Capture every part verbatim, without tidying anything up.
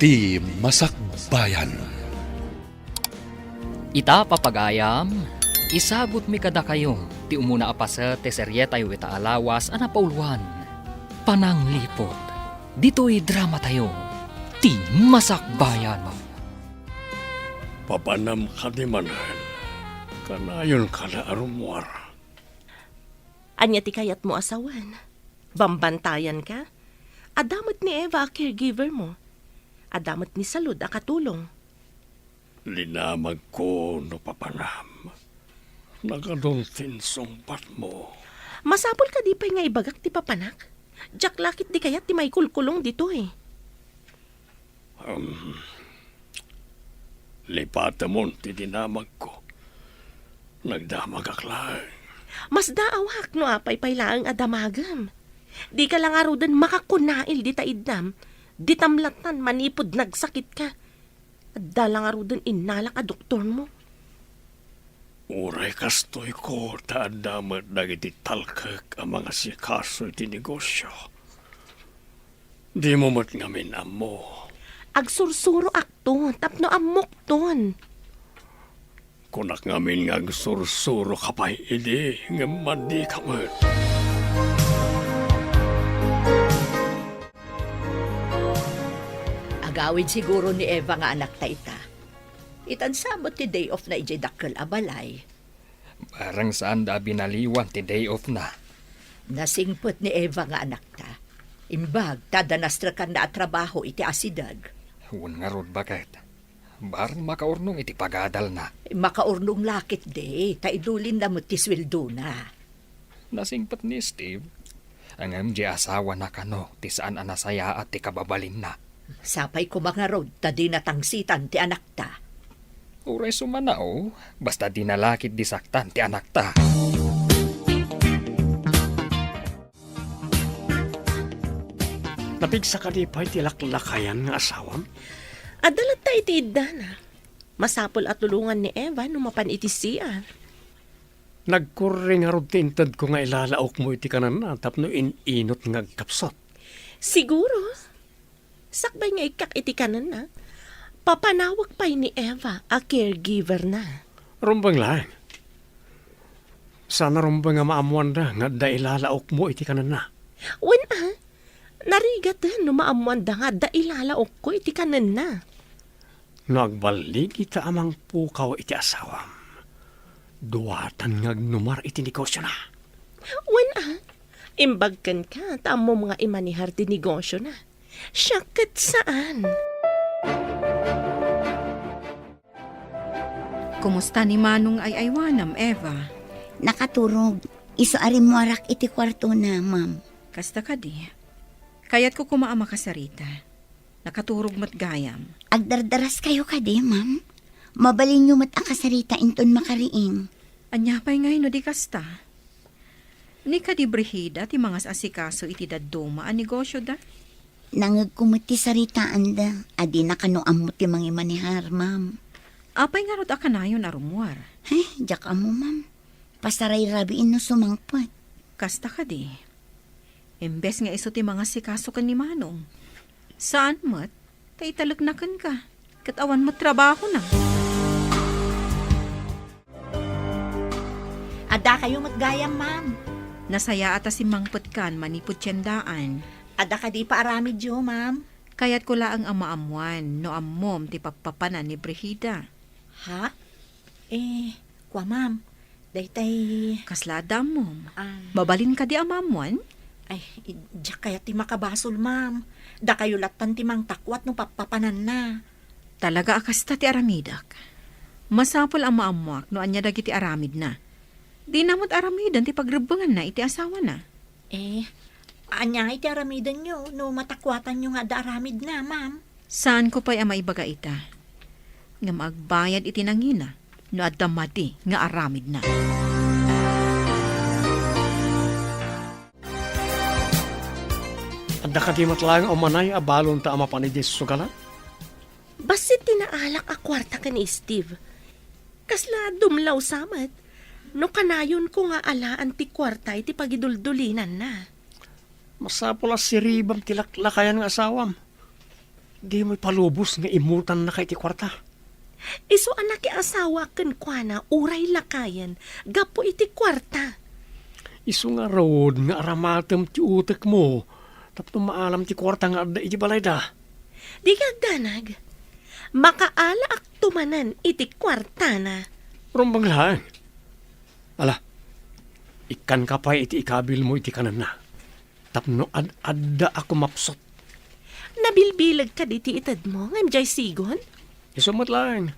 Ti Masakbayan. Ita, papagayam, isagutmi kadakayo ti umuna a paset ti serietayo ita a lawas a napauloan, Panangliput. Ditoy dramatayo, Ti Masakbayan. Papanam kadi manen, kanayon kada a rummuar. Ania ti kayatmo a sawen? Bambantayan ka? Adda met ni Eva a caregiver mo. Adda met ni Salud a katulong. Dinamagko no papanam. Nagadun ti insungbatmo. Masapul kadi pay nga ibagak ti papanak? Diak la ketdi kayat ti maikulkulong ditoy. Um, lipatemon ti dinamagko. Nagdamagak laeng. Masdaawak no apay pay laeng a damagem. Dika la ngaruden makakunail dita iddam. Ditam lattan manipud nagsakitka. Adda la ngaruden innalak a doktormo. Uray kastoyko ta adda met dagiti talkek a mangasikaso iti negosio. Dimo met ngamin ammo. Agsursuroakto tapno ammokton. Kunak ngamin nga agsursuroka pay idi, ngem madika met. Agawid siguro ni Eva nga anakta ita. Itan sa met ti day off na idiay dakkel a balay. Bareng saanda a binaliwan ti day off na. Nasingpet ni Eva nga anakta. Imbag ta adda nastrekanna a trabaho iti asideg. Wen ngarud, baket. Bareng makaurnong iti pagadalna. Makaurnong la ketdi, ta idulinna met ti sueldona. Nasingpet ni Steve, ngem di asawana kano ti saan a nasayaat ti kababalinna. Sapay koma ngarud ta dina tangsitan ti anakta. Uray sumanaw, basta dina la ketdi saktan ti anakta. Napigsa kadi pay ti laklakayan nga asawam? Adda latta iti iddana. Masapul a tulongan ni Eva no mapan iti C R. Nagkurri ngarud ti intedko nga ilalaokmo iti kanenna tapno in-inut nga agkapsut. Siguro. Sakbay nga ikkak iti kanenna, papanawek pay ni Eva a caregiver-na. Rumbeng laeng. Saan a rumbeng a maammoanda nga adda ilalaokmo iti kanenna. Wen a, narigaten no maammoanda nga adda ilalaokko iti kanenna. No agballigita a mangpukaw iti asawam, duatan nga agnumar iti negosiona. Wen a, imbag kenka ta ammom nga imanehar ti negosiona. Siak ket saan. Kumusta ni Manong nga ay-aywanam, Eva? Nakaturog. Isu a rimmuarak iti kuartona, ma'am. Kasta kadi. Kayatko koma a makasarita. Nakaturog met gayam. Agdardaraskayo kadi, ma'am? Mabalinyo met a kasarita inton makariing. Ania pay ngay no di kasta? Ni kadi Brigida ti mangas-asikaso iti dadduma a negosyoda? Nangngegko met ti saritaanda a dina kano ammo ti mangimanehar, ma'am. Apay ngarud a kanayon a rummuar? Ay, diak ammo, ma'am. Pasarayrabiin no sumangpet. Kasta kadi. Imbes nga isu ti mangasikaso ken ni Manong. Saan met, ta italekna kenka, ket awan met trabahona. Addakayo met gayam, ma'am. Nasayaat a simmangpetkan manipud tiendaan. Adda kadi paaramidyo, ma'am? Kayatko laeng a maammuan no ammom ti pappapanan ni Brigida. Ha? Eh, kua, ma'am. Daytay. Kasla adda ammom? Ah. Mabalin kadi a maammuan? Ay, i-, diak kayat ti makabasol, ma'am. Dakayo lattan ti mangtakuat no pappapananna. Talaga a kasta ti aramidek. Masapul a maammuak no ania dagiti aramidna. Dina met aramiden ti pagrebbenganna iti asawana. Eh, ania ngay ti aramidenyo no matakuatanyo nga adda aramidna, ma'am? Saanko pay a maibaga ita. Ngem agbayad iti nangina no adda madi nga aramidna. Adda kadi met laeng a umanay a balonta a mapan idiay sugalan? Bassit ti naalak a kuarta ken ni Steve. Kasla dumlaw sa met no kanayonko nga alaan ti kuarta iti pagiduldulinanna. Masapul a siribam ti laklakayan nga asawam. Dimo ipalubos nga immutannaka iti kuarta. Isu a nakiasawa kenkuana uray lakayen gapu iti kuarta. Isu ngarud nga aramatem ti utekmo tapno maalam ti kuarta nga adda iti balayda. Dika agdanag. Makaalaakto manen iti kuartana. Rumbeng laeng. Ala, ikkanka pay iti ikabilmo iti kanenna. Tapno ad-adda a kumapsut. Nabilbileg kadi ti itedmo ngem diay sigon? Isu met laeng.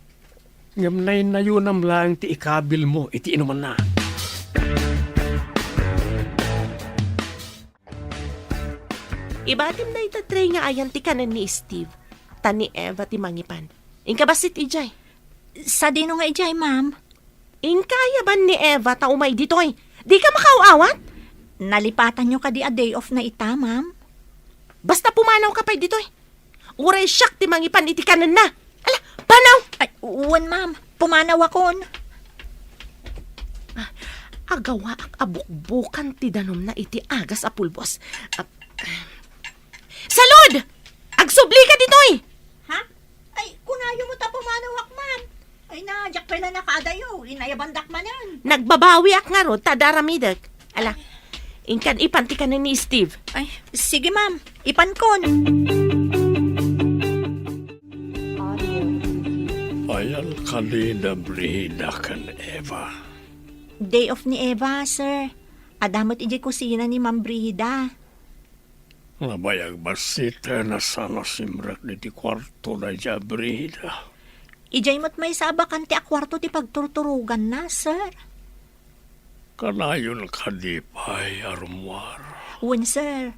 Ngem naynayonam laeng ti ikabilmo iti inumanna. Ibatim dayta tray nga ayan ti kanen ni Steve, ta ni Eva ti mangipan. Inka bassit idiay. Sadino nga idiay, ma'am? Inka ayaban ni Eva ta umay ditoy. Dika makaaw-awat? Nalipatanyo kadi a day off na ita, ma'am? Basta pumanawka pay ditoy. Uray siak ti mangipan iti kanenna. Ala, panaw! Ay, wen, ma'am. Pumanawakon. Ah, agawaak a bukbukan ti danumna iti agas a pulbos. Ah, Salud! Agsublika ditoy! Ha? Ay, kunayo met a pumanawak, ma'am. Ay na, diak pay la nakaadayo. Inayabandak manen. Nagbabawiak ngarud ta adda aramidek. Ala, inkan ipan ti kanen ni Steve. Ay, sige, ma'am. Ipankon. Ayan kadi da Brida ken Eva. Day off ni Eva, sir. Adda met idiay kusina ni Ma'am Brida. Nabayag bassit a saan a simrek diti kuarto daydiay a Brida. Idiay met maysa a bakante a kuarto ti pagturturoganna, sir. Kanayon kadi pay a rummuar? Wen, sir.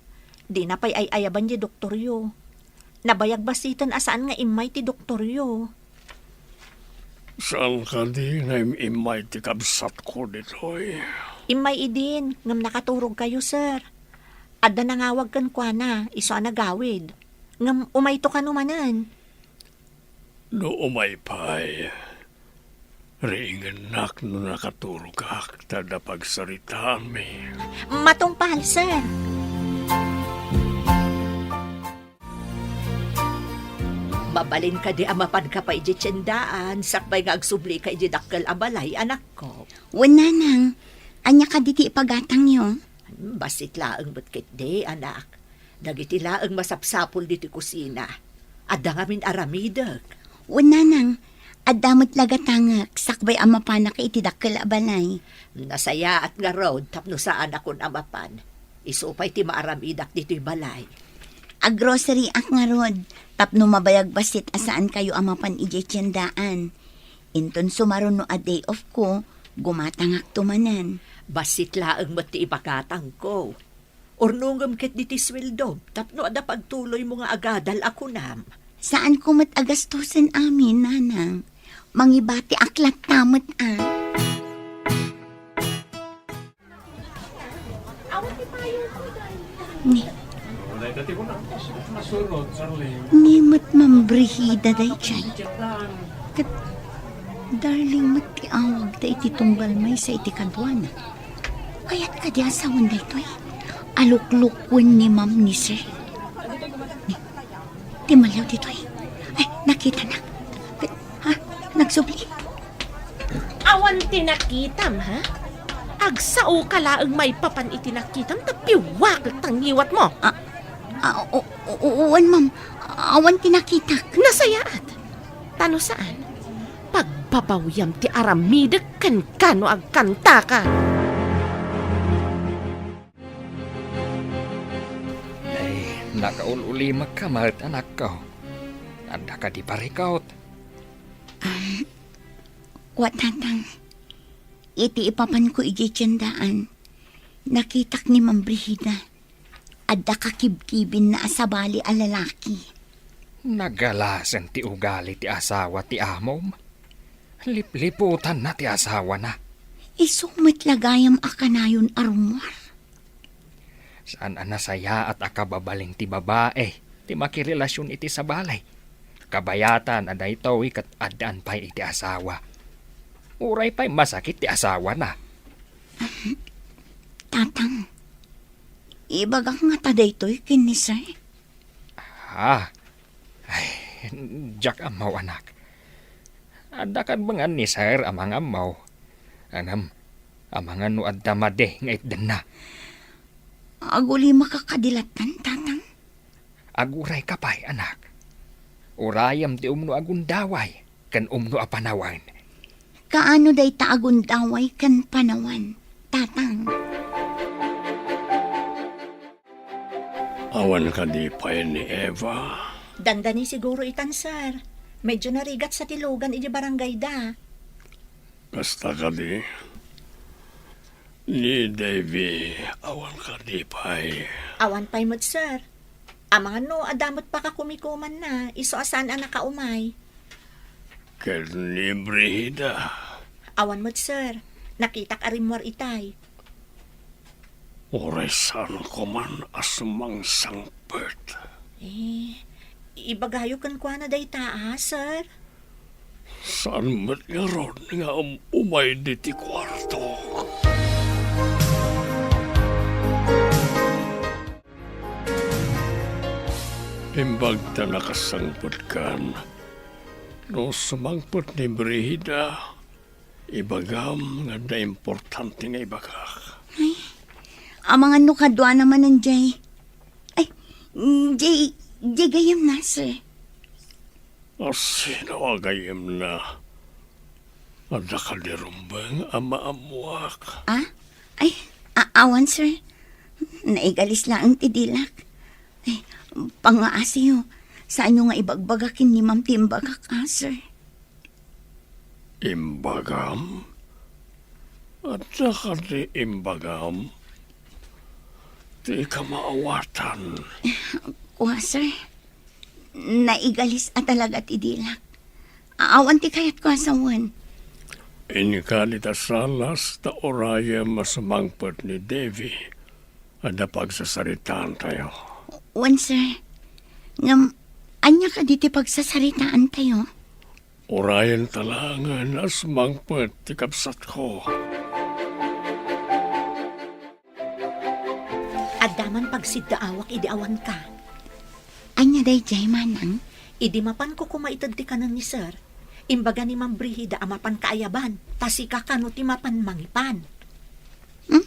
Dina pay ay-ayaban diay doktoryo. Nabayag bassiten a saan nga immay ti doktoryo. Saan kadi nga im-immay ti kabsatko ditoy? Immay idin, ngem nakaturogkayo, sir. Adda nangawag kenkuana, isu a nagawid. Ngem umayto kano manen. No umay pay, riingennak no nakaturogak ta adda pagsaritaanmi. Matungpal, sir. Mabalin kadi a mapanka pay idiay tiendaan, sakbay nga agsublika idiay dakkel a balay, anakko? Wen, nanang. Ania kadi ti ipagatangyo? Hmm, bassit laeng met ketdi, anak. Dagiti laeng masapsapul ditoy kusina. Adda ngamin aramidek. Wen, nanang. Adda met la gatangek, sakbay a mapanak iti dakkel a balay. Nasayaat ngarud tapno saanakon a mapan. Isu pay ti maaramidak ditoy balay. Aggroceryak ngarud, tapno mabayag bassit a saankayo a mapan idiay tiendaan. Inton sumaruno a day off ko, gumatangakto manen. Bassit laeng met ti ipagatangko. Urnongem ketdi ti sueldom tapno adda pagtuloymo nga agadal a kunam. Saanko met a gastusen amin, nanang. Mangibatiak latta met a. Ni, ni met Ma'am Brigida daydiay. Ket Darling met ti awagda iti tunggal maysa iti kaduana. Kayat kadi a sawen daytoy? Aluklukwen ni Ma'am ni Sir. Ni, ti malyaw ditoy. Ay, nakitanak. Ha? Nagsubli? Awan ti nakitam, ha? Agsaoka laeng maipapan iti nakitam ta piwakek ta ngiwatmo. Ah, ah, o-, o-, o-, wen, ma'am. Awan ti nakitak. Nasayaat. Ta no saan, pagbabawiam ti aramidek kenka no agkantaka. Ay, nakaul-ulimekka met, anakko. Adda kadi parikut? Am, wa, Tatang. Iti ipapanko idiay tiendaan, nakitak ni Ma'am Brigida. Adda kakibkibinna a sabali a lalaki. Nagalasen ti ugali ti asawa ti amom. Lipliputanna ti asawana. Isu met la gayam a kanayon a rummuar. Saan a nasayaat a kababalin ti babae ti makirelasion iti sabali. Kabayatan a daytoy ket addaan pay iti asawa. Uray pay masakit ti asawana. Tatang, ibagak ngata daytoy ken ni Sir? Ah, ay, Diak ammo, anak. Adda kadbengan ni Sir a mangammo. Ngem, amangan no adda madi nga itdenna. Agulimaka kadi latta, Tatang? Agurayka pay, anak. Urayem ti umno a gundaway ken umno a panawen. Kaano dayta a gundaway ken panawen, Tatang? Awan kadi pay ni Eva? Dandani siguro itan, sir. Medyo narigat sa ti lugan idi barangayda. Kasta kadi? Ni Davy, awan kadi pay? Awan pay met, sir. Amangan no adda met pakakumikumanna, isu a saan a nakaumay. Ken ni Brigida? Awan met, sir. Nakitak a rimmuar itay. Uray saan koman a sumangsangpet. Eh, ibagayo kenkuana dayta, a, sir? Saan met ngarud nga um-, umay diti kuarto? Imbag ta nakasangpetkan, no sumangpet ni Brigida, ibagam nga adda importante nga ibagak. Ay, amangan no kaduana manen jay. Ay, jay, jay gayamna, sir. A, sino a gayamna? Adda kadi rumbeng a maammuak? Ah? Ay, a-, awan, sir. Naigalis laeng ti dilak. Ay, pangngaasiyo. Saanyo nga ibagbaga ken ni ma'am ti imbagak, a, sir? Imbagam? Adda kadi imbagam? Dika maawatan. Kua, sir. Naigalis a talaga ti dilak. Awan ti kayatko a sawen. Inka dita salas ta urayem a sumangpet ni Davy. Adda pagsasaritaantayo. Wen, sir. Ngem, ania kadi ti pagsasaritaantayo? Urayenta laengen a sumangpet ti kabsatko. Adda man pagsiddaawak idi awanka. Ania daydiay, manang? Idi mapanko koma ited ti kanen ni sir, imbaga ni Ma'am Brigida a mapan kaayaban, ta sika kano ti mapan mangipan. Hmm?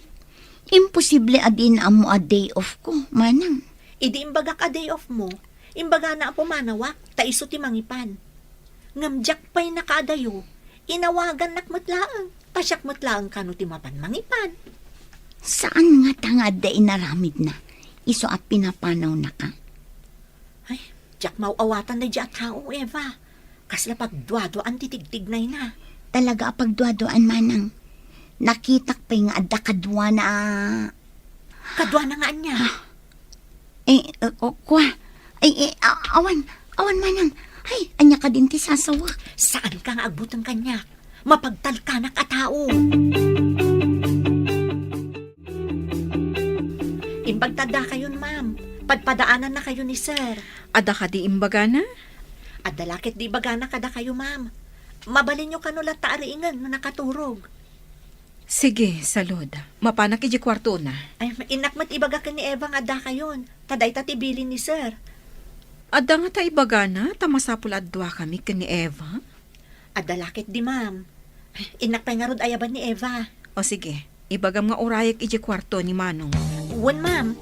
Imposible a diin ammo a day off ko, manang. Idi imbagak a day off mo, imbagana a pumanawak, ta isu ti mangipan. Ngem diak pay nakaadayo, inawagannak met laeng, ta siak met laeng kano ti mapan mangipan. Saan ngata nga adda inaramidna, isu a pinapanawnaka? Ay, diak maaw-awatan daydiay a tao, Eva. Kasla pagduaduaan ti tigtignayna. Talaga a pagduaduaan, manang. Nakitak pay nga adda kaduana a Kaduana nga ania? Ah. Eh, eh, ku-, kua. Ay, eh, a-, awan, awan manang. Ay, ania kadin ti sasawak? Saanka nga agbuteng kaniak. Mapagtalkanak a tao. Imbag ta addakayon, ma'am. Padpadaanannakayo ni sir. Adda kadi imbagana? Adda la ketdi ibagana kadakayo, ma'am. Mabalinyo kano latta a riingen no nakaturog. Sige, salud. Mapanak idiay kuartona. Ay, innak met ibaga ken ni Eva nga addakayon. Ta dayta ti bilin ni sir. Adda ngata ibagana ta masapul a duakami ken ni Eva? Adda la ketdi, ma'am. Innak pay ngarud ayaban ni Eva. O sige, ibagam nga urayek idiay kuarto ni Manong. Wen, ma'am.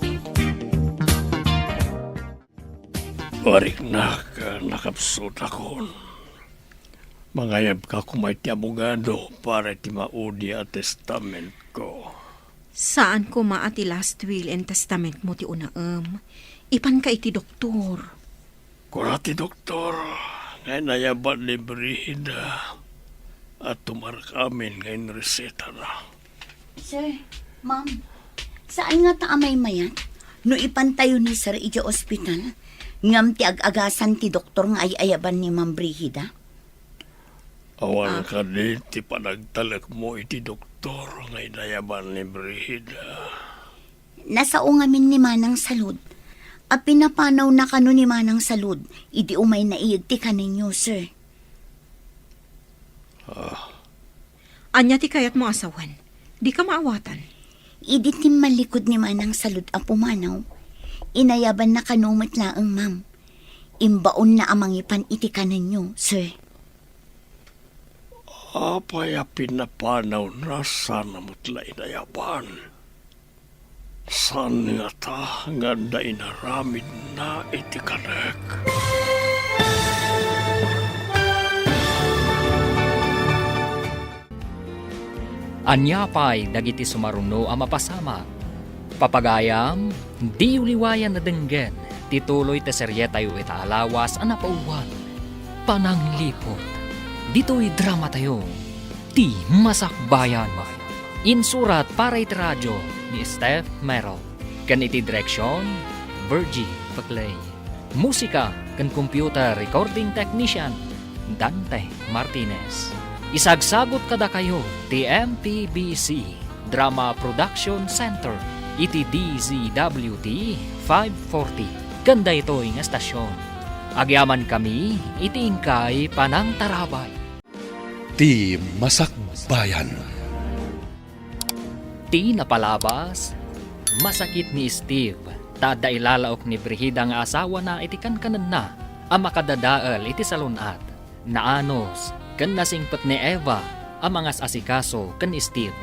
Ariknak, nakapsutakon. Mangayabka koma iti abogado para iti maudi a testamentko. Saan koma a ti last will and testament mo ti unaem. Ipanka iti doktor. Kuna ti doktor nga inayaban ni Brigida a tumarak amin nga inresetana. Sir, ma'am, saan ngata a maymayat no ipantayo ni sir idiay ospital, ngem ti ag-agasan ti doktor nga ay-ayaban ni Ma'am Brigida? Awan Ah. kadi ti panagtalekmo iti doktor nga inayaban ni Brigida? Nasao ngamin ni Manang Salud. A pinapanawna kano ni Manang Salud idi umay naiyed ti kanenyo, sir. Ah. Ania ti kayatmo a sawen? Dika maawatan. Idi timmallikud ni Manang Salud a pumanaw, inayabanna kano met laeng, ma'am. Imbaonna a mangipan iti kanenyo, sir. Apay a pinapanawna sana met la inayaban? Saan ngata nga adda inaramidna iti kanek? Ania pay dagiti sumaruno a mapasamak? Papagayam, diyo liwayan a denggen ti tuloy ti serietayo ita a lawas a napauluan, Panangliput. Ditoy dramatayo, Ti Masakbayan. Insurat para iti radio ni Steph Merrill, ken iti direksion, Virgie Paclay. Musika ken computer recording technician, Dante Martinez. Isagsagut kadakayo ti M P B C Drama Production Center iti D Z W T five forty ken daytoy nga estasion. Agyamankami iti inkay panangtarabay. Ti Masakbayan. Ti napalabas, masakit ni Steve ta adda ilalaok ni Brigida nga asawana iti kankanenna a makadadael iti salun-at. Naanus ken nasingpet ni Eva a mangas-asikaso ken ni Steve.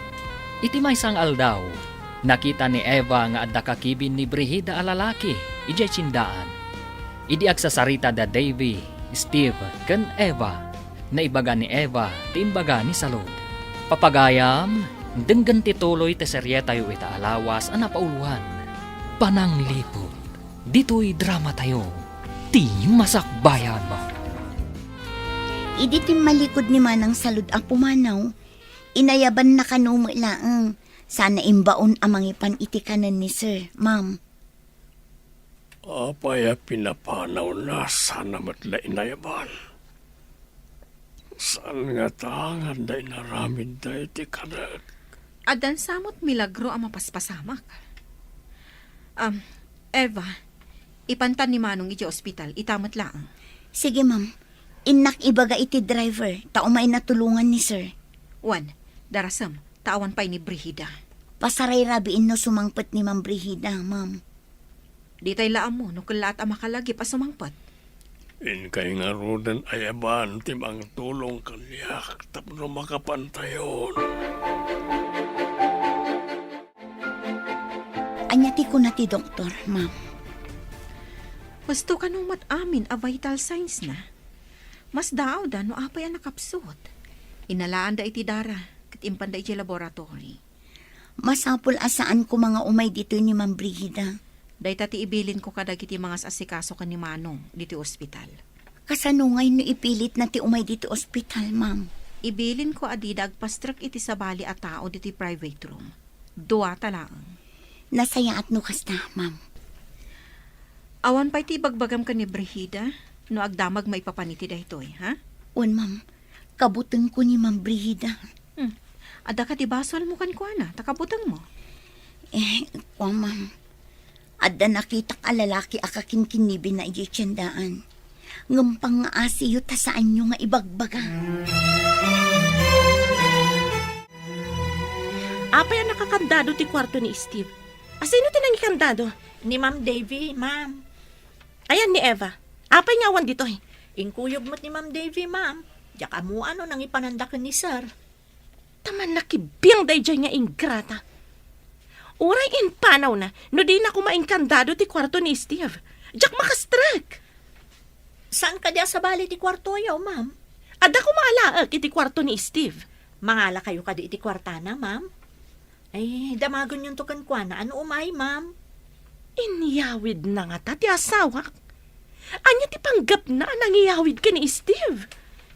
Iti maysa nga aldaw, nakita ni Eva nga adda kakibin ni Brigida a lalaki idiay tiendaan. Idi agsasarita da Davy, Steve, ken Eva, naibaga ni Eva ti imbaga ni Salud. Papagayam, denggen ti tuloy ti serietayo ita a lawas a napauluan, Panangliput. Ditoy dramatayo, Ti Masakbayan. Idi timmalikod ni Manang Salud a pumanaw, inayabanna kano met laeng, sana imbaon a mangipan iti kanen ni Sir, Ma'am. Apay a pinapanawna sana met la inayaban? Saan ngata nga adda inaramidda iti kanek? Addan sa met milagro a mapaspasamak. Am, Eva, ipantan ni Manong idiay ospital, ita met laeng. Sige, ma'am. Innak ibaga iti driver, ta umayna tulongan ni Sir. Wen, darasem, ta awan pay ni Brigida. Pasarayrabiin no sumangpet ni Ma'am Brigida, ma'am. Ditay la ammo no kellaat a makalagip a sumangpet. Inkay ngaruden ayaban ti mangtulong kaniak tapno makapantayon. Ania ti kuna ti doktor, ma'am? Husto kano met amin a vital signs na. Masdaawda no apay a nakapsut. Inalaanda iti dara, ket impanda iti laboratory. Masapul a saan koma nga umay ditoy ni Ma'am Brigida. Dayta ti ibilinko kadagiti mangas-asikaso ken ni Manong ditoy ospital. Kasano ngay no ipilitna ti umay ditoy ospital, ma'am? Ibilinko a dida agpastrek iti sabali a tao ditoy private room. Duata laeng. Nasayaat no kasta, ma'am. Awan pay ti ibagbagam ken ni Brigida no agdamag maipapan iti daytoy, ha? Wen, ma'am. Kabutengko ni Ma'am Brigida. Hmm. Adda kadi basolmo kenkuana, ta kabutengmo? Eh, kua, ma'am. Adda nakitak a lalaki a kakinkinibinna idiay tiendaan. Ngem pangngaasiyo ta saanyo nga ibagbaga. Apay a nakakandado ti kuarto ni Steve? Asino ti nangikandado? Ni Ma'am Davy, ma'am. Ayan ni Eva. Apay nga awan ditoy? Inkuyog met ni Ma'am Davy, ma'am. Diak ammoan no nangipananda ken ni Sir. Ta mannakibbiang daydiay nga ingrata. Uray impanawna no dina koma inkandado ti kuarto ni Steve. Diak makastrek. Saan kadi a sabali ti kuartoyo, ma'am? Adda koma alaek iti kuarto ni Steve. Mangalakayo kadi iti kuartana, ma'am? Ay, damagenyonto kenkuana a no umay, ma'am. Inyawidna ngata ti asawak? Ania ti panggepna a nangiyawid ken ni Steve?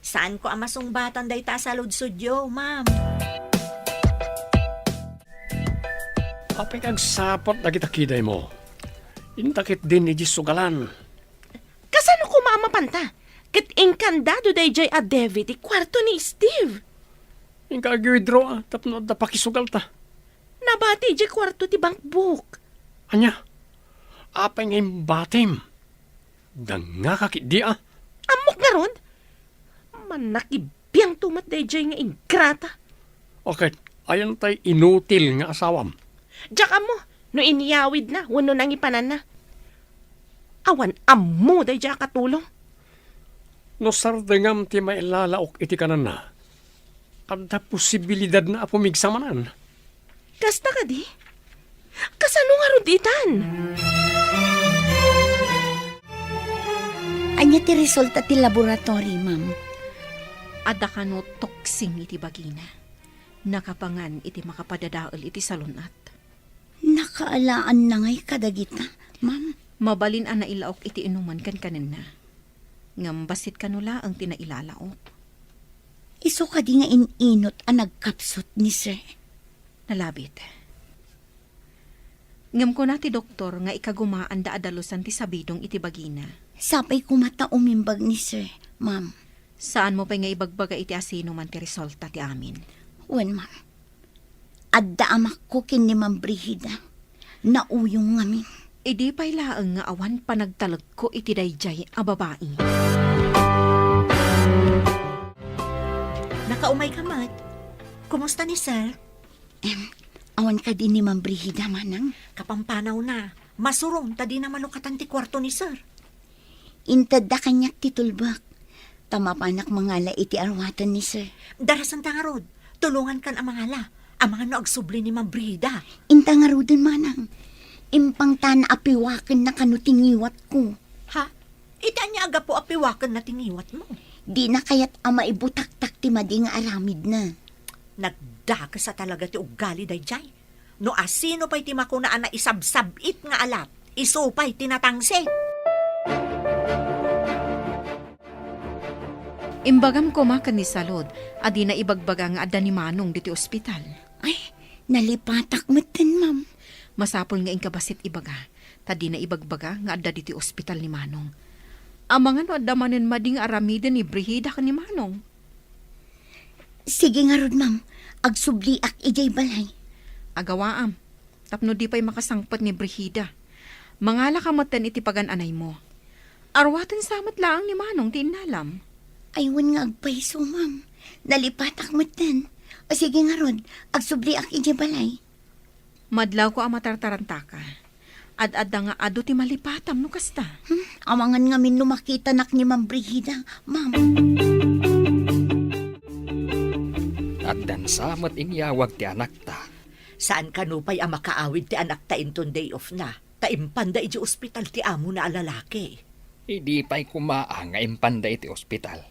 Saanko a masungbatan dayta a saludsodyo, ma'am. Apay nga agsaput dagita kidaymo? Inta ketdin idiay sugalan. Kasano koma a mapanta? Ket inkandado daydiay a Davy ti kuarto ni Steve. Inka ag-withdraw, a, tapno adda pakisugalta. Nabati idiay kuarto ti bankbook. Ania? Apay nga imbatim? Dangngaka ketdi, a? Ammok ngarud? Mannakibbiangto met daydiay nga ingrata. Okay, ayan tay inutil nga asawam. Diak ammo no inyawidna wenno nangipananna. Awan ammo daydiay a katulong. No sardengam ti mailalaok iti kananna, adda posibilidadna a pumigsa manen. Kasta kadi? Kasano ngarud itan? Ania ti resulta ti laboratory, ma'am? Adda kano toxin iti bagina. Nakapangan iti makapadadael iti salun-at. Nakaalaanna ngay kadagita, ma'am? Mabalin a nailaok iti inuman ken kanenna. Ngem bassit kano laeng ti nailalaok. Isu kadi nga in-inut a nagkapsut ni Sir? Nalabit. Ngem kuna ti doktor nga ikagumaanda a dalusan ti sabidong iti bagina. Sapay koma ta umimbag ni Sir, ma'am. Saanmo pay nga ibagbaga iti asinoman ti resulta ti amin. Wen, ma'am. Adda amakko ken ni Ma'am Brigida. Nauyong ngamin. Idi pay laeng nga awan panagtalekko iti daydiay a babai. Nakaumay ka met. Kumusta ni Sir? Em, awan kadi ni Ma'am Brigida, manang? Kapampanawna. Masurom ta dina malukatan ti kuarto ni Sir. Intedda kaniak ti tulbek, ta mapanak mangala iti arwaten ni Sir. Darasenta ngarud, tulongankan a mangala. Amangan no agsubli ni Ma'am Brigida. Inta ngaruden, manang. Impangtana a piwakenna kano ti ngiwatko. Ha? Iti ania a gapu a piwakenna ti ngiwatmo? Dina kayat a maibutaktak ti madi nga aramidna. Nagdakes a talaga ti ugali daydiay. No asino pay ti makuna a naisabsab-it nga alat, isu pay ti natangsit. Imbagam koma ken ni Salud a dina ibagbaga nga adda ni Manong ditoy ospital. Ay, nalipatak metten, ma'am. Masapul nga inka bassit ibaga, ta dina ibagbaga nga adda ditoy ospital ni Manong. Amangan no adda manen madi nga aramiden ni Brigida ken ni Manong. Sige ngarud, ma'am. Agsubliak idiay balay. Agawaam, tapno di pay makasangpet ni Brigida. Mangalaka metten iti pagan-anaymo. Arwaten sa met laeng ni Manong ti innalam. Ay, wen nga agpayso, ma'am. Nalipatak metten. O sige ngarud, agsubliak idiay balay. Madlawko a matartarantaka. Ad-adda nga adu ti malipatam no kasta. Hmm, amangan ngamin no makitanak ni Ma'am Brigida, ma'am. Addan sa met inyawag ti anakta. Saan kano pay a makaawid ti anakta inton day off na, ta impanda idiay ospital ti amona a lalaki. Idi pay koma a nga impanda iti ospital.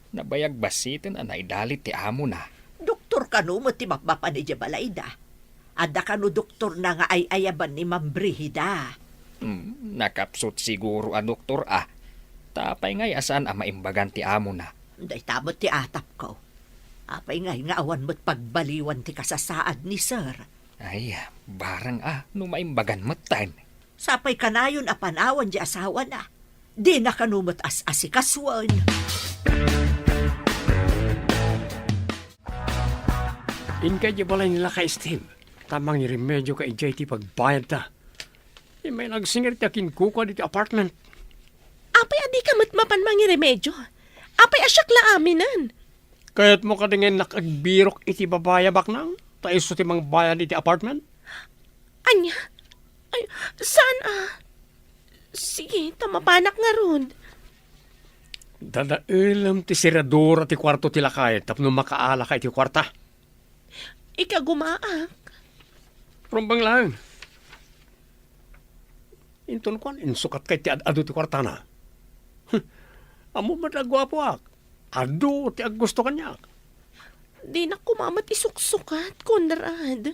Nabayag bassiten a naidalit ti amona. Doktor kano met ti mapmapan idiay balayda? Adda kano doktorna nga ay-ayaban ni Ma'am Brigida? Hmm, nakapsut siguro a doktor a. Ta apay ngay a saan a maimbagan ti amona? Dayta met ti atapko. Apay ngay nga awan met pagbaliwan ti kasasaad ni Sir? Ay, barang a no maimbagan metten. Sapay kanayon a panawan di asawana. Dina kano met as-asikasuen. Inka idiay balay ni Lakay Steve, ta mangiremedioka idiay ti pagbayadta. Immay nagsingir ti akinkuka ditoy apartment. Apay a dika met mapan mangiremedio? Apay a siak la aminen? Kayatmo kadi nga innak agbirok iti babai a baknang, ta isu ti mangbayad iti apartment? Ania? Ay, saan a? Sige, ta mapanak ngarud. Dadaelem ti seradura ti kuarto ti lakay tapno makaalaka iti kuarta. Ikagumaak. Rumbeng laeng. Inton kuan, insukatka iti ad-adu ti kuartana. Huh, ammom met a guapoak. Adu ti aggusto kaniak. Dinak koma met isuksukat, Conrad.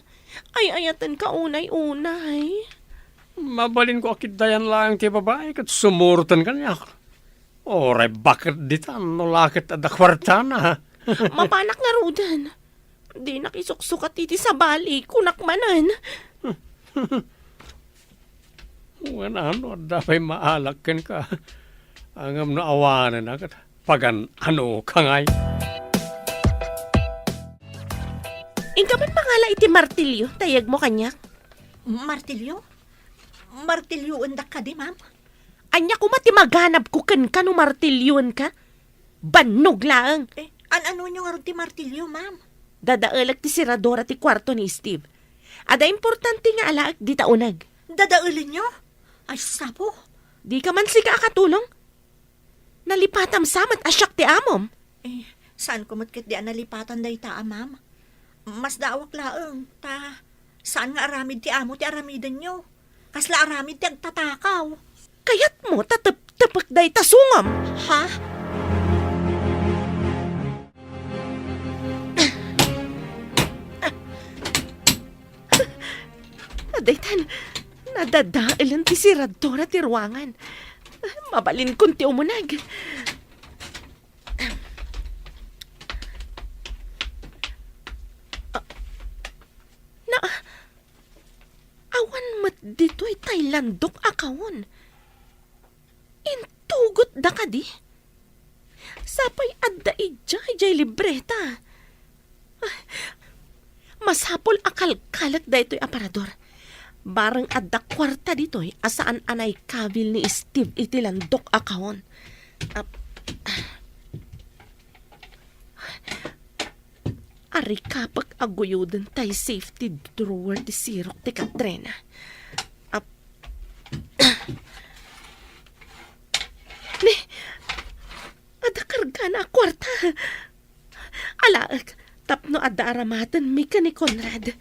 Ay-ayatenka unay-unay. Mabalinko a ketdian laeng ti babai ket sumuroten kaniak. Uray baket ditan no la ket adda kuartana. Mapanak ngaruden. Dinak isuksukat iti sabali, kunak manen. Wen, ano adda pay maalak kenka? Ngem no awanen a ket pagan-anoka ngay? Inka man mangala iti martilyo, ta iyegmo kaniak. Martilyo? Martilyoendak kadi, ma'am? Ania koma ti maganabko kenka no martilyoenka? Bannog laeng. Eh, an-anonyo ngarud ti martilyo, ma'am? Dadaelek ti seradura ti kuarto ni Steve. Adda importante nga alaek dita uneg. Dadaelenyo? Ay, sapo. Dika man sika a katulong? Nalipatam sa met a siak ti amom. Eh, saanko met ketdi a nalipatan dayta a, ma'am. Masdaawak laeng, ta saan nga aramid ti amo ti aramidenyo. Kasla aramid ti agtatakaw. Kayatmo ta tep-, tepek dayta sungom? Ha? Daytan, nadadaelen ti siradura ti ruangan. Mabalinkon ti umuneg. Na, awan met ditoy tay landok a kawon. Intugotda kadi? Sapay adda idiay jay libreta. Ah, masapul a kalkalek daytoy aparador. Bareng adda kuarta ditoy a saan a naikabil ni Steve iti landok a kawon. Ap-, Arikapek a guyoden tay safety drawer ti sirok ti Katrina. Ap-, Ni, adda kargana a kuarta. Alaek, tapno adda aramatenmi ken ni Conrad.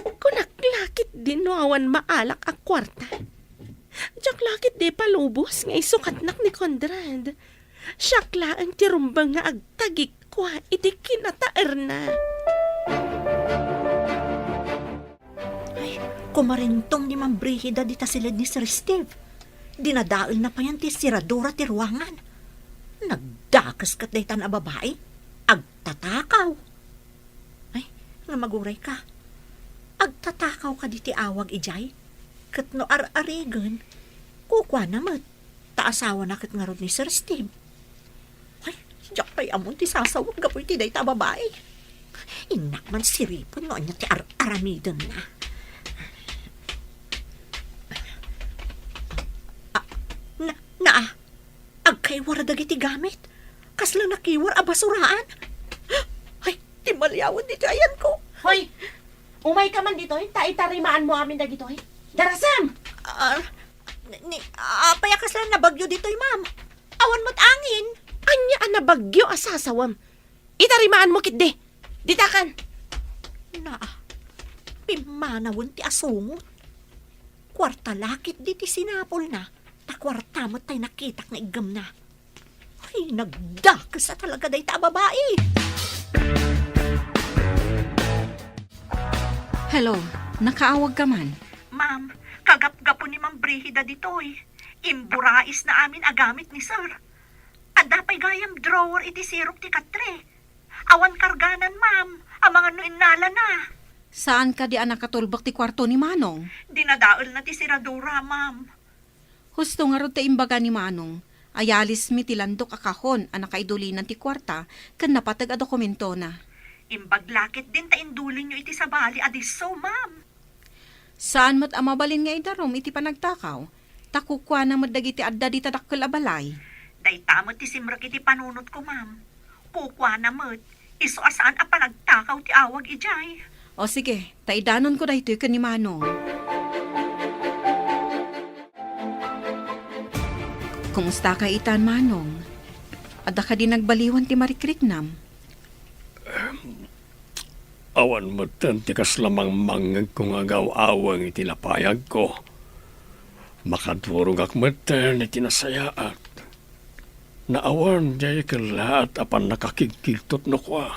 Kunak la ketdi no awan maalak a kuarta. Diak la ketdi ipalubos nga isukatnak ni Conrad. Siak laeng ti rumbeng nga agtagikua iti kinataerna. Ay, kumarintong ni Ma'am Brigida dita siled ni Sir Steve. Dinadaelna payen ti siradura ti ruangan. Nagdakes ket daytan a babai. Agtatakaw. Ay, nga maguray ka. Agtatakaw kadi ti awag idiay? Ket no ar-arigen, kukuana met, ta asawana ket ngarud ni Sir Steve. Ay, diak pay ammon ti sasawek gapu iti dayta a babai. Innak man siripen no ania ti ar-aramidenna. Ah, na, na, Agkaiwar dagiti gamit. Kasla nakiwar a basuraan. Ay, ti maliawen ditoy ayanko. Hoy! Umayka man ditoy, ta itarimaanmo amin dagitoy. Darasem! Ah, ni, apay a kasla nabagyo ditoy, ma'am? Awan met angin. Ania a nabagyo a sasawem? Itarimaanmo ketdi. Ditakan. Naa, pimmanawen ti asungot. Kuarta la ketdi ti sinapulna, ta kuarta met tay nakitak nga iggemna. Ay, nagdakes a talaga dayta a babai. Hello, nakaawagka man? Ma'am, kagapgapo ni Ma'am Brigida ditoy. Imburaisna amin a gamit ni Sir. Adda pay gayam drawer iti sirok ti katre. Awan karganan, ma'am. Amangan no innalana. Saan kadi a nakatulbek ti kuarto ni Manong? Dinadaelna ti siradura, ma'am. Husto ngarud ti imbaga ni Manong. Ayalismi ti landok a kahon a nakaidulinan ti kuarta ken napateg a dokumentona. Imbag la ketdin ta indulinyo iti sabali a disso, ma'am. Saan met a mabalin nga idarum iti panagtakaw, ta kukuana met dagiti adda dita dakkel a balay. Dayta met ti simrek iti panunotko, ma'am. Kukuana met, isu a saan a panagtakaw ti awag idiay. O sige, ta idanonko daytoy ken ni Manong. Kumustaka itan, Manong? Adda kadi nagbaliwan ti marikriknam? Awan metten ti kasla mangmangngegko nga agaw-aweng iti lapayagko. Makadurogak metten iti nasayaat. Naawan diay kellaat a pannakakigkigtot no kua.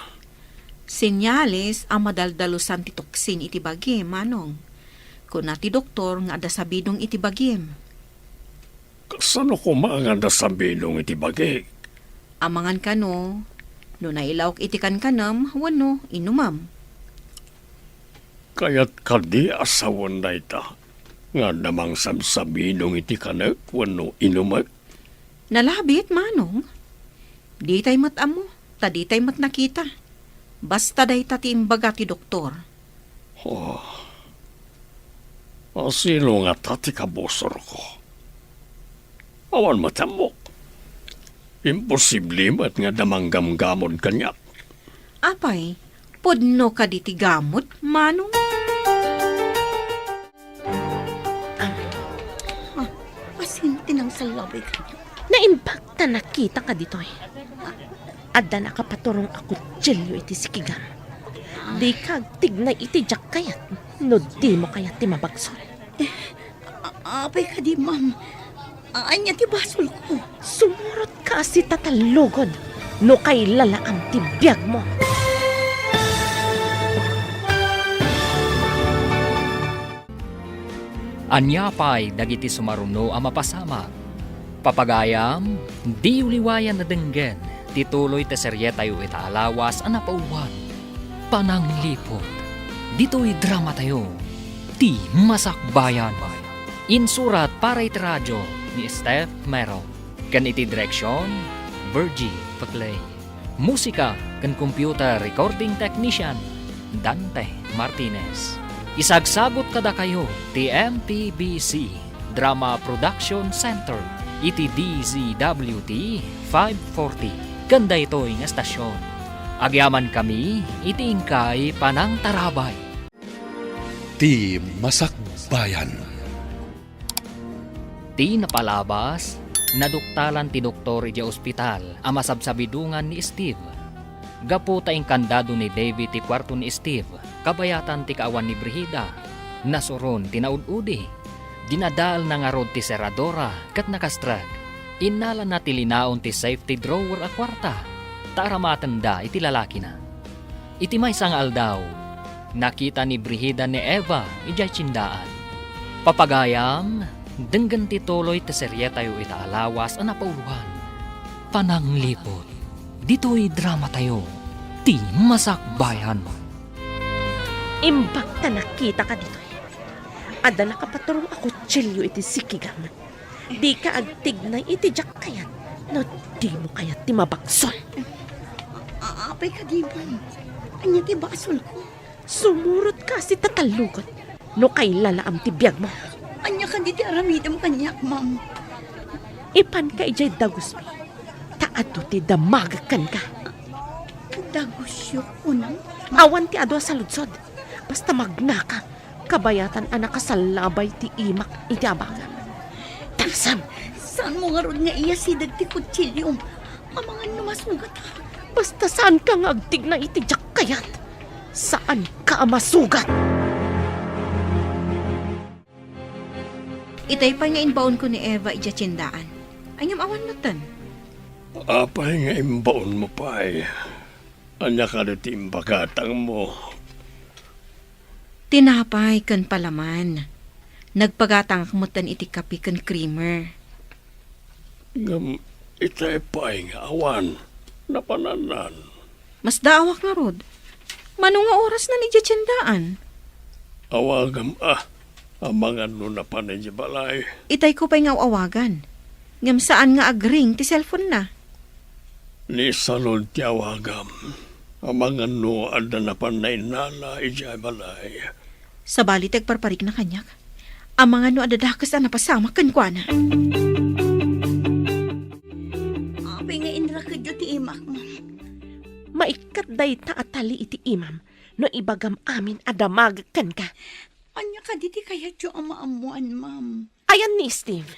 Senyales a madaldalusan ti toksin iti bagim, Manong. Kuna ti doktor nga adda sabidong iti bagim. Kasano koma nga adda sabidong iti bagik? Amangan kano, no nailawak iti kankanem wenno inumem. Kayat kadi a sawen dayta nga adda mangsabsabidong iti kanek wenno inumek? Nalabit, Manong. Ditay met ammo, ta ditay met nakita. Basta dayta ti imbaga ti doktor. Oh. Asino ngata ti kabusorko? Awan met ammok. Imposible met nga adda manggamgamod kaniak. Apay, pudno kadi ti gamod, Manong? Ah, ah, Love it. Naimbag ta nakitaka ditoy. Adda nakapaturong a kutsilio iti sikigam. Dika agtignay iti diak kayat no dimo kayat ti mabagsol. A-, apay kadi, ma'am? A-, ania ti basolko? Sumurotka a sitatallugod no kailalaam ti biagmo. Ania pay dagiti sumaruno a mapasamak? Papagayam, diyo liwayan a denggen ti tuloy ti serietayo ita a lawas a napauloan, Panangliput. Ditoy dramatayo, Ti Masakbayan. Insurat para iti radio ni Steph Mero, ken iti direksion, Virgie Paclay. Musika ken computer recording technician, Dante Martinez. Isagsagut kadakayo ti M P B C Drama Production Center iti D Z W T five forty ken daytoy nga estasion. Agyamankami iti inkay panangtarabay. Ti Masakbayan. Ti napalabas, naduktalan ti doktor idiay ospital a masabsabidongan ni Steve. Gapu ta inkandado ni Davy ti kuarto ni Steve, kabayatan ti kaawan ni Brigida, nasuron ti naud-udi. Dinadaelna ngarud ti seradora ket nakastrek. Innalana ti linaon ti safety drawer a kuarta, ta aramatenda iti lalakina. Iti maysa nga aldaw, nakita ni Brigida ni Eva idiay tiendaan. Papagayam, denggen ti tuloy ti serietayo ita a lawas a napauloan, Panangliput. Ditoy dramatayo, Ti Masakbayan. Imbag ta nakitaka ditoy. Adda nakapaturong a kutsilio iti sikigam. Dika agtignay iti diak kayat no dimo kayat ti mabagsol. A-, apay kadi, ma'am? Ania ti basolko? Sumurotka a sitatallugod no kailalaam ti biagmo. Ania kadi ti aramidem kaniak, ma'am? Ipanka idiay dagusmi, ta adu ti damagek kenka. Dagusyo, kunam? Awan ti adu a saludsod. Basta magnaka, kabayatan a nakasallabay ti imak iti abagam. Tarsem! Saanmo ngarud nga iyasideg ti kutsilyom? Amangan no masugatak. Basta saanka nga agtignay iti diak kayat. Saanka a masugat. Itay pay nga imbaonko ni Eva idiay tiendaan. Ay ngem awan metten. Apay nga imbaonmo pay? Ania kadi ti impagatangmo? Tinapay ken palaman. Nagpagatangak metten iti kape ken creamer. Ngem itay pay nga awan napanannan. Masdaawak ngarud. Mano nga orasnan idiay tiendaan? Awagam a, amangan no napan idiay balay. Itayko pay nga aw-awagan. Ngem saan nga agring ti cellphone-na. Ni Salud ti awagam. Amangan no adda napan nainnala idiay balay. Sabali ti agparparikna kaniak. Amangan no adda dakes a napasamak kenkuana. Apay nga inrakedyo ti imak, ma'am? Maikkat dayta a tali iti imam no ibagam amin a damagek kenka. Ania kadi ti kayatyo a maammoan, ma'am? Ayan ni Steve.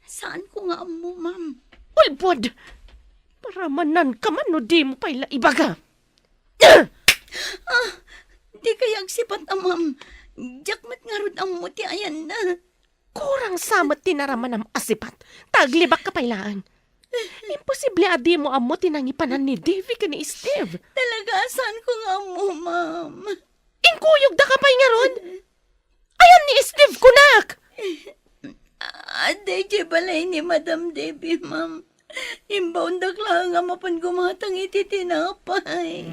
Saanko nga ammo, ma'am. Ulbod! Paramananka man no dimo pay la ibaga. Ah, dikay agsipat a, ma'am. Diak met ngarud ammo ti ayanna. Kurang sa met ti naramanam a sipat, ta aglibakka pay laeng. Imposible a dimo ammo ti nangipanan ni Davy ken ni Steve. Talaga a saanko nga ammo, ma'am. Inkuyogdaka pay ngarud? Ayan ni Steve, kunak! Adda idiay balay ni Madam Davy, ma'am. Imbaondak laeng a mapan gumatang iti tinapay.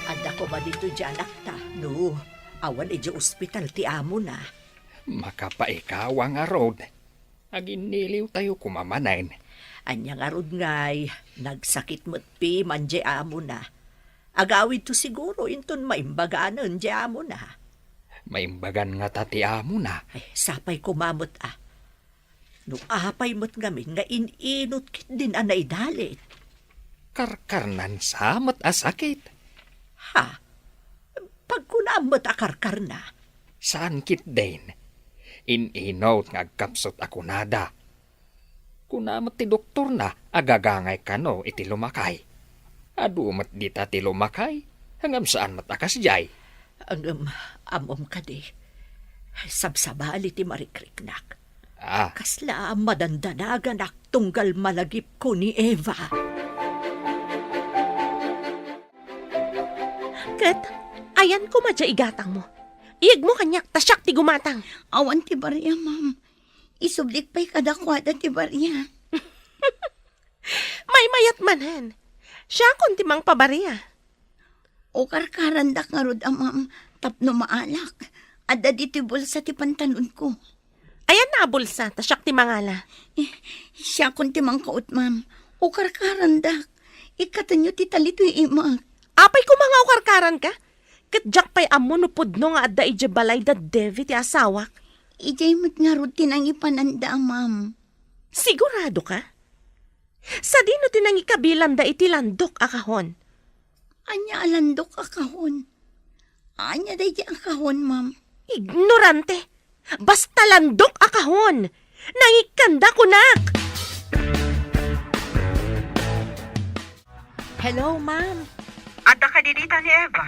Adda koma ditoy diay anakta, no awan idiay ospital ti amona. Makapaikawa ngarud. Aginniliwtayo koma manen. Ania ngarud ngay, nagsakit met piman diay amona. Agawidto siguro inton maimbaganen diay amona. Maimbagan ngata ti amona? Ay, sapay koma met a. No apay met ngamin nga in-inut ketdin a naidalit. Karkarnan sa met a sakit. Ha? Pagkunam met a karkarna, Saan ketdin. In-inut nga agkapsut a kunada. Kuna met ti doktorna a gagangay kano iti lumakay. Adu met dita ti lumakay, ngem saan met a kasdiay. Ngem ammom kadi, sabsabali ti marikriknak. Ah. Kasla madandanaganak tunggal malagipko ni Eva. Ket, ayan koma diay igatangmo. Iyegmo kaniak ta siak ti gumatang. Awan ti baria, ma'am. Isublik pay kadakuada ti baria. Maymayat manen. Siakon ti mangpabaria. O karkarandak ngarud a, ma'am, tapno maalak. Adda ditoy bulsa ti pantalonko. Ayanna a bulsa, ta siak ti mangala. Eh, siakon ti mangkaut, ma'am. O karkarandak. Ikkatenyo ti talitoy imak. Apay koma nga o karkaranka? Ket diak pay ammo no pudno nga adda idiay balay da Devi ti asawak. Idiay met ngarud ti nangipananda, ma'am. Sigurado ka? Sadino ti nangikabilanda iti landok a kahon? Ania a landok a kahon? Ania daydi a kahon, ma'am? Ignorante! Basta landok a kahon! Nangikkanda kunak! Hello, ma'am. Adda kadi dita ni Eva?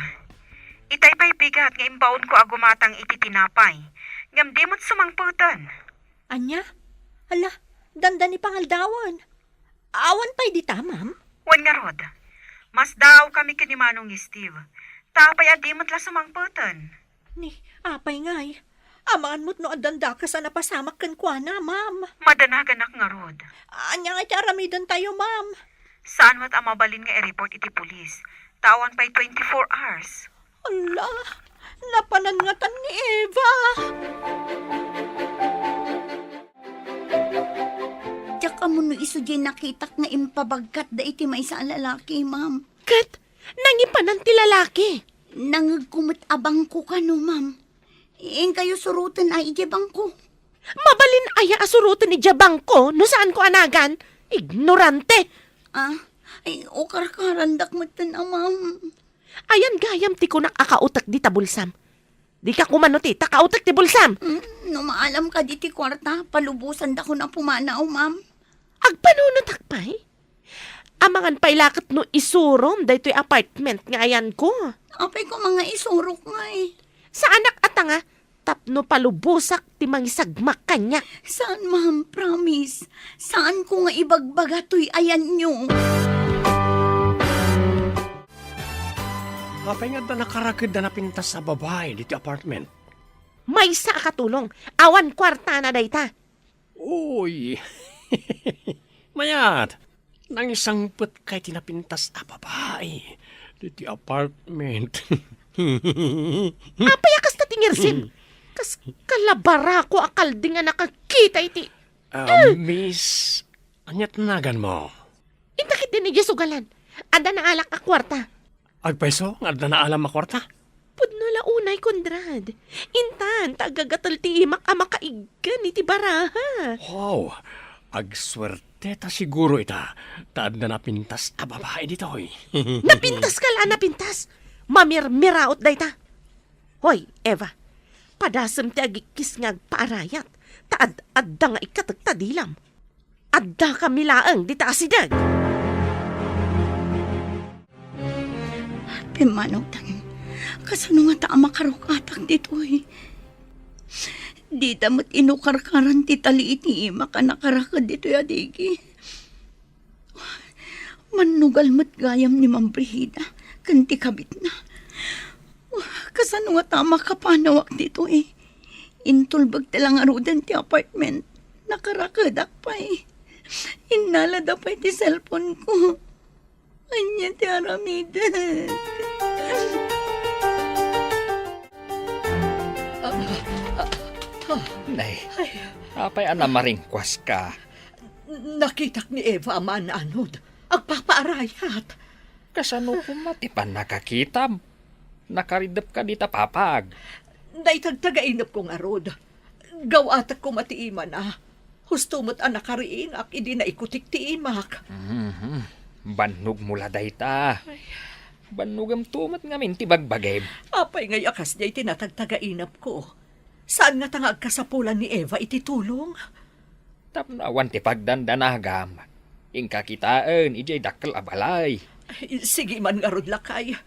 Itay pay bigat nga imbaonko a gumatang iti tinapay, ngem di met sumangpeten. Ania? Ala, dandani pangaldawen. Awan pay dita, ma'am? Wen ngarud. Masdaawkami ken ni Manong Steve. Ta apay a di met la sumangpeten? Ni, apay ngay? Amangan met no addan dakes a napasamak kenkuana, ma'am. Madanaganak ngarud. Ania ngay ti aramidentayo, ma'am? Saan met a mabalin nga i-report iti pulis. Ta awan pay twenty-four hours. Ala, napanan ngatan ni Eva. Diak ammo no isu diay nakitak nga impabagkatda iti maysa a lalaki, ma'am. Ket nangipanan ti lalaki. Nangegko met a bangko kano, ma'am. Inkayo suroten a idiay bangko. Mabalin aya a suroten idiay bangko no saanko a nagan? Ignorante! Ah, ay, o karkarandak metten a, ma'am. Ayan gayam ti kunak a kautek dita bulsam. Dika kumano ti, ta kautek ti bulsam. Mm, no maalam kadi ti kuarta, palubosandakon a pumanaw, ma'am. Agpanunotak pay? Amangan pay la ket no isurom daytoy apartment nga ayanko. Apay koma nga isurok ngay? Saanak a tanga, tapno palubosak ti mangisagmak kaniak. Saan, ma'am, promise. Saanko nga ibagbaga toy ayanyo. Apay nga adda nakarakedda napintas a babai ditoy apartment? Maysa a katulong, awan kuartana dayta. Uy! Mayat, nangisangpetkay ti napintas a babai ditoy apartment. Apay a kasta ti ngirsim? Kas kalabarako a kalding a nakakita iti Ah, miss, ania ti naganmo? Inta ketdin idiay sugalan. Adda naalak a kuarta. Agpayso nga adda naalam a kuarta? Pudno la unay, Conrad. Intan, ta agagatel ti imak a makaiggan iti baraha. Wow, agsuerte ta siguro ita, ta adda napintas a babai ditoy. Napintas ka la, napintas. Mamirmiraot dayta. Hoy, Eva, padasem ti agikkis nga agpaarayat, ta ad-adda nga ikkatek ta dilam. Addakami laeng dita asideg. Pimmanawtan, kasano ngata a makarukatak ditoy? Dida met inukarkaran ti tali iti imak a nakaraked ditoy a digi. Mannugal met gayam ni Ma'am Brigida ken ti kabitna. Kasano ngata a makapanawak ditoy? Intulbek ti la ngaruden ti apartment. Nakarakedak pay. Innalada pay ti cellphone ko. Ania ti aramidek? Ah, ah, ah. Nay, ay, apay a namaringkuaska? Nakitak ni Eva a maananod. Agpapaarayat. Kasano koma ti pannakakitam? Nakaridepka dita papag. Naitagtagainepko ngarud. Gawatek koma ti imana. Husto met a nakariinak idi naikutik ti imak. Mhm. Bannogmo la dayta. Ay. Bannogemto met ngamin ti bagbagim. Apay ngay a kasdiay ti natagtagainepko? Saan ngata nga agkasapulan ni Eva iti tulong? Tapno awan ti pagdandanagam, inka kitaen idiay dakkel a balay. Ay, sige man ngarud, lakay.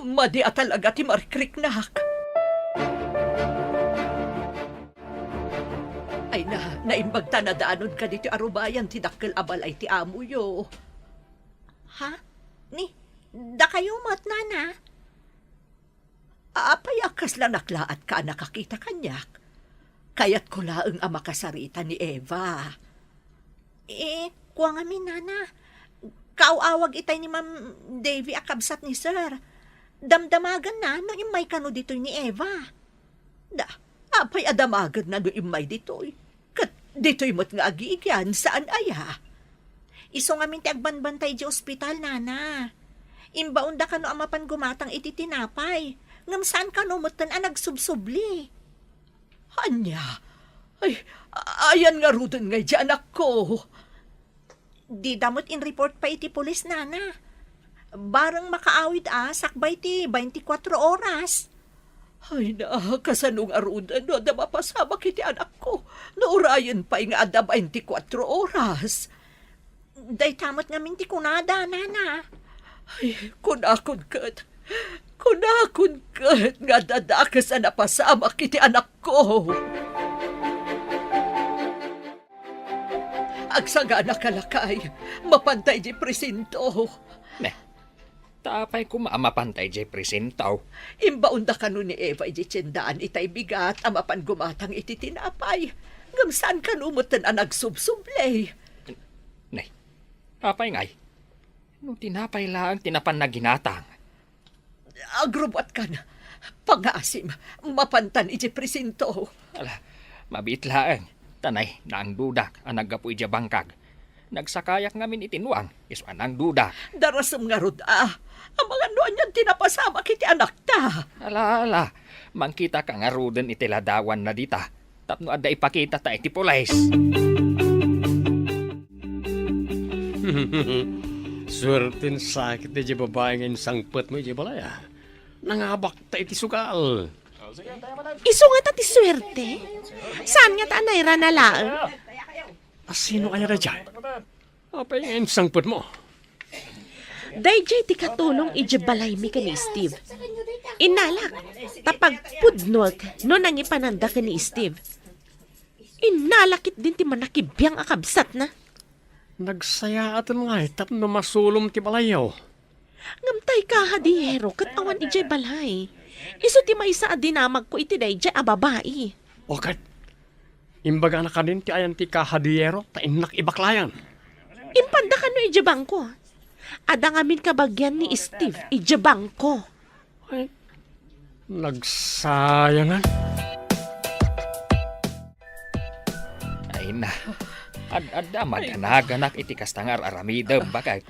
Madi a talaga ti marikriknak. Ay na, naimbag ta nadaanonka ditoy arubayan ti dakkel a balay ti amoyo. Ha? Ni, dakayo met, nana? Apay a kasla naklaat ka a nakakita kaniak? Kayatko laeng a makasarita ni Eva. Eh, kua ngamin, nana. Kaaw-awag itay ni Ma'am Davy a kabsat ni Sir. Damdamaganna no immay kano ditoy ni Eva. Da, apay a damagenna no immay ditoy? Ket ditoy met nga agigian, saan aya? Isu ngamin ti agbanbantay idiay ospital, nana. Imbaonda kano a mapan gumatang iti tinapay, ngem saan kano metten a nagsubsubli. Ania? Ay, ayan ngaruden ngay diay anakko? Dida met in-report pay iti pulis, nana. Bareng makaawid a sakbay ti twenty-four oras. Ay na, kasano ngaruden no adda mapasamak iti anakko? No urayen pay nga adda twenty-four oras. Dayta met ngamin ti kunada, nana. Ay, kunakon ket, kunakon ket nga adda dakes a napasamak iti anakko. Agsagana ka, lakay, mapanta idiay presinto. Ne, ta apay koma a mapanta idiay presinto? Imbaonda kano ni Eva idiay tiendaan itay bigat a mapan gumatang iti tinapay. Ngem saan kano metten a nagsubsubli. Ne, apay ngay? No tinapay laeng ti napan naginatang. Agrubbuatkan. Pangngaasim, mapantan idiay presinto. Ala, mabiit laeng. Ta nay, naangdudak a naggapu idiay bangkag. Nagsakayak ngamin iti nuang, isu a naangdudak. Darasem ngarud a. Amangan no anian ti napasamak iti anakta. Ala, ala. Mangkitaka ngaruden iti ladawanna dita. Tapno adda ipakitata iti pulis. Suerten sakit daydiay babai nga insangpetmo idiay balay, a. Nangabakta iti sugal. Isu ngata ti suerte? Saan ngata a nairana laeng? A, sino aya daydiay? Apay nga insangpetmo? Daydiay ti katulong idiay balaymi ken ni Steve. Innalak, ta pagpudnoek no nangipananda ken ni Steve. Innalak ketdin ti manakibiang a kabsatna. Nagsayaatem ngay tapno masulom ti balayyo. Ngem tay kahadiyero ket awan idiay balay. Isu ti maysa a dinamagko iti daydiay a babai. O ket, imbagana kadin ti ayan ti kahadiyero ta innak ibaklayan. Impanda kano idiay bangko. Adda ngamin kabagian ni Steve idiay bangko. Ay, nagsayangan. Ay na, ad-adda madanaganak iti kasta nga ar-aramidem, bakay.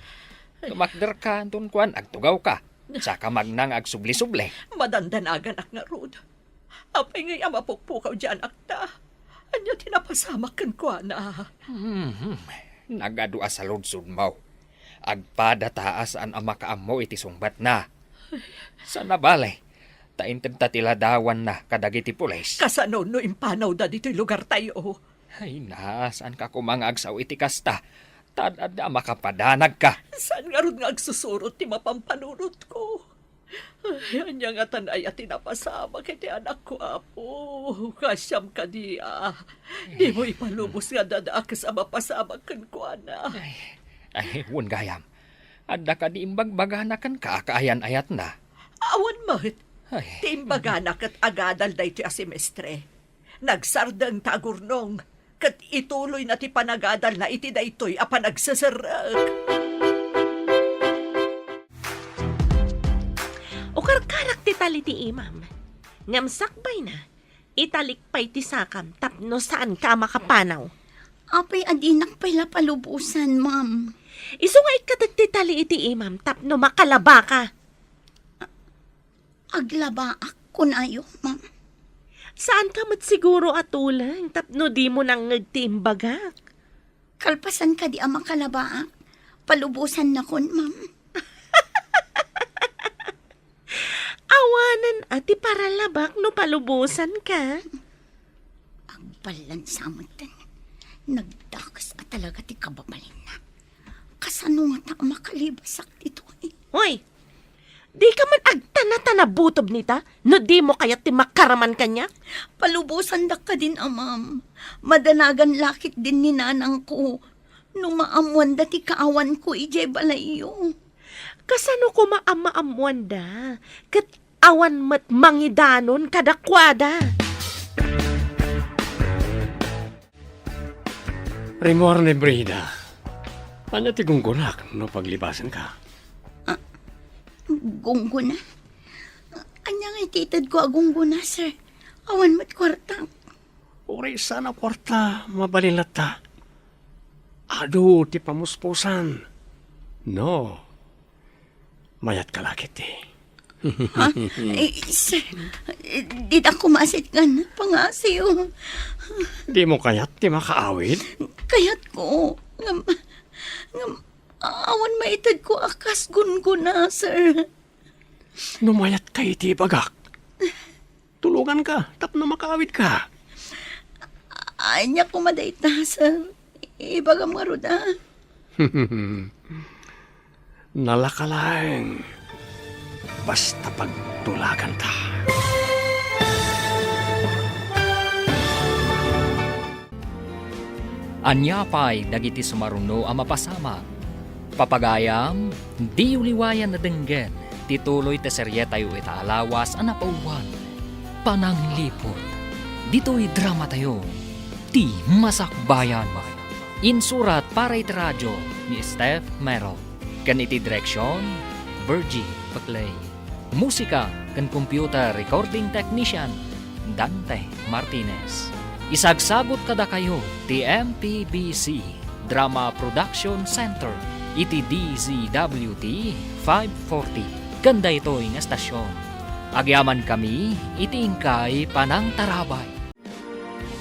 Tumakderka, anton kuan, agtugawka. Saka magna nga agsubli-subli. Madandanaganak ngarud. Apay ngay a mapukpukaw diay anakta? Ania ti napasamak kenkuana? Hmm, nagadu a saludsodmo. Agpada ta a saan a makaammo iti sungbatna. Saan a bale, ta intedta ti ladawanna kadagiti pulis. Kasano no impanawda ditoy lugartayo? Ay na, saanka koma nga agsao iti kasta. Ta ad-adda a makapadanagka. Saan ngarud nga agsusurot ti mapampanunotko? Ay, ania ngatan aya ti napasamak iti anakko, Apo? Kasiam kadi a dimo ipalubos nga adda dakes a mapasamak kenkuana. Ay, ay, wen gayam. Adda kadi imbagbagana kenka a kaayan-ayatna? Awan met. Ay. Ti imbagana ket agadal daytoy a semestre. Nagsardeng ta agurnong, ket ituloyna ti panagadalna iti daytoy a panagseserrek. Ukarkarak ti tali ti imam, ngem sakbayna, italik pay ti sakam tapno saanka a makapanaw. Apay a dinak pay la palubosan, ma'am? Isu nga ikkatek ti tali iti imam tapno makalabaka. Aglabaak, kunayo, ma'am. Saanka met siguro a tuleng tapno dimo nangngeg ti imbagak? Kalpasan kadi a makalabaak, palubosannakon, ma'am. Awanen a ti paralabak no palubosanka. Pallansa metten. Nagdakes a talaga ti kababalinna. Kasano ngata a makalibasak ditoy? Hoy! Dika man agtana-tana butob nita, no dimo kayat ti makaraman kaniak? Palubosandak kadin, amam. Madanagan la ketdin ni nanangko no maammoanda ti kaawanko idiay balayyo. Kasano koma a maammoanda? Ket awan met mangidanon kadakuada. Rimmuar ni Brida. Ania ti gunggonak no paglibasenka? Ah, gunggona? Ania ngay ti itedko a gunggona, sir? Awan met kuarta. Uray saan a kuarta, mabalin latta. Adu ti pamuspusan. No, mayatka la ketdi. Ha? Eh, sir, dita kumasit ngan pangasiw. Dimo kayat ti makaawid? Kayatko. Ngem, ngem, awan maitedko a kas gunggona, sir. No mayatka iti ibagak, tulonganka tapno makaawidka. Ania koma dayta, sir? Ibagam ngarud, a. Nalaka laeng, basta pagtulaganta. Ania pay dagiti sumaruno a mapasamak? Papagayam, diyo liwayan a denggen ti tuloy ti serietayo ita a lawas a napauluan, Panangliput. Ditoy dramatayo, Ti Masakbayan. Insurat para iti radio ni Steph Mero, ken iti direksion, Virgie Paclay. Musika ken computer recording technician, Dante Martinez. Isagsagut kadakayo ti M P B C Drama Production Center iti D Z W T five forty ken daytoy nga estasion. Agyamankami iti inkay panangtarabay.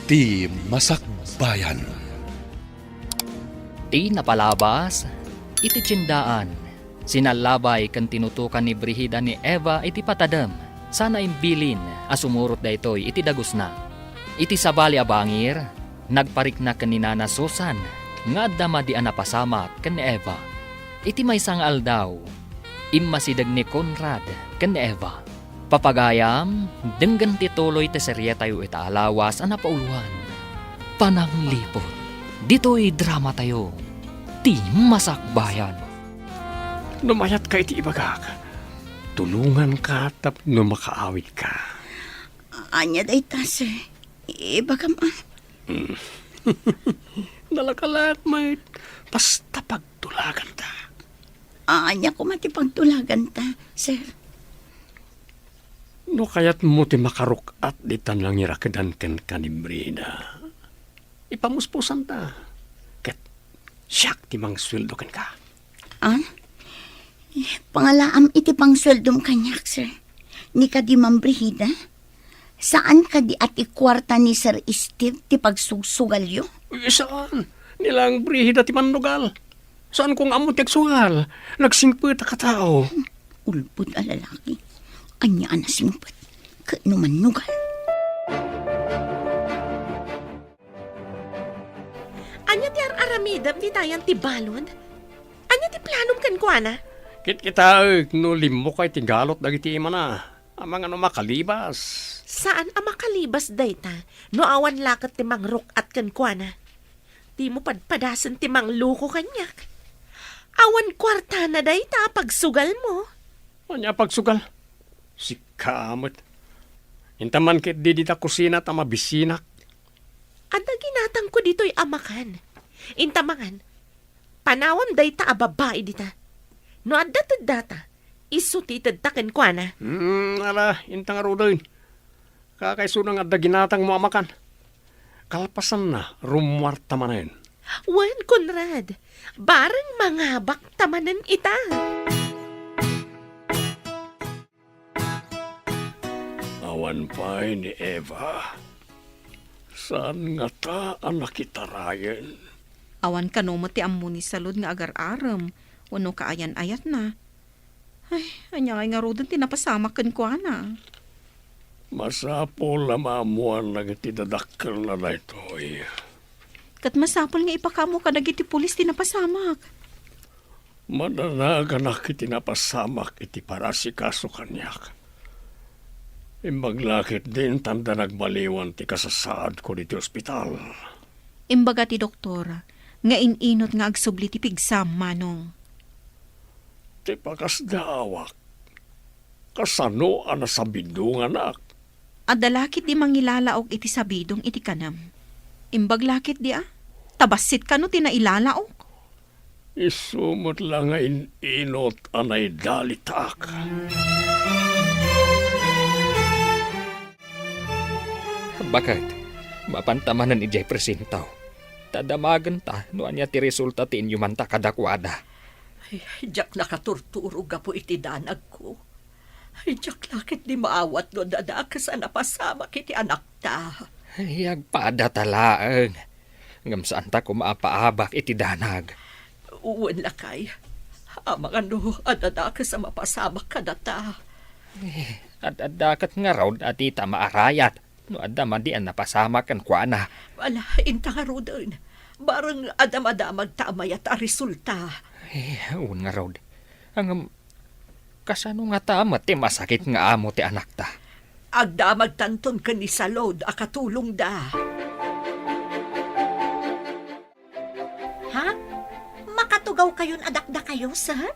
Ti Masakbayan. Ti napalabas iti tiendaan, sinallabay ken tinutokan ni Brigida ni Eva iti patadem, sana imbilin a sumurot daytoy iti dagusna. Iti sabali a bangir, nagparikna ken ni Nana Susan nga adda madi a napasamak ken ni Eva. Iti maysa nga aldaw, immasideg ni Conrad ken ni Eva. Papagayam, denggen ti tuloy ti serietayo ita a lawas a napauluan, Panangliput. Ditoy dramatayo, Ti Masakbayan. No mayatka iti ibagak, tulonganka tapno makaawidka. Ania dayta, sir? Ibagam, a. Hmm. Nalaka laeng met, basta pagtulaganta. Ania koma ti pagtulaganta, sir? No kayatmo ti makaruk-at dita nangirakedan kenka ni Brida, ipamuspusanta, ket siak ti mangsueldo kenka. Ah? Pangalaam iti pangsueldom kaniak, sir. Ni kadi, Ma'am Brigida? Saan kadi a ti kuarta ni Sir Steve ti pagsugsugalyo? Uy, saan. Ni lang Brigida ti mannugal. Saanko nga ammo ti agsugal. Nagsingpet a katao. Ulbod a lalaki. Ania a nasingpet? Ket no mannugal? Ania ti ar-aramidem ditayan ti balud? Ania ti planom kenkuana? Kitkitaek no limmukay ti galot dagiti imana. Amangan no makalibas. Saan a makalibas dayta no awan la ket ti mangruk-at kenkuana. Dimo padpadasen ti mangloko kaniak. Awan kuartana dayta a pagsugalmo. Ania a pagsugal? Sika met. Inta man ketdi dita kusina ta mabisinak. Adda ginatangko ditoy a makan. Inta mangan. Panawam dayta a babai dita. No adda teddata, isu ti itedta kenkuana. Hmm, ala, inta ngaruden. Kakaisuna nga adda ginatangmo a makan. Kalpasanna, rummuarta manen. Wen, Conrad, bareng mangabakta manen ita. Awan pay ni Eva. Saan ngata a nakitarayen? Awan kano met ti ammo ni Salud nga agar-arem wenno kaayan-ayatna. Ay, ania ngay ngaruden ti napasamak kenkuana? Masapul a maammuan dagiti dadakkelna daytoy. Ket masapul nga ipakaammo kadagiti pulis ti napasamak. Madanaganak iti napasamak iti parasikaso kaniak. Imbag la ketdi intanda nagbaliwan ti kasasaadko ditoy ospital. Imbaga ti doktor nga in-inut nga agsubli ti pigsam, Manong. Ti pakasdaawak, kasano a nasabidonganak? Adda la ketdi mangilalaok iti sabidong iti kanem. Imbag la ketdi a, ta bassit kano ti nailalaok. Isu met la nga in-inut a naidalitak. Baket, mapanta manen idiay presinto. Ta damagenta no ania ti resulta ti inyumanta kadakuada. Ay, diak nakaturturo gapu iti danagko. Ay, diak la ketdi maawat no adda dakes a napasamak iti anakta. Ay, agpadata laeng. Ngem saanta koma a paabak iti danag. Wen lakay, amangan no adda dakes a mapasamak kadata. Eh, ad-adda ket ngarud a dita maarayat no adda madi a napasamak kenkuana. Ala, inta ngaruden. Bareng adda madamagta a mayat a resulta. Eh, wen ngarud. Ngem, kasano ngata met ti masakit nga amo ti anakta? Agdamagtanton ken ni Salud a katulongda. Ha? Makatugawkayon a dakdakayo, sir?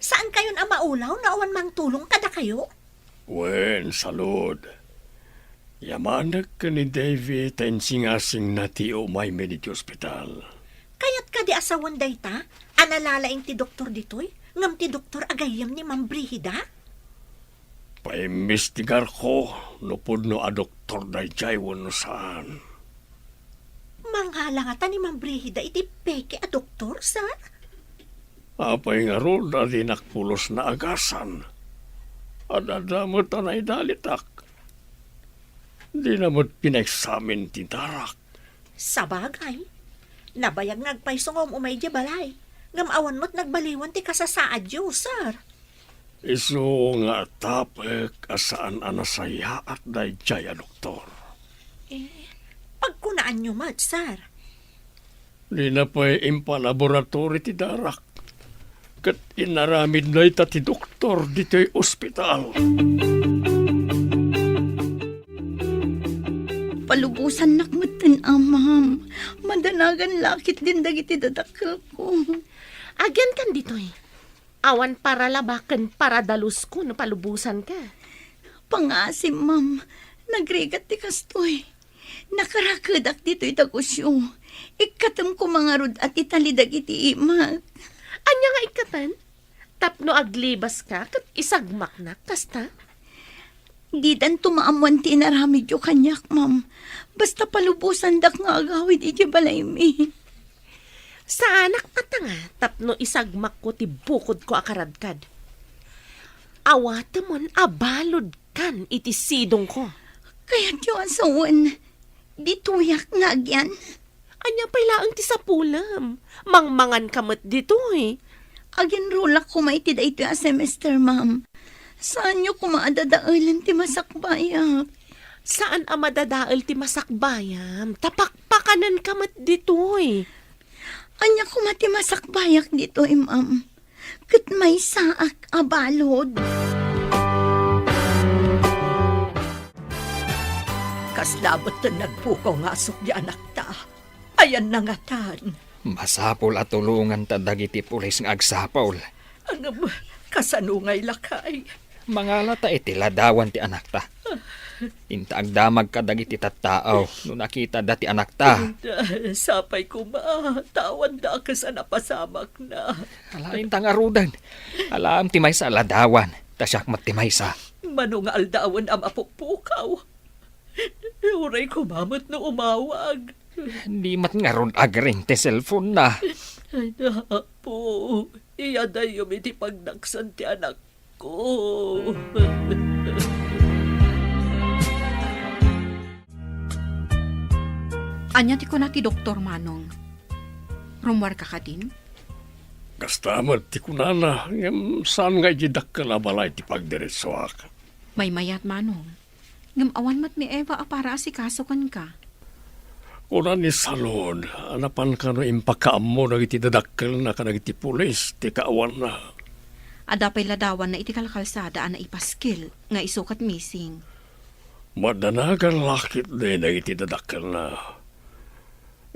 Saankayon a maulaw no awan mangtulong kadakayo? Wen, Salud. Yamanek ken ni Davy ta insingasingna ti umaymi ditoy ospital. Kayat kadi a sawen dayta a nalalaing ti doktor ditoy, ngem ti doktor a gayyem ni Ma'am Brigida? Paimbestigarko no pudno a doktor daydiay wenno saan. Mangala ngata ni Ma'am Brigida iti peke a doktor, sir? Apay ngarud a dinak pulos naagasan? Ad-adda met a naidalitak. Dina met pinaeksamin ti darak. Sabagay, nabayag nga agpayso nga um-umay idiay balay, ngem awan met nagbaliwan ti kasasaadyo, sir. Isu nga atapek a saan a nasayaat daydiay a doktor. Eh, pagkunaanyo met, sir. Dina pay impalaboratory ti darak. Ket inaramid dayta ti doktor ditoy ospital. Palubosannak metten, a, ma'am. Madanagan la ketdin dagiti dadakkelko. Agiankan ditoy. Awan paralaba ken paradalusko no palubosanka. Pangaasim, ma'am. Nagrigat ti kastoy. Nakarakedak ditoy dagusyo. Ikkatem koma ngarud a ti tali dagiti imak. Ania nga ikkaten? Tapno aglibaska ket isagmaknak, kasta? Didanto maammoan ti inaramidyo kaniak, ma'am. Basta palubosandak nga agawid idiay balaymi. Saanak a tanga tapno isagmakko ti bukodko a karadkad. Awatemon a balud kan iti sidongko. Kayatyo a sawen, ditoyak nga agian. Ania pay laeng ti sapulem? Mangmanganka met ditoy. Aginrulak koma iti daytoy a semester, ma'am. Saanyo koma a dadaelen ti masakbayak. Saan a madadael ti masakbayam, ta pakpakanenka met ditoy. Ania koma ti masakbayak ditoy, ma'am? Ket maysaak a balud. Kasla met ti nagpukaw nga asukdi anakta. Ayanna ngatan. Masapul a tulonganta dagiti pulis nga agsapul. Ngem, kasano ngay lakay? Mangalata iti ladawan ti anakta. Inta agdamag kadagiti tattao no nakitada ti anakta. Inta, sapay koma, ta awan dakes a napasamakna. Ala, inta ngaruden. Alaem ti maysa a ladawan, ta siak met ti maysa. Mano nga aldawen a mapupukaw? Uray koma met no umawag. Di met ngarud agring ti cellphone-na. Ay, Apo, iyadayom iti pagdaksan ti anak ko. Ania ti kuna ti doktor, Manong? Rummuarka kadin? Kasta met ti kunana, ngem saan nga idiay dakkel a balay ti pagdiretsuak. Maymayat, Manong. Ngem awan met ni Eva a para asikaso kenka. Kuna ni Salud a napan kano impakaammo dagiti dadakkelna kadagiti pulis ti kaawanna. Adda pay ladawanna iti kalkalsada a naipaskil nga isu ket missing. Madanagan la ketdi dagiti dadakkelna.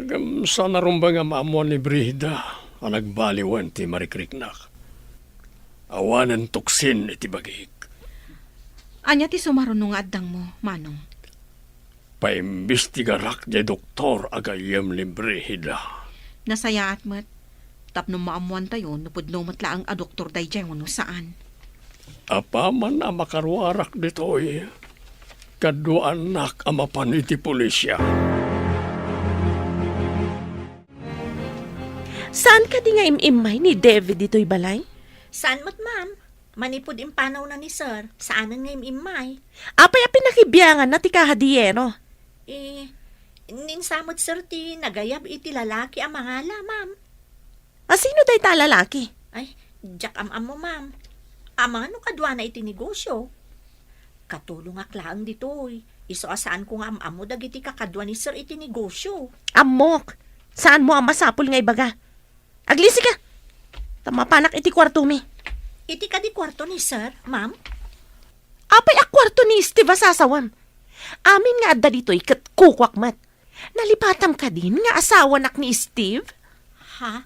Ngem saan a rumbeng a maammuan ni Brigida a nagbaliwen ti marikriknak. Awanen tuksin iti bagik. Ania ti sumaruno nga addangmo, Manong? Paimbestigarak diay doktor a gayyem ni Brigida. Nasayaat met. Tapno maammuantayo no pudno met laeng a doktor daydiay wenno saan. Apaman a makaruarak ditoy, kaduaannak a mapan iti pulisya. Saan kadi nga im-immay ni David ditoy balay? Saan met, ma'am. Manipud impanawna ni Sir, saanen nga im-immay. Apay a pinakibianganna ti kahadiyero? Eh, ninsa met, Sir, ti nagayab iti lalaki a mangala, ma'am. A sino dayta a lalaki? Ay, diak am-ammo, ma'am. Amangan no kaduana iti negosyo. Katulongak laeng ditoy. Isu a saanko nga am-ammo dagiti kakadua ni Sir iti negosyo. Ammok. Saanmo a masapul nga ibaga. Aglisika! Ta mapanak iti kuartomi. Iti kadi kuarto ni Sir, ma'am? Apay a kuarto ni Steve a sasawam? Amin nga adda ditoy ket kukuak met. Nalipatam kadin nga asawanak ni Steve? Ha?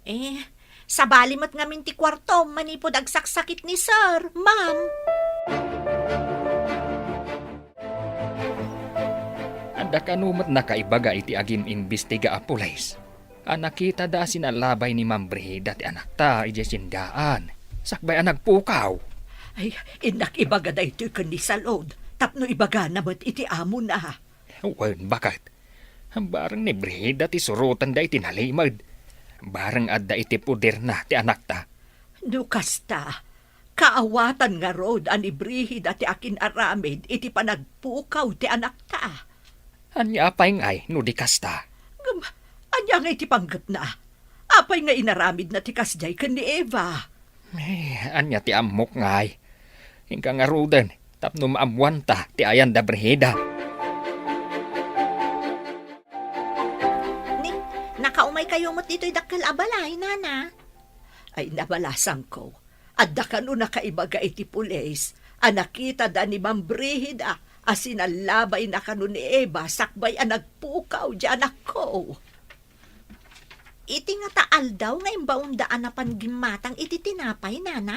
Eh, sabali met ngamin ti kuartom manipud agsaksakit ni Sir, ma'am. Adda kano met nakaibaga iti agim-imbestiga a pulis a nakitada a sinalabay ni Ma'am Brigida ti anakta idiay sindaan, sakbay a nagpukaw. Ay, innak ibaga daytoy ken ni Salud, tapno ibagana met iti amona. Wen, baket. Bareng ni Brigida ti surotenda iti nalimed. Bareng adda iti poderna ti anakta. No kasta, kaawatan ngarud a ni Brigida ti akin-aramid iti panagpukaw ti anakta. Ania pay ngay no di kasta? Ngem, ania ngay ti panggepna? Apay nga inaramidna ti kasdiay ken ni Eva? Eh, ania ti ammok ngay? Inka ngaruden tapno maammuanta ti ayan da Brigida. Ni, nakaumaykayo met ditoy dakkel a balay, nana? Ay, nabalasangko. Adda kano nakaibaga iti pulis a nakitada ni Ma'am Brigida a sinalabayna kano ni Eva sakbay a nagpukaw diay anakko. Iti ngata aldaw nga imbaonda a napan gimmatang iti tinapay, nana?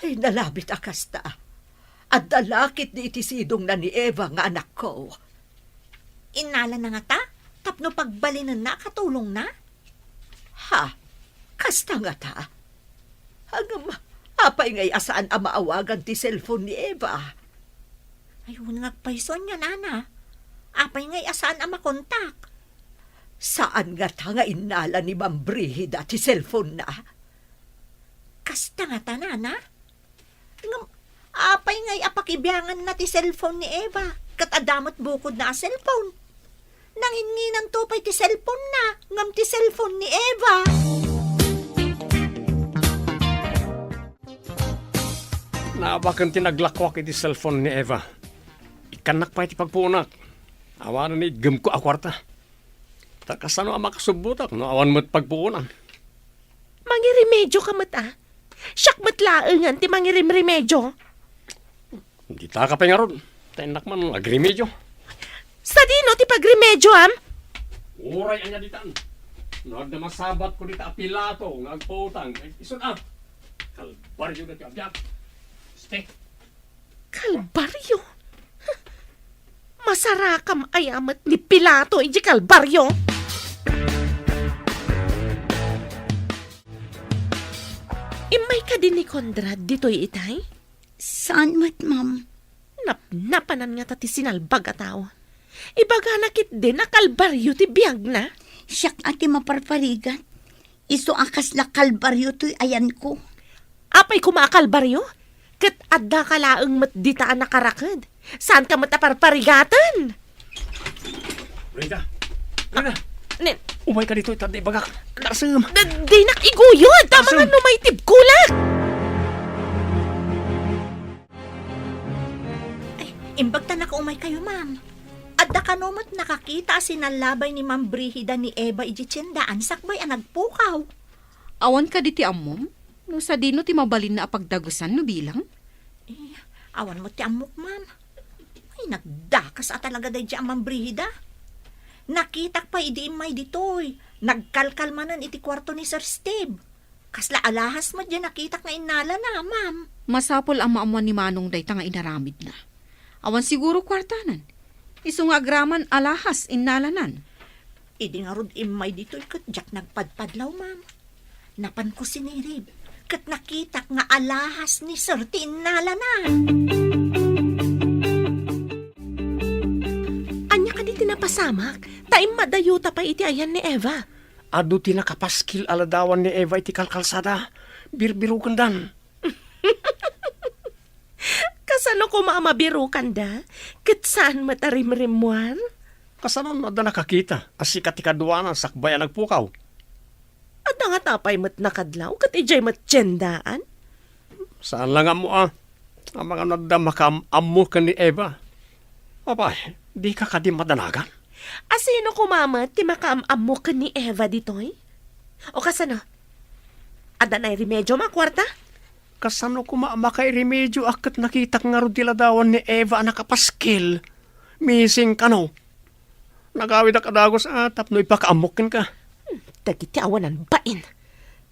Ay, nalabit a kasta. Adda la ketdi iti sidongna ni Eva nga anakko. Innalana ngata tapno pagbalinenna a katulongna? Ha? Kasta ngata? Ngem, apay ngay a saan a maawagan ti cellphone ni Eva? Ay, wen nga agpayso ania, nana. Apay ngay a saan a makontak? Saan ngata nga innala ni Ma'am Brigida ti cellphone-na? Kasta ngata, nana? Ngem, apay ngay a pakibianganna ti cellphone ni Eva? Ket adda met bukodna a cellphone. Nanginnginanto pay ti cellphone-na, ngem ti cellphone ni Eva. Naabaken ti naglakuak iti cellphone ni Eva. Ikkannak pay ti pagpuonak. Awanen ni iggemko a kuarta. Ta kasano a makasubbotak no awan met pagpuonan? Mangirimedioka met, a? Siak met laengen ti mangirimremedio. Ditaka pay ngarud. Ta innak man agremedio. Sadino ti pagremedioam? Uray ania ditan. No adda masabatko dita a Pilato nga agpautang, ay, isun a. Kalbaryo dati a biag. Ste. Kalbaryo? Masarakam aya met ni Pilato idiay Kalbaryo? Immay kadi ni Conrad ditoy itay? Saan met, ma'am? Napnapanan ngata ti sinalbag a tao. Ibagana ketdin a Kalbaryo ti biagna. Siak a ti maparparigat. Isu a kasla Kalbaryo toy ayanko. Apay koma a Kalbaryo? Ket addaka laeng met dita a nakaraked. Saanka met a parparigaten. Rita! Rita! Nen. Umayka ditoy, ta adda ibagak. Narsem! D-, dinak iguyod! Tama nga no maitibkolak! Ay, Imbag ta nakaumaykayo, ma'am. Adda kano met nakakita a sinallabay ni Ma'am Brigida ni Eva idiay tiendaan sakbay a nagpukaw? Awan kadi ti ammom? No sadino ti mabalinna a pagdagusan no bilang? Eh, awan met ti ammok, ma'am. Ay, nagdakas a talaga daydiay a Ma'am Brigida. Nakitak pay idi immay ditoy. Nagkalkal manen iti kuarto ni Sir Steve. Kasla alahas met diay nakitak nga innalana, ma'am. Masapul a maammuan ni Manong dayta nga inaramidna. Awan siguro kuartanan. Isu nga agraman alahas innalanan. Idi ngarud immay ditoy ket diak nagpadpadlaw, ma'am. Napanko sinirib, ket nakitak nga alahas ni Sir ti innalana. Ania kadi ti napasamak? Ta immadayuta pay iti ayan ni Eva. Adu ti nakapaskil a ladawan ni Eva iti kalkalsada. Birbirukendan. Kasano koma a mabirukanda? Ket saan met a rimrimmuar? Kasano no adda nakakita a sika ti kaduana sakbay a nagpukaw? Adda ngata pay met nakadlaw ket idiay met tiendaan? Saan la nga ammo a, amangan no adda makaam-ammo ken ni Eva. Apay, dika kadi madanagan? A sino koma met ti makaam-ammo ken ni Eva ditoy? O kasano? Adda nairimediom a kuarta? Kasano koma a makairemedioak ket nakitak ngarud ti ladawan ni Eva a nakapaskil? Missing kano? Nagawidak a dagus a tapno ipakaammok kenka. Hmm, dagiti awanan bain.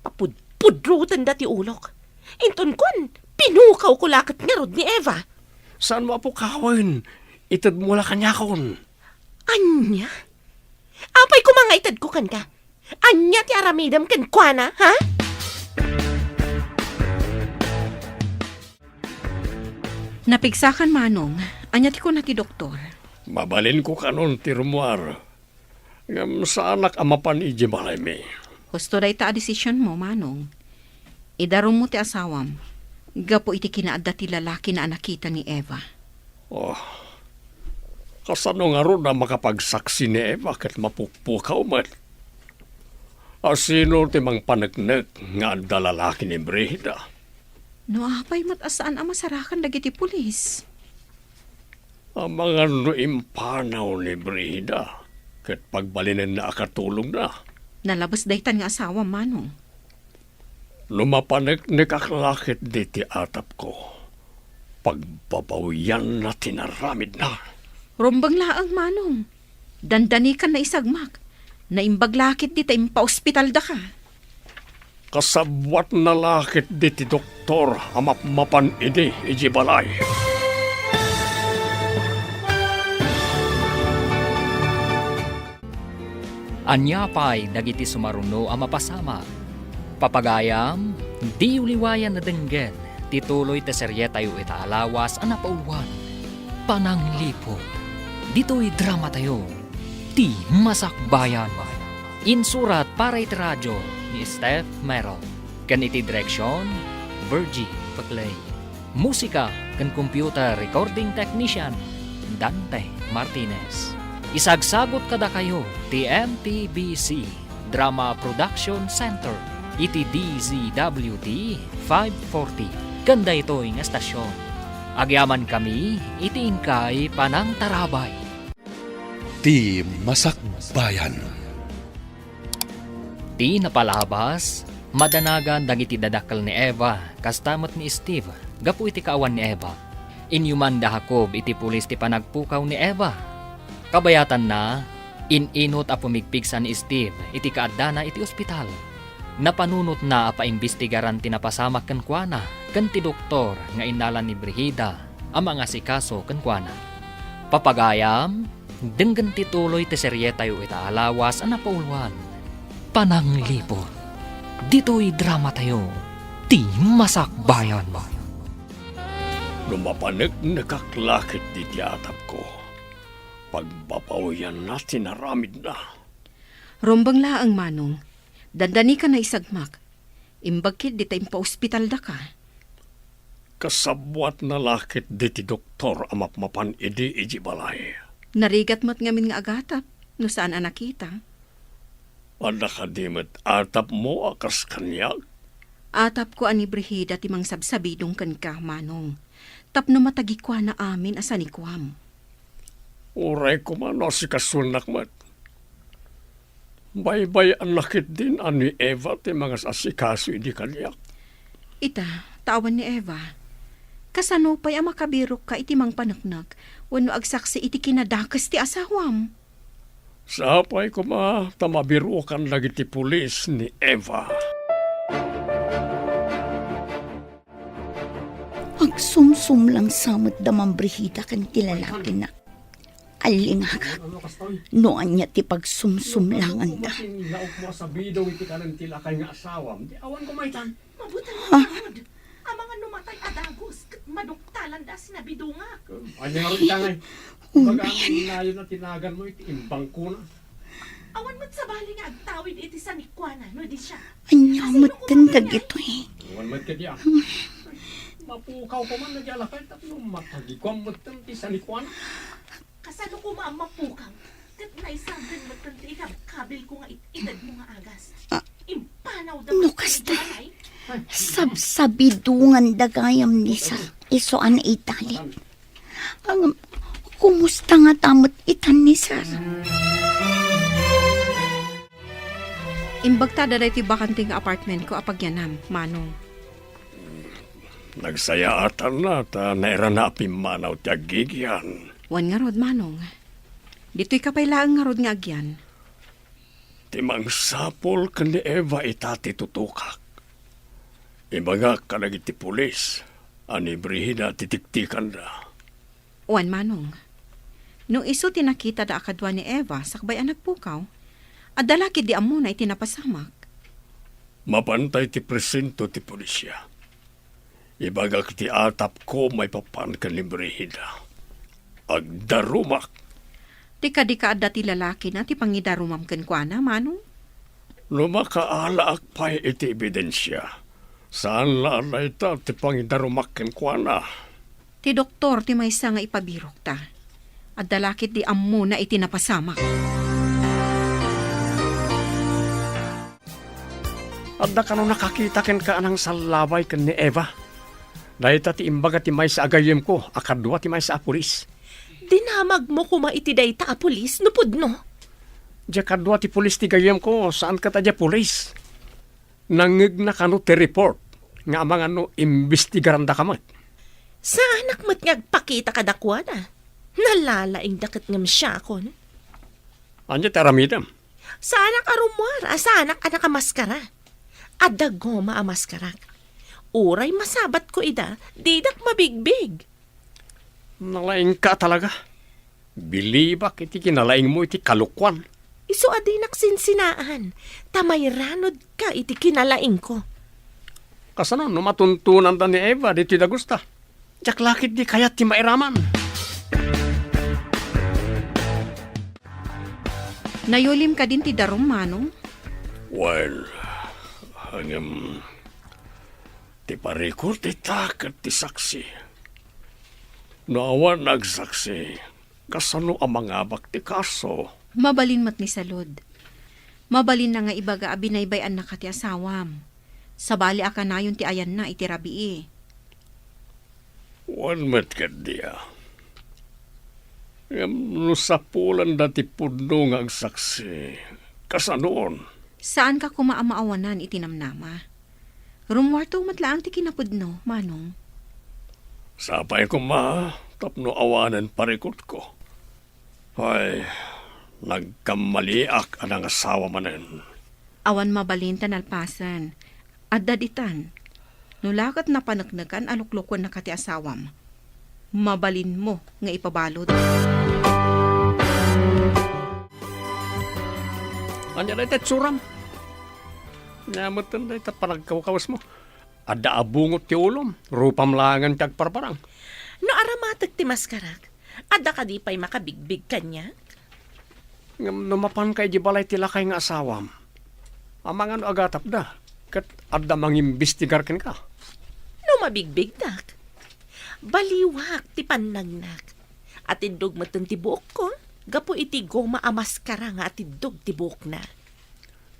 Papudpudrotenda ti ulok. Inton kuan, pinukawko la ket ngarud ni Eva. Saanmo a pukawen? Itedmo la kaniakon. Ania? Apay koma nga itedko kenka? Ania ti aramidem kenkuana, ha? Napigsakan, Manong. Ania ti kuna ti doktor? Mabalinko kanon ti rummuar. Ngem saanak a mapan idiay balaymi. Husto dayta a desisionmo, Manong. Idarummo ti asawam gapu iti kinaadda ti lalakina a nakita ni Eva. Oh, kasano ngarud a makapagsaksi ni Eva ket mapukpukaw met? A sino ti mangpaneknek nga adda lalaki ni Brigida? No apay met a saan a masarakan dagiti pulis? Amangan no impanaw ni Brigida ket pagbalinenna a katulongna. Nalabes daytan nga asawam, Manong. No mapaneknekak la ketdi ti atapko, pagbabawianna ti naramidna. Rumbeng laeng, Manong. Dandanikan naisagmak. Naimbag la ketdi ta impaospitaldaka. Kasabwatna la ketdi ti doktor a mapmapan idi idiay balay. Ania pay dagiti sumaruno a mapasamak? Papagayam, diyo liwayan a denggen ti tuloy ti serietayo ita a lawas a napauluan, Panangliput. Ditoy dramatayo, Ti Masakbayan. Insurat para iti radio ni Steph Mero, ken iti direksion, Virgie Paclay. Musika ken computer recording technician, Dante Martinez. Isagsagut kadakayo ti M P B C Drama Production Center iti D Z W T five forty ken daytoy nga estasion. Agyamankami iti inkay panangtarabay. Ti Masakbayan. Ti napalabas, madanagan dagiti dadakkel ni Eva, kasta met ni Steve, gapu iti kaawan ni Eva. Inyuman da Jacob iti pulis ti panagpukaw ni Eva. Kabayatanna, in-inut a pumigpigsa ni Steve iti kaaddana iti ospital. Napanunotna a paimbestigaran ti napasamak kenkuana ken ti doktor nga innala ni Brigida a mangasikaso kenkuana. Papagayam, denggen ti tuloy ti serietayo ita a lawas a napauluan, Panangliput. Ditoy dramatayo, Ti Masakbayan. No mapaneknekak la ketdi ti atapko, pagbabawianna ti naramidna. Rumbeng laeng, Manong. Dandanikan naisagmak. Imbag ketdi ta impaospitaldaka. Kasabwatna la ketdi ti doktor a mapmapan idi idiay balay. Narigat met ngamin nga agatap no saan a nakita. Adda kadi met atapmo a kas kaniak? Atapko a ni Brigida ti mangsabsabidong kenka, Manong. tapno matagikuana amin a sanikuam. Uray koma no asikasoennak met. Baybay-anna ketdin a ni Eva ti mangas-asikaso idi kaniak. Ita, ta awan ni Eva. Kasano pay a makabirokka iti mangpaneknek wenno agsaksi iti kinadakes ti asawam? Sapay koma ta mabirokan dagiti pulis ni Eva. Agsumsumlang sa met da Ma'am Brigida ken ti lalakina. Allingagak no ania ti pagsumsumlanganda. Laok mo a sabidong iti kanen ti lakay nga asawam. Di awan ko maitan. Mabuti nga Ha? Amangan no matay a dagus, ket maduktalan da a sinabidongak. Ania nga ron itangay? Baga amin nayon a tinagan mo iti imbangkona. Awan met sabali nga agtawid iti sanikuana no di siya. Ania met ten dagitoy? Awan met kadi a. Mapukaw pa man nagalakan tapno matagikuam met ten ti sanikuana. Kasano koma a mapukaw? Ket naisagdan met ten ti ikabkabilko nga it-itedmo nga agas. Ah, Impanaw da no met kasta, iti balay. Sabsabidongan da gayam ni Sir. Isu a naitalit. Ang, kumusta ngata met itan ni Sir? Imbagta da daytoy bakante nga apartment ko a pagyanam, Manong. Nagsayaatanna ta nairana a pimmanaw ti aggigyan. Wen ngarud, Manong. Ditoyka pay laeng ngarud nga agyan. Ti mangsapul ken ni Eva ita ti tutokak. Ibagak kadagiti pulis a ni Brigida ti tiktikanda. Wen, Manong. No isu ti nakitada a kadua ni Eva sakbay a nagpukaw, adda la ketdi ammona iti napasamak. Mapantay ti presento ti polisia. Ibagak ti atapko maipapan ken ni Brigida. Agdarumak. Ti kadi ka adda ti lalakina ti pangidarumam kenkuana, Manong? No makaalaak pay iti ebidensia, saan la a dayta ti pangidarumak kenkuana. Ti doktor ti maysa nga ipabirokta. Adda la ketdi ammona iti napasamak. Adda kano nakakita kenka a nangsallabay ken ni Eva? Dayta ti imbaga ti maysa a gayyemko a kadua ti maysa a pulis. Dinamagmo koma iti dayta a pulis no pudno? Dia kadua ti pulis ti gayyemko, saan ket a dia pulis. Nangngegna kano ti report nga amangan no imbestigarandaka met. Saanak met nga agpakita kadakuada. Nalalaingda ket ngem siakon. Ania ti aramidem? Saanak a rummuar a saanak a nakamaskara. Adda goma a maskarak. Uray masabatko ida, didak mabigbig. Nalaingka talaga. Bilibak iti kinalaingmo iti kalokuan. Isu a dinak sinsinaan, ta mairanudka iti kinalaingko. Kasano no matuntonanda ni Eva ditoy dagusta? Diak la ketdi kayat ti mairaman. Nayulim kadin ti darum, Manong? Well, ngem, ti parikut ita ket ti saksi. No awan nagsaksi, kasano a mangabak ti kaso? Mabalin met ni Salud. Mabalinna nga ibaga a binaybay-annaka ti asawam. Sabali a kanayon ti ayanna iti rabii. Wen met ketdi a. Ngem no sapulanda ti pudno nga agsaksi, kasanoon? Saanka koma a maawanan iti namnama. Rummuarto met laeng ti kinapudno, Manong. Sapay koma tapno awanen parikutko. Ay, nagkammaliak a nangasawa manen. Awan mabalin ta nalpasen. Adda ditan. No la ket napaneknekan a luklukuennaka ti asawam, mabalinmo nga ipabalud. Ania dayta itsuram? Ania metten dayta panagkawkawesmo? Adda a bungot ti ulom, rupam laengen ti agparparang. No aramatek ti maskarak, adda kadi pay makabigbig kaniak? Ngem no mapanka idiay balay ti lakay nga asawam, amangan no agatapda, ket adda mangimbestigar kenka. No mabigbigdak, baliwak ti pannangnak. Atiddog metten ti buokko gapu iti goma a maskara nga atiddog ti buokna.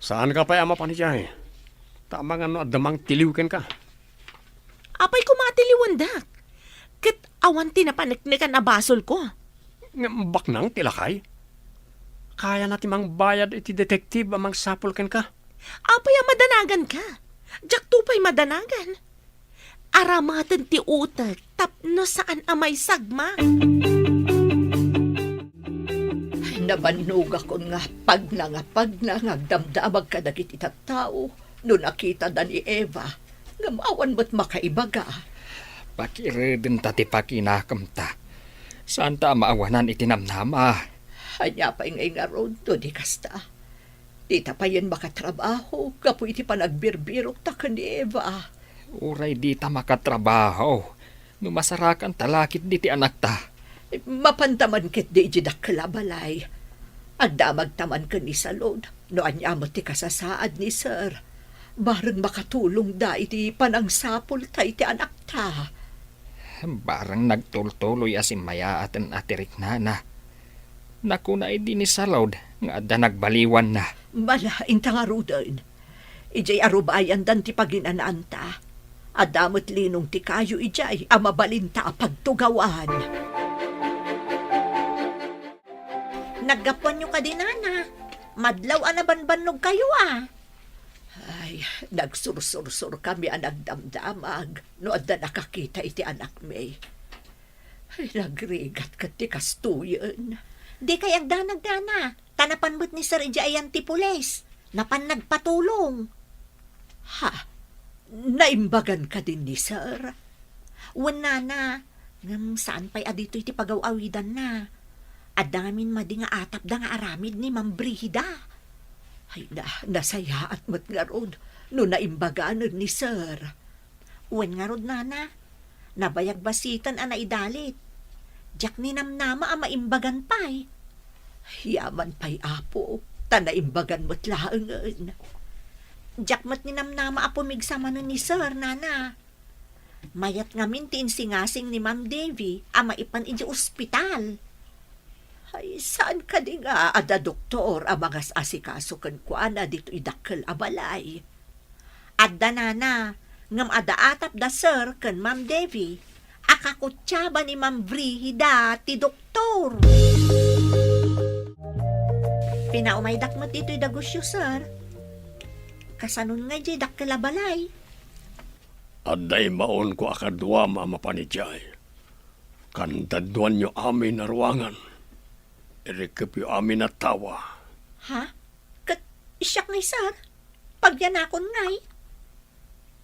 Saanka pay a mapan idiay, ta amangan no adda mangtiliw kenka. Apay koma a tiliwendak? Ket awan ti napaneknekan a basolko. Ngem baknang ti lakay? Kayana ti mangbayad iti detective a mangsapul kenka. Apay a madanaganka? Diakto pay madanagan. Aramaten ti utek tapno saan a maisagmak. Nabannogakon nga pagna nga pagna nga agdamdamag kadagiti tattao no nakitada ni Eva, ngem awan met makaibaga. Pakiredenta ti pakinakemta. Saanta a maawanan iti namnama. Ania pay ngay ngarud no di kasta? Dita payen makatrabaho gapu iti panagbirbirokta ken ni Eva. Uray dita makatrabaho, no masarakanta la ketdi ti anakta. Mapanta man ketdi idiay dakkel a balay. Agdamagta man ken ni Salud, no ania met ti kasasaad ni Sir. Bareng makatulongda iti panangsapulta iti anakta. Bareng nagtultuloy a simmayaaten a ti riknana. Nakuna idi ni Salud nga adda nagbaliwanna. Malainta ngaruden. Idiay arubayandan ti paginanaanta. Adda met linong ti kayo idiay a mabalinta a pagtugawan. Naggapuanyo kadi, Nana? Madlaw a nabanbannogkayo, a. Ay, nagsursursurkami a nagdamdamag no adda nakakita iti anakmi. Ay, nagrigat ket ti kastoyen. Dikay agdanag, Nana, ta napan met ni Sir idiay ayan ti pulis. Napan nagpatulong. Ha? Naimbagan kadin ni Sir? Wen, Nana, ngem saan pay a ditoy ti pagaw-awidanna. Adda ngamin madi nga atapda nga aramid ni Ma'am Brigida. Ay na, nasayaat met ngarud no naimbaganen ni Sir. Wen ngarud, Nana, nabayag basiten a naidalit. Diak ninamnama a maimbagan pay. Yaman pay, Apo, ta naimbagan met laengen. Diak met ninamnama a pumigsa manen ni Sir, Nana. Mayat ngamin ti insingasing ni Ma'am Devi a maipan idiay ospital. Ay, saan kadi nga adda doktor a mangas-asikaso kenkuana ditoy dakkel a balay? Adda, Nana, ngem adda atapda Sir ken Ma'am Devi a kakutiaba ni Ma'am Brigida ti doktor. Pinaumaydak met ditoy dagusyo, Sir. Kasanon nga idiay dakkel a balay? Adda immaonko a kaduam a mapan idiay. Kandaduanyo amin a ruangan. Irikepyo amin a tawa. Ha? Ket siak ngay, Sir? Pagyanakon ngay?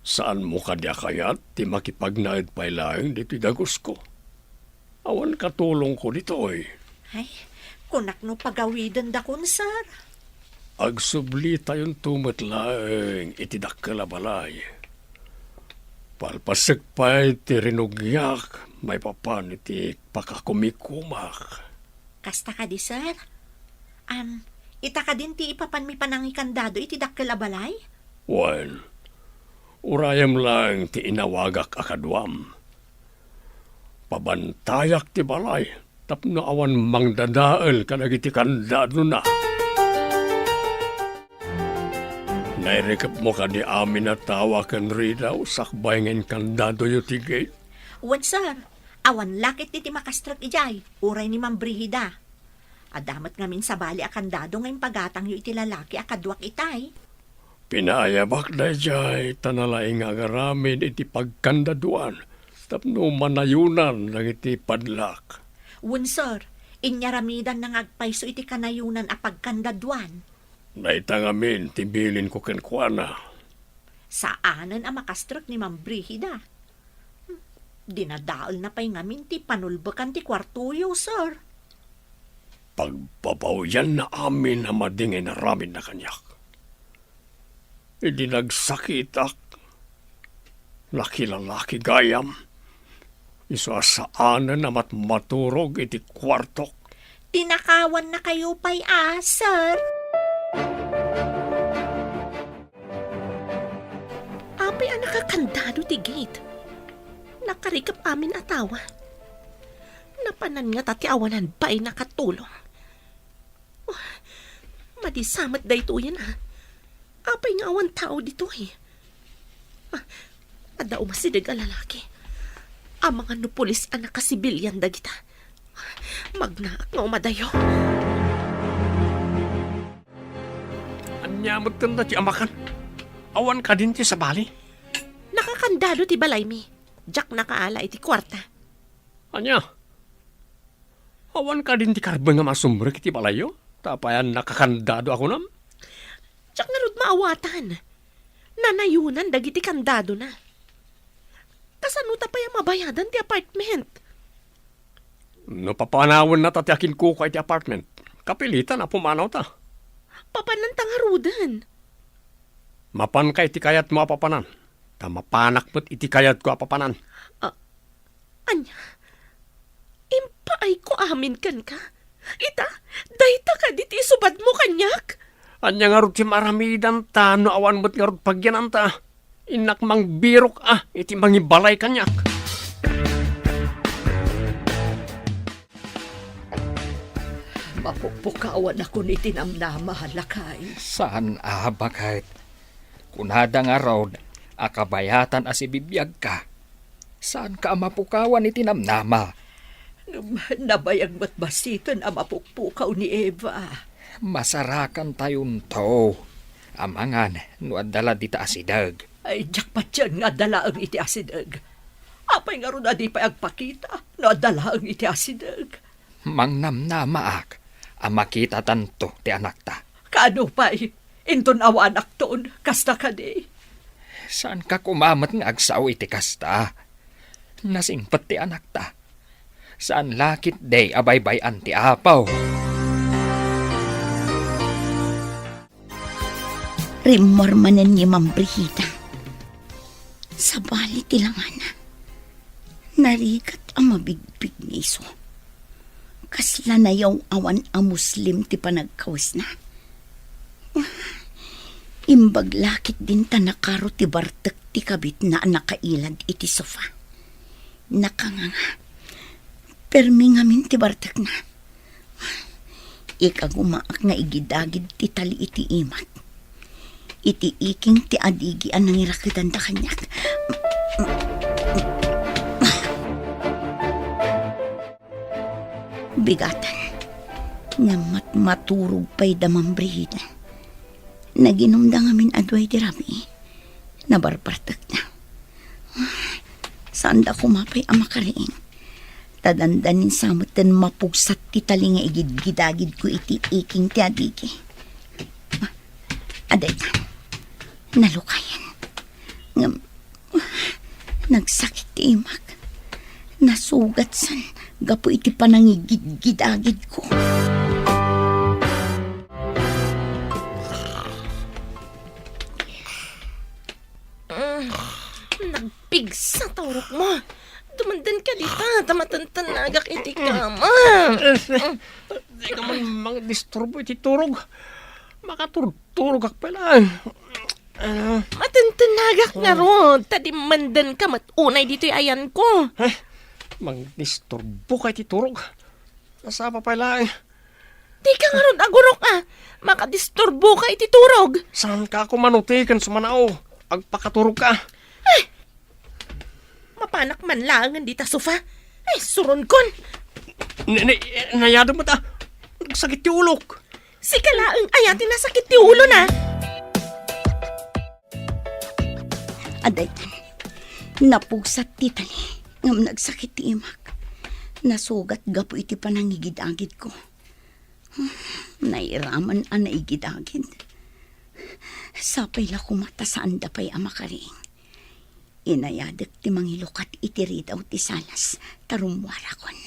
Saanmo kadi a kayat ti makipagnaed pay laeng ditoy dagusko? Awan katulongko ditoy. Ay, kunak no pagawidendakon, Sir. Agsublitayonto met laeng iti dakkel a balay. Palpasek pay ti rinugyak maipapan iti pakakumikumak. Kasta kadi, Sir? Am, ita kadin ti ipapanmi panangikandado iti dakkel a balay? Wen, urayem laeng ti inawagak a kaduam. Pabantayak ti balay tapno awan mangdadael kadagiti kandadona. Nairikepmo kadi amin a tawa ken ridaw sakbay nga inkandadoyo ti gate? Wen, sir. Awan la ketdi ti makastrek idiay, uray ni Ma'am Brigida. Adda met ngamin sabali a kandado nga impagatangyo iti lalaki a kaduak itay. Pinaayabak daydiay ta nalaing nga agaramid iti pagkandaduan tapno manayonan dagiti padlak. Wen, sir, inyaramidanna nga agpayso iti kanayonan a pagkandaduan. Dayta ngamin ti bilinko kenkuana. Saanen a makastrek ni Ma'am Brigida. Hmm, dinadaelna pay ngamin ti panulbekan ti kuartoyo, sir. Pagbabawianna amin a madi nga inaramidna kaniak. Idi nagsakitak, nakilalaki gayam, isu a saanen a matmaturog iti kuartok. Tinakawannakayo pay a, sir. Apay a nakakandado ti gate? Nakarikep amin a tawa. Napanan ngata ti awanan bain a katulong. Oh, madi sa met daytoyen a. Apay nga awan tao ditoy? Ah, adda umasideg a lalaki. Amangan no pulis a nakasibilian dagita. Magnaak nga umadayo. Ania met kanda ti amakan? Awan kadin ti sabali? Nakakandado ti balaymi. Diak nakaala iti kuarta. Ania? Awan kadin ti karbeng a masumrek iti balayyo? Ta apay a nakakandado a kunam? Diak ngarud maawatan. Nanayonan dagiti kandadona. Kasano ta pay a mabayadan ti apartment? No papanawennata ti akinkukua iti apartment, kapilitan a pumanawta. Papananta ngaruden. Mapanka iti kayatmo a papanan, ta mapanak met iti kayatko a papanan. Ah, ania? Impaayko amin kenka? Ita, dayta kadi ti isubadmo kaniak? Ania ngarud ti maaramidanta no awan met ngarud pagyananta? Innak mangbirok a iti mangibalay kaniak. Mapukpukawanakon iti namnama, lakay. Saan a, baket. Kunada ngarud a kabayatan a sibibiagka. Saanka a mapukawan iti namnama. Ngem nabayag met basiten a mapukpukaw ni Eva. Masarakantayonto. Amangan no adda la dita asideg. Ay, diak patien nga adda laeng iti asideg. Apay ngarud a di pay agpakita no adda laeng iti asideg? Mangnamnamaak a makitatanto ti anakta. Kaano pay? Inton awanakton, kasta kadi? Saanka koma met nga agsao iti kasta. Nasingpet ti anakta. Saan la ketdi a baybay-an ti Apo. Rimmor manen ni Ma'am Brigida. Sabali ti langana. Narigat a mabigpig ni isu. Kasla nayaw-awan a Muslim ti panagkawesna. Imbag la ketdin ta nakaro ti bartek ti kabitna a nakailad iti sofa. Nakanganga. Permi ngamin ti bartekna. Ikagumaak nga igidagid ti tali iti imak. Iti iking ti adigi a nangirakidanda kaniak. Bigatan. Ngem met maturog pay da Ma'am Brigida. Naginumda ngamin a dua idi rabii. Nabarbartekda. Saanda koma pay a makariing. Ta dandanin sa metten mapugsat ti tali nga igidgidagidko iti iking ti adigi. Adayta. Nalukayan. Ngem, nagsakit ti imak. Nasugatsan gapu iti panangigidgidagidko. Mm, nagpigsa ta urokmo. Dumandanka dita, ta matentenagak iti kama. Dika man mangdisturbo iti turog. Makaturturogak pay laeng. Ah. Matentenagak ngarud, ta dimmandanka met unay ditoy ayanko. Eh, mangdisturboka iti turog. Nasapa pay laeng. Dika ngarud agurok a makadisturboka iti turog. Saanka a kumanuti ken sumanao? Agpakaturogka. Ay! Mapanak man laengen dita sofa. Ay, suronkon. Ni, ni, nayadem met a. Nagsakit ti ulok. Sika laeng aya ti nasakit ti ulona. Adaytan, napugsat ti tali, ngem nagsakit ti imak. Nasugat gapu iti panangigidagidko. Nairaman a naigidagid. Sapay la koma ta saanda pay a makariing. Inayadek ti mangilukat iti ridaw ti salas, ta rummuarakon.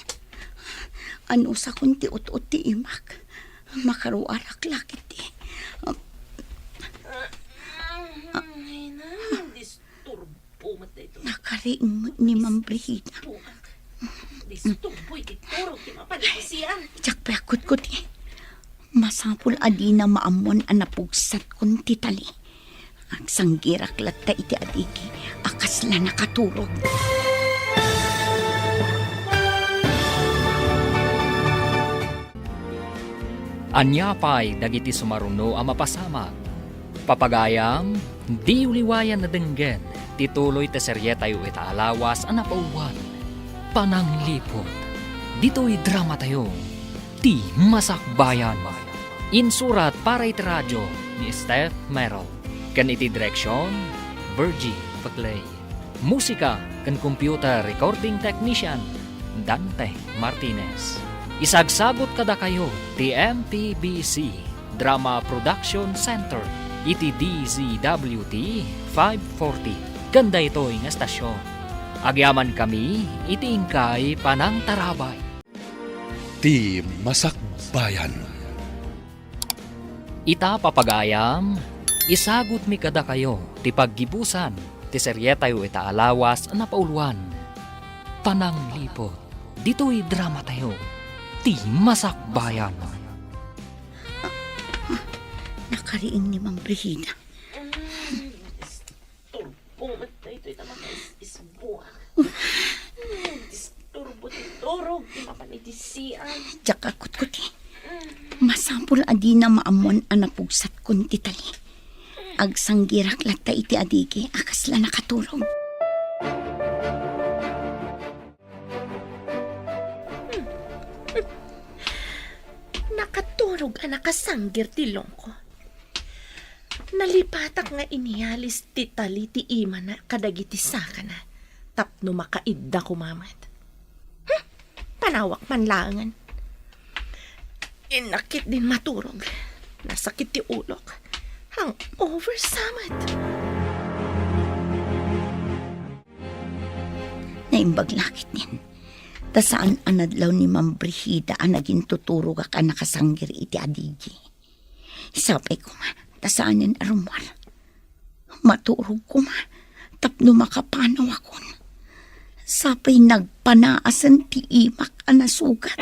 Anusakon ti ut-ut ti imak. Makaruarak la ketdi. Ay, na, disturbo met daytoy. Nakariing met ni Ma'am Brigida. Disturbo iti turog ti mapanagsian. Diak pay agkutkuti. Masapul a dina maammuan a napugsatkon ti tali. Agsanggirak latta iti adigi a kasla nakaturog. Ania pay dagiti sumaruno a mapasamak? Papagayam, diyo liwayan a denggen ti tuloy ti serietayo ita a lawas a napaubot. Panangliput. Ditoy dramatayo, Ti Masakbayan. Insurat para iti radio ni Steph Merrill. Ken iti direksion, Virgie Paclay. Musika ken computer recording technician, Dante Martinez. Isagsagut kadakayo ti M P B C Drama Production Center iti D Z W T five forty. Ken daytoy nga estasion, agyamankami iti inkay panangtarabay. Ti Masakbayan. Ita, papagayam, isagutmi kadakayo ti paggibusan ti serietayo ita a lawas a napauluan, Panangliput, ditoy dramatayo, Ti Masakbayan. Nakariing ni Ma'am Brigida. Turbo met daytoy ta makaisbuak. Disturbo ti turog ti mapan iti sian. Diak a kutkuti. Masapul a dina maammuan a napugsatkon ti tali. Agsanggirak latta iti adigi a kasla nakaturog. Nakaturog a nakasanggir ti lungko. Nalipatak nga inialis ti tali ti imana kadagiti sakana tapno makaidda koma met. Hmm, panawak man laengen. Innak ketdin maturog. Nasakit ti ulok. Hangover sa met. Naimbag la ketdin. Ta saan a nadlaw ni Ma'am Brigida a nagintuturogak a nakasanggir iti adigi. Sapay koma, ta saanen a rummuar. Maturog koma, tapno makapanawakon. Sapay nagpanaasen ti imak a nasugat.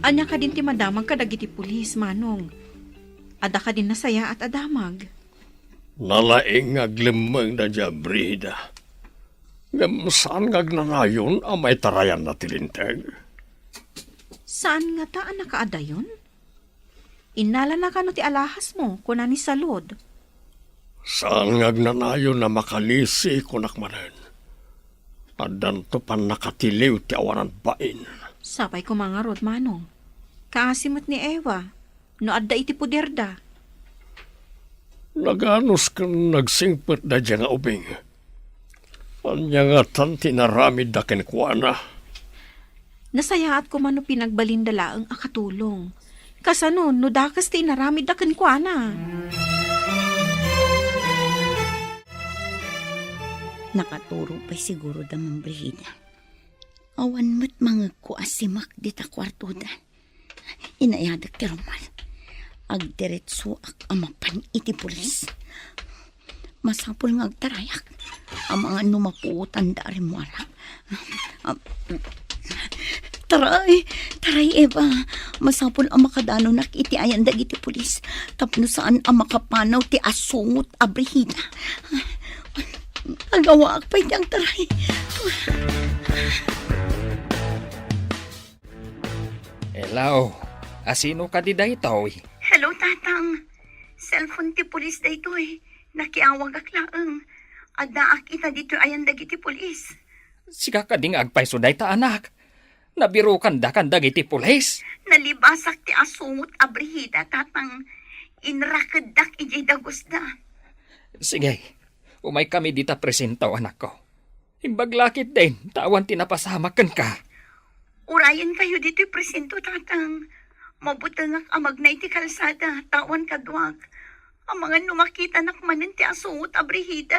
Ania kadin ti madamag kadagiti pulis, Manong? Adda kadin nasayaat a damag? Nalaing nga aglemmengda diay Brigida. Ngem saan nga agnanayon a maitarayanna ti linteg. Saan ngata a nakaadayon? Innalana kano ti alahasmo, kuna ni Salud. Saan nga agnanayon a makalisi, kunak manen. Addanto pannakatiliw ti awanan bain. Sapay koma ngarud, Manong. Kaasi met ni Eva, no adda iti poderda. Naganus ken nagsingpet daydiay nga ubing. Ania ngatan ti inaramidda kenkuana? Nasayaat koma no pinagbalinda laeng a katulong. Kasano no dakes ti inaramidda kenkuana? Nakaturog pay siguro da, Ma'am Brigida. Awan met mangegko a simak dita kuartoda. Inayadek ti rummuar. Agdiretsoak a mapan iti pulis. Masapul nga agtarayak. Amangan no mapuotanda a rimmuarak. Am, taray, taray, Eva. Masapul a makadanonak iti ayan dagiti pulis. Tapno saan a makapanaw ti asungot a Brigida. Agawaak pay ti agtaray. Hello, asino kadi daytoy? Hello, Tatang. Cellphone ti pulis daytoy. Nakiawagak laeng. Addaak ita ditoy ayan dagiti pulis. Sika kadi nga agpayso dayta, anak? Nabirukandakan dagiti pulis? Nalibasak ti asungot a Brigida, Tatang. Inrakeddak idiay dagusda. Sige, umaykami dita presinto, anakko. Imbag la ketdin, ta awan ti napasamak kenka. Urayenkayo ditoy presinto, Tatang. Mabutengak a magna iti kalsada, ta awan kaduak. Amangan no makitanak manen ti asungot a Brigida.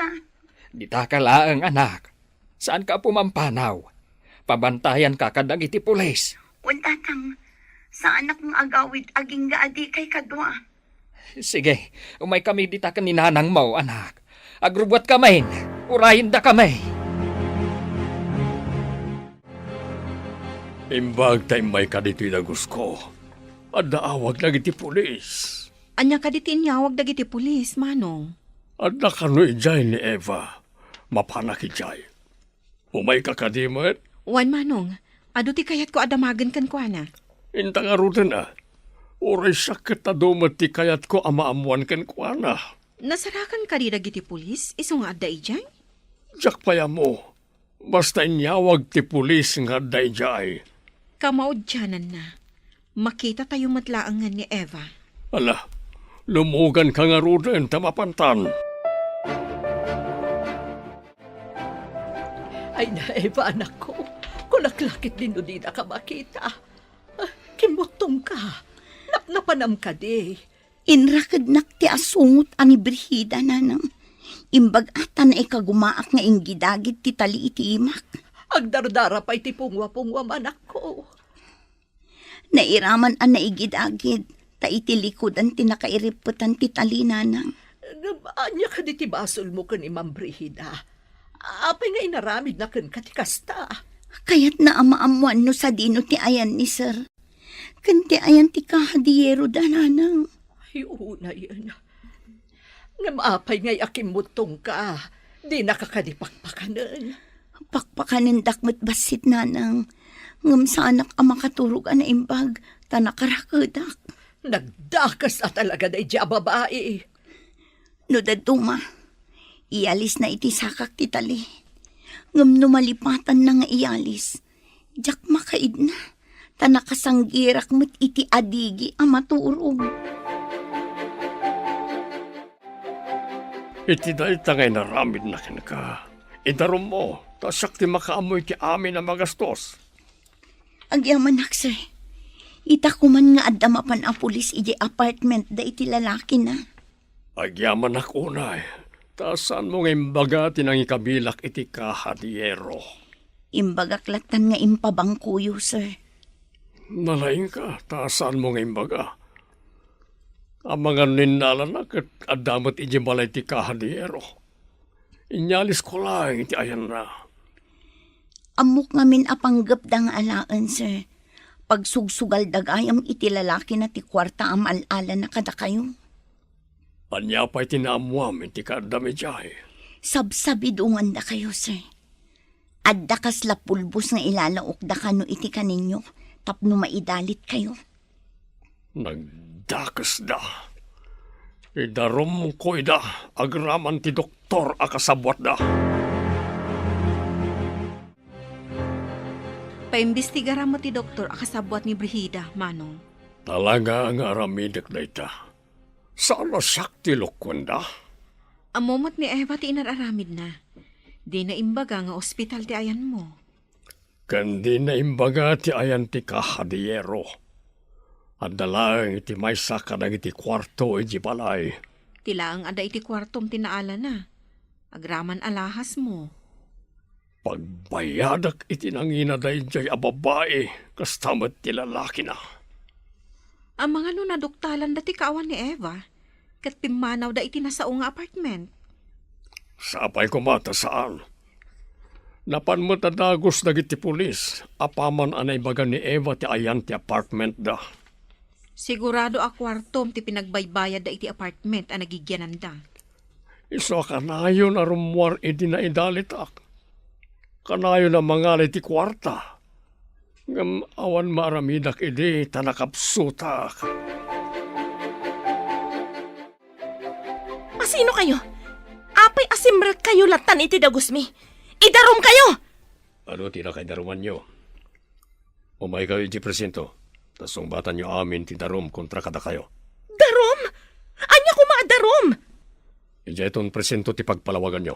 Ditaka laeng, anak. Saanka a pumampanaw. Pabantayanka kadagiti pulis. Wen, Tatang. Saanak nga agawid agingga a dikay kadua. Sige, umaykami dita ken ni nanangmo, anak. Agrubbuatkami. Urayendakami. Imbag ta immayka ditoy dagusko, adda awag dagiti pulis. Ania kadi ti inyawag dagiti pulis, Manong? Adda kano idiay ni Eva. Mapanak idiay. Umayka kadi met? Wen, Manong. Adu ti kayatko a damagen kenkuana. Inta ngaruden a. Uray siak ket adu met ti kayatko a maammoan kenkuana. Nasarakan kadi dagiti pulis isu nga adda idiay? Diak pay ammo. Basta inyawag ti pulis nga adda idiay. Kamaudiananna, makitatayo met laengen ni Eva. Ala, lumuganka ngaruden ta mapantan. Ay na, Eva, anakko. Kulak la ketdi no dinaka makita. Ah, kimmuttongka. Napnapanam kadi. Inrakednak ti asungot a ni Brigida, nanang. Imbag a ta naikagumaak nga inggidagid ti tali iti imak. Agdardara pay ti pungwa-pungwam, anakko. Nairaman a naigidagid, ta iti likudan ti nakairippetan ti tali, nanang. Ngem ania kadi ti basolmo ken ni Ma'am Brigida? Apay nga inaramidna kenka ti kasta? Kayatna a maammoan no sadino ti ayan ni Sir. Ken ti ayan ti kahadiero da, nanang. Ay, unayen. Ngem apay ngay a kimmuttongka? Dinaka kadi pakpakanen? Pakpakanendak met bassit, nanang. Ngem saanak a makaturog a naimbag, ta nakarakedak. Nagdakes a talaga daydiay a babai. No dadduma, iyalisna iti sakak ti tali. Ngem no malipatanna nga iyalis, diak makaidna, ta nakasanggirak met iti adigi a maturog. Iti dayta nga inaramidna kenka, idarummo, ta siak ti makaammo iti amin a magastos. Agyamanak, sir. Ita koman nga adda mapan a pulis idiay apartment da iti lalakina. Agyamanak unay, ta saanmo nga imbaga ti nangikabilak iti kahadiero? Imbagak lattan nga impabangkoyo, sir. Nalaingka, ta saanmo nga imbaga? Amangan no innalana ket adda met idiay balay ti kahadiero. Inyalisko laeng iti ayanna. Ammok ngamin a panggepda nga alaen, sir. Pagsugsugalda gayam iti lalakina ti kuarta a maal-alana kadakayo. Ania pay ti naammoam iti kaaddam idiay? Sabsabidongandakayo, sir. Adda kasla pulbos nga ilalaokda kano iti kaninyo tapno maidalitkayo. Nagdakesda. Idarumko ida agraman ti doktor a kasabuatda. Paimbestigaram met ti doktor a kasabuat ni Brigida, Manong. Talaga nga aramidek dayta. Saan a siak ti lukuenda? Ammo met ni Eva ti inar-aramidna. Dina imbaga nga ospital ti ayanmo. Ken dina imbaga ti ayan ti kahadiero. Adda laeng iti maysa kadagiti kuarto iti balay. Ti laeng adda iti kuartom ti naalana. Agraman alahasmo. Pagbayadak iti nangina daydiay a babai, kasta met ti lalakina. Amangan no naduktalanda ti kaawan ni Eva, ket pimmanawda iti nasao nga apartment. Sapay koma ta saan. Napan met a dagus dagiti pulis apaman a naibaga ni Eva ti ayan ti apartmentda. Sigurado a kuartom ti pinagbaybayadda iti apartment a nagigyananda. Isu a kanayon a rummuar idi naidalitak. Kanayon a mangala iti kuarta. Ngem awan maaramidak idi ta nakapsutak. Asino kayo? Apay a simrekkayo lattan iti dagusmi? Idarumkayo! Adu ti nakaidarumanyo? Umaykayo idiay presinto, ta sungbatanyo amin ti darum kontra kadakayo. Darum? Ania koma a darum? Idiayton presinto ti pagpalawaganyo.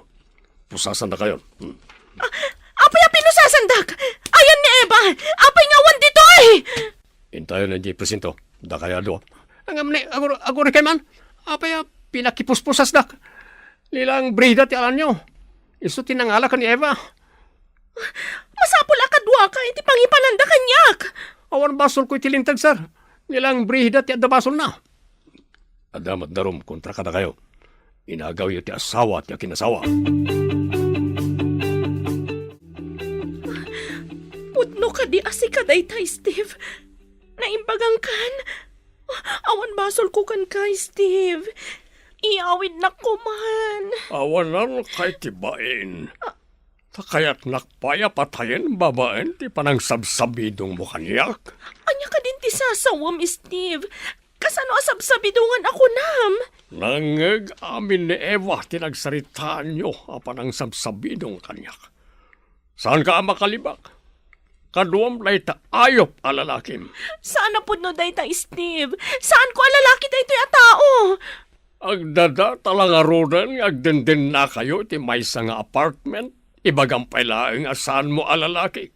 Pusasandakayon. Hmm. A-, apay a pinusasandak? Ayan ni Eva! Apay nga awan ditoy? Intayon idiay presinto. Dakayo a dua. Ngem ni, agur-, agurikay man. Apay a pinakipuspusasdak? Ni Brigida ti alanyo. Isu ti nangala ken ni Eva. Masapul a kaduaka iti pangipananda kaniak. Awan basolko iti linteg, sir. Ni Brigida ti adda basolna. Adda met darum kontra kadakayo. Inagawyo ti asawa ti akinasawa. Pudno kadi a sika dayta, Steve? Naimbagangkan? Awan basolko kenka, Steve. Iyawidnak koman. Awanan kay ti bain. Ta kayatnak pay a patayen babaen ti panangsabsabidongmo kaniak. Ania kadin ti sasawem, Steve? Kasano a sabsabidongan a kunam? Nangngeg amin ni Eva ti nagsaritaanyo a panangsabsabidong kaniak. Saanka a makalibak? Kaduam dayta ayup a lalakim. Saan a pudno dayta, Steve. Saanko a lalaki daytoy a tao. Agdadata la ngaruden nga agdendennakayo iti maysa nga apartment. Ibagam pay laeng a saanmo a lalaki.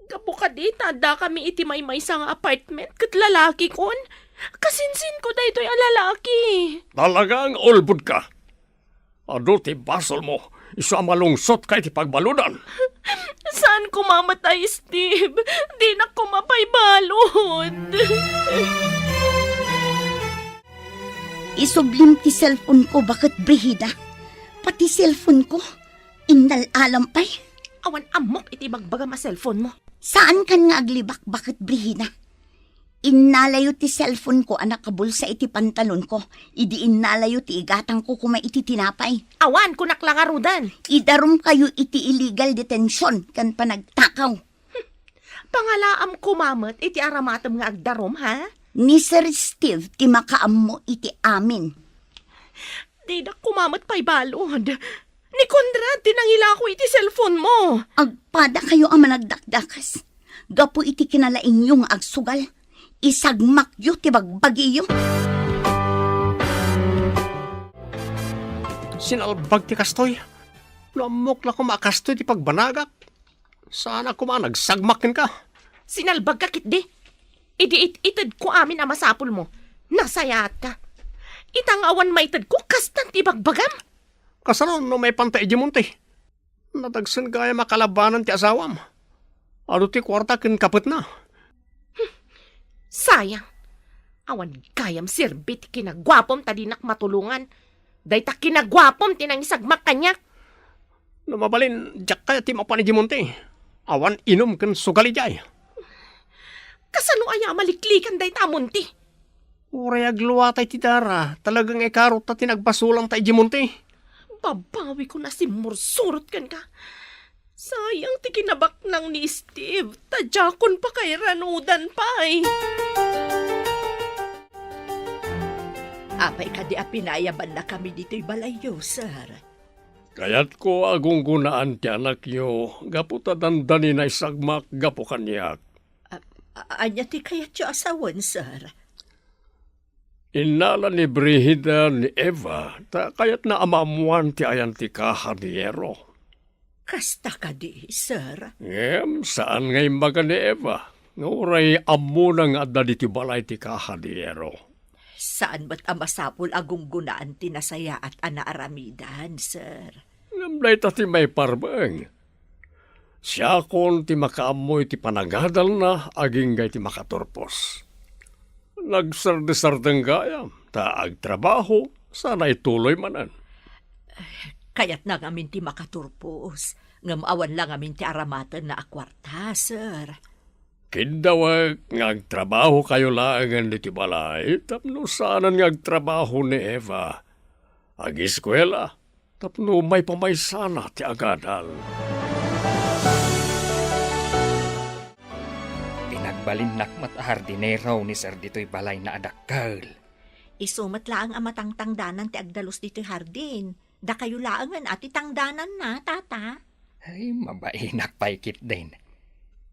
Gapu kadi ta addakami iti maymaysa nga apartment ket lalakikon, kasinsinko daytoy a lalaki. Talaga nga ulbodka. Adu ti basolmo, isu a malungsotka iti pagbaludan. Saan koma met, Steve. Dinak koma pay balud. Isublim ti cellphone ko, baket Brigida. Pati cellphone ko, innal-alam pay. Awan ammok iti ibagbagam a cellphone mo. Saankan nga aglibak, baket Brigida. Innalayo ti cellphone ko a nakabulsa iti pantalon ko, idi innalayo ti igatang ko koma iti tinapay. Awan, kunak la ngaruden. Idarumkayo iti illegal detention ken panagtakaw. Pangalaam koma met iti aramatem nga agdarum, ha? Ni Sir Steve ti makaammo iti amin. Dinak koma met pay balud. Ni Conrad ti nangilako iti cellphone mo. Agpadakayo a managdakdakas. Gapu iti kinalaingyo nga agsugal, isagmakyo ti bagbagiyo. Sinalbag ti kastoy. No ammok la koma a kastoy ti pagbanagak, saanak koma a nagsagmak kenka. Sinalbagka ketdi. Idi it-itedko amin a masapulmo, nasayaatka. Ita nga awan maitedko, kastan ti ibagbagam. Kasano no maipanta idiay monte? Nadagsen gayam a kalabanan ti asawam. Adu ti kuarta ken kapetna. Sayang. Awan gayam serbi ti kinaguapom ta dinak matulongan. Dayta kinaguapom ti nangisagmak kaniak. No mabalin, diak kayat ti mapan idiay monte. Awan inum ken sugal idiay. Kasano aya a maliklikan dayta a monte? Uray agluatay ti dara, talaga nga ikarutta ti nagbasolanta idiay monte. Babawikon a simmursurot kenka. Sayang ti kinabaknang ni Steve, ta diakon pakairanudan pay. Apay kadi a pinayabannakami ditoy balayyo, sir? Kayatko a gunggonaan ti anakyo gapu ta dandani naisagmak gapu kaniak. A-, a-, ania ti kayatyo a sawen, sir? Innala ni Brigida ni Eva ta kayatna a maammoan ti ayan ti kaha ni Yero. Kasta kadi, sir? Ngem saan nga imbaga ni Eva nga uray ammona nga adda ditoy balay ti kaha ni Yero. Saan met a masapul a gunggonaan ti nasayaat a naaramidan, sir. Ngem dayta ti maiparbeng. Siakon ti makaammo iti panagadalna agingga iti makaturpos. Nagsardesardeng gayam, ta agtrabaho, sana ituloy manen. Kayatna ngamin ti makaturpos, ngem awan la ngamin ti aramatenna a kuarta, sir. Kiddawek nga agtrabahokayo laengen ditoy balay tapno saanen nga agtrabaho ni Eva. Agiskuela tapno maipamaysana ti agadal. Pinagbalinnak met a hardinero ni Sir ditoy balayna a dakkel. Isu met laeng a matangtangdanan ti agdalus ditoy hardin. Dakayo laengen a ti tangdananna, Tata. Ay, mabainak pay ketdin.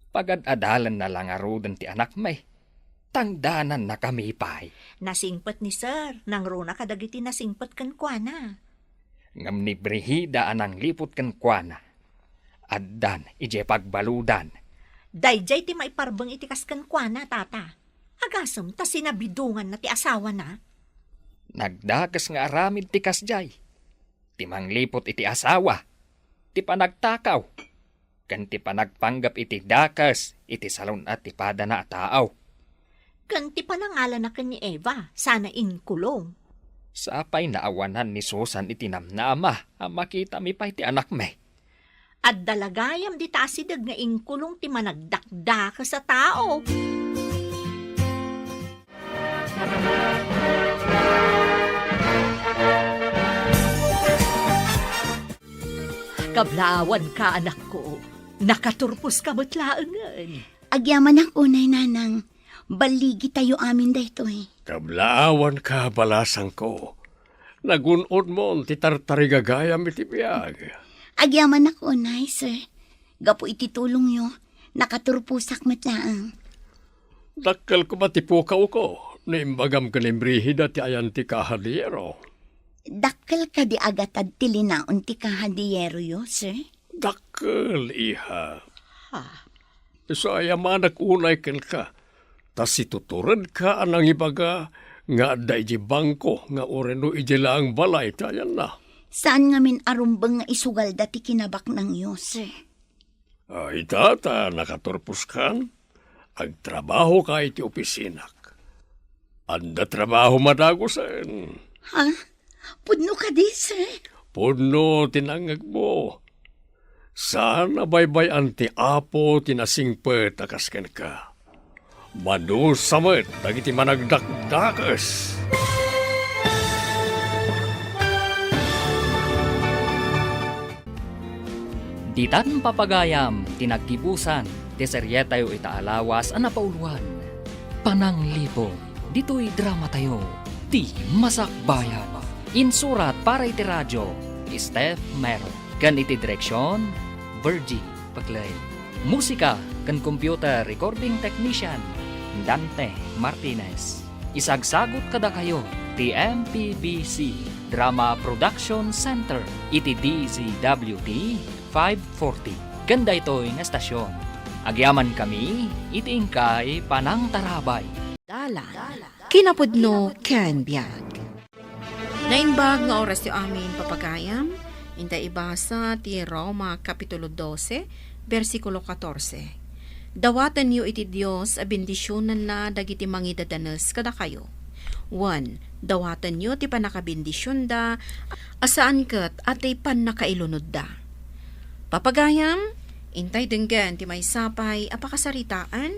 Pagad-adalanna la ngaruden ti anakmi. Tangdanannakami pay. Nasingpet ni Sir, nangruna kadagiti nasingpet kenkuana. Ngem ni Brigida a nangliput kenkuana, addan idiay pagbaludan. Daydiay ti maiparbeng iti kas kenkuana, Tata. Agasem ta sinabidonganna ti asawana. Nagdakes nga aramid ti kasdiay. Ti mangliput iti asawa, ti panagtakaw, ken ti panagpanggep iti dakes iti salun-at ti padana a tao. Ken ti panangalana ken ni Eva, sana inkulong. Sapay naawanan ni Susan iti namnama a makitami pay ti anakmi. Adda la gayam dita asideg nga inkulong ti managdakdakes a tao. Kablaawanka, anakko. Nakaturposka met laengen. Agyamanak unay, Nanang. Balligitayo amin daytoy. Kablaawanka, balasangko. Nagun-odmon ti tartarigagayam iti biag. Agyamanak unay, sir. Gapu iti tulongyo, nakaturposak met laeng. Dakkel koma ti pukawko no imbagam ken ni Brigida ti ayan ti kahadiyero. Dakkel kadi a gatad ti linaon ti kahadiyeroyo, sir? Dakkel, iha. Ha? Isu a ayamanak unay kenka, ta situturedka a nangibaga nga adda idiay bangko nga ureno idiay laeng balay ti ayanna. Saan ngamin a rumbeng nga isugalda ti kinabaknangyo, sir? Ah, ita ta nakaturposkan, agtrabahoka iti opisinak. Adda trabaho madagusen. Ha? Pudno kadi, sir? Pudno ti nangngegmo. Saan a baybay-an ti Apo ti nasingpet a kas kenka. Madusa met dagiti managdakdakes. Ditan papagayam ti naggibusan ti serietayo ita a lawas a napauloan, Pananglibog, ditoy dramatayo, Ti Masakbayan. Insurat para iti radio, Steph Mero. Ken iti direksion, Virgie Paclay. Musika ken computer recording technician, Dante Martinez. Isagsagut kadakayo ti M P B C Drama Production Center iti D Z W T five forty. Ken daytoy nga estasion, agyamankami iti inkay panangtarabay. Dalan, kinapudno ken biag. Naimbag nga oras ti amin, papagayam. Inta ibasa ti Roma Kapitulo dose, bersikulo katorse. Dawatenyo iti Dios a bendisionenna dagiti mangidadanes kadakayo. Wen, dawatenyo ti pannakabendisionda a saan ket a ti pannakailunodda. Papagayam, intay denggen ti maysa pay a pakasaritaan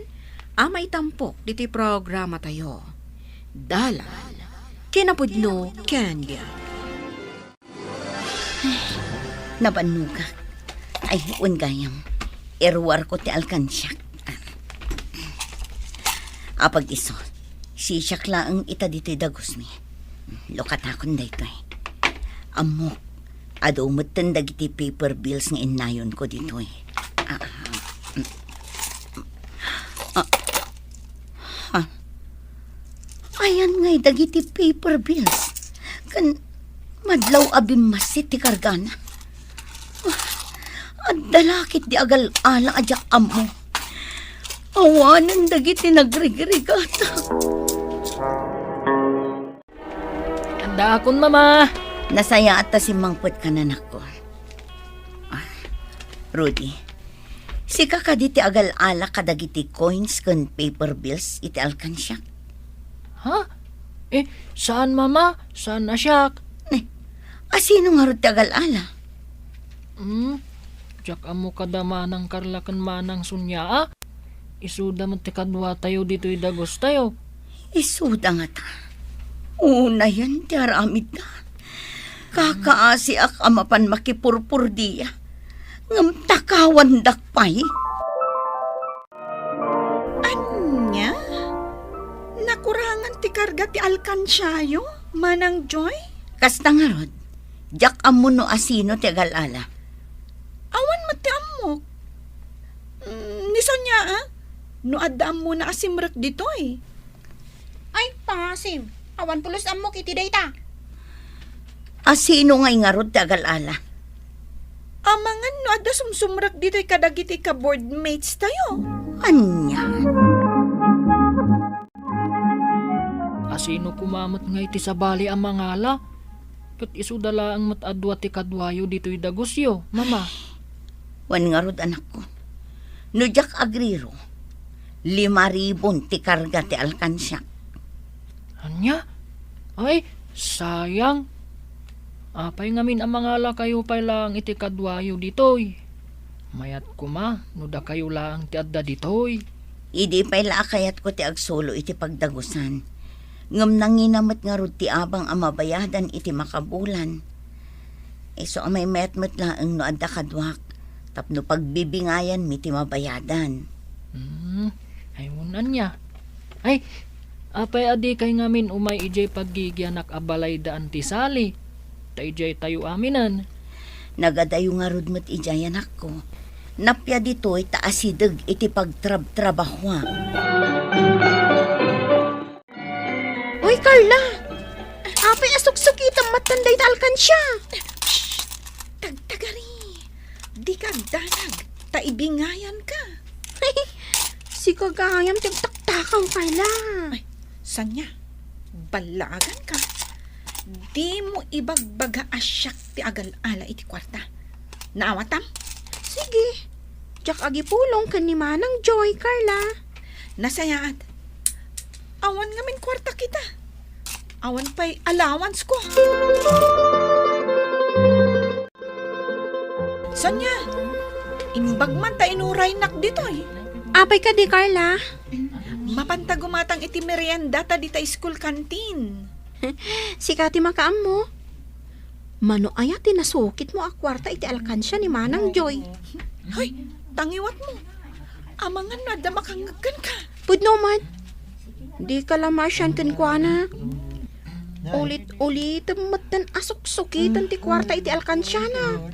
a maitampok ditoy programatayo. Dalan, kinapudno ken biag. Nabannogak. Ay, wen gayam. Iruarko ti alkansiak. Apag-isu, sisiak laeng ita ditoy dagusmi. Lukatakon daytoy. Ammok, adu metten dagiti paper bills nga innayonko ditoy. Ah, ah, ah. Ayan ngay dagiti paper bills. Ken madlaw a bimmassit ti kargana. Adda la ketdi agal-ala a diak ammo. Awanen dagiti nagrigrigat. Addaakon, Mama. Nasayaat ta simmangpetka, anakko. Ah, Rudy, sika kadi ti agal-ala kadagiti coins ken paper bills iti alkansiak? Ha? Eh, saan, Mama? Saan a siak? Ne, asino ngarud ti agal-ala? Hmm? Diak ammo kada Manang Carla ken Manang Sonia, a? Isuda met ti kaduatayo ditoy dagustayo. Isuda ngata? Unayen ti aramidda. Kakaasiak a mapan makipurpurdia. Ngem takawandak pay. Ania? Nakurangan ti karga ti alkansiayo, Manang Joy? Kasta ngarud, diak ammo no asino ti agal-ala. Awan met ti ammok. Mm, ni Sonia, a? No adda ammona a simrek ditoy. Ay, pasim. Awan pulos ammok iti dayta. Asino ngay ngarud ti agal-ala? Amangan no adda sumsumrek ditoy kadagiti ka-boardmates tayo. Ania? Asino koma met ngay ti sabali a mangala? Ket isuda laeng met a dua ti kaduayo ditoy dagusyo, Mama. Wen ngarud, anakko. No diak agriro, lima ribon ti karga ti alkansiak. Ania? Ay, sayang. Apay ngamin a mangalakayo pay laeng iti kaduayo ditoy? Mayat koma no dakayo laeng ti adda ditoy. Idi pay la a kayatko ti agsulo iti pagdagusan. Ngem nangina met ngarud ti abang a mabayadan iti makabulan. Isu a maymayat met laeng no adda kaduak, tapno pagbibingayanmi ti mabayadan. Hmm, ay, wen ania. Ay, Apay a dikay ngamin umay idiay paggigianak a balay da Auntie Sally? Ta idiay tayo aminen. Nagadayo ngarud met idiay, anakko. Napia ditoy ta asideg iti pagtrabtrabahoak. Uy, Carla! Apay a suksukitam met dayta alkansia? Shh! Tagtagari! Dika agdanag, ta ibingayanka. Sika gayam ti agtaktakaw, Carla. Ay, sanya, ballaaganka. Dimo ibagbaga a siak ti agal-ala iti kuarta. Naawatam? Sige. Diak agipulong ken ni Manang Joy, Carla. Nasayaat. Awan ngamin kuarta kita. Awan pay allowance ko. Sanya, imbag man ta inuraynak ditoy. Apay kadi, Carla? Mapanta gumatang iti merienda ta dita school canteen. Sika ti makaammo. Mano aya ti nasukitmo a kuarta iti alkansia ni Manang Joy? Hay, tangiwatmo. Amangan no adda makangngeg kenka. Pudno man. Dika la maasian kenkuana. Ulit-ulitem metten a suksukiten ti kuarta iti alkansiana.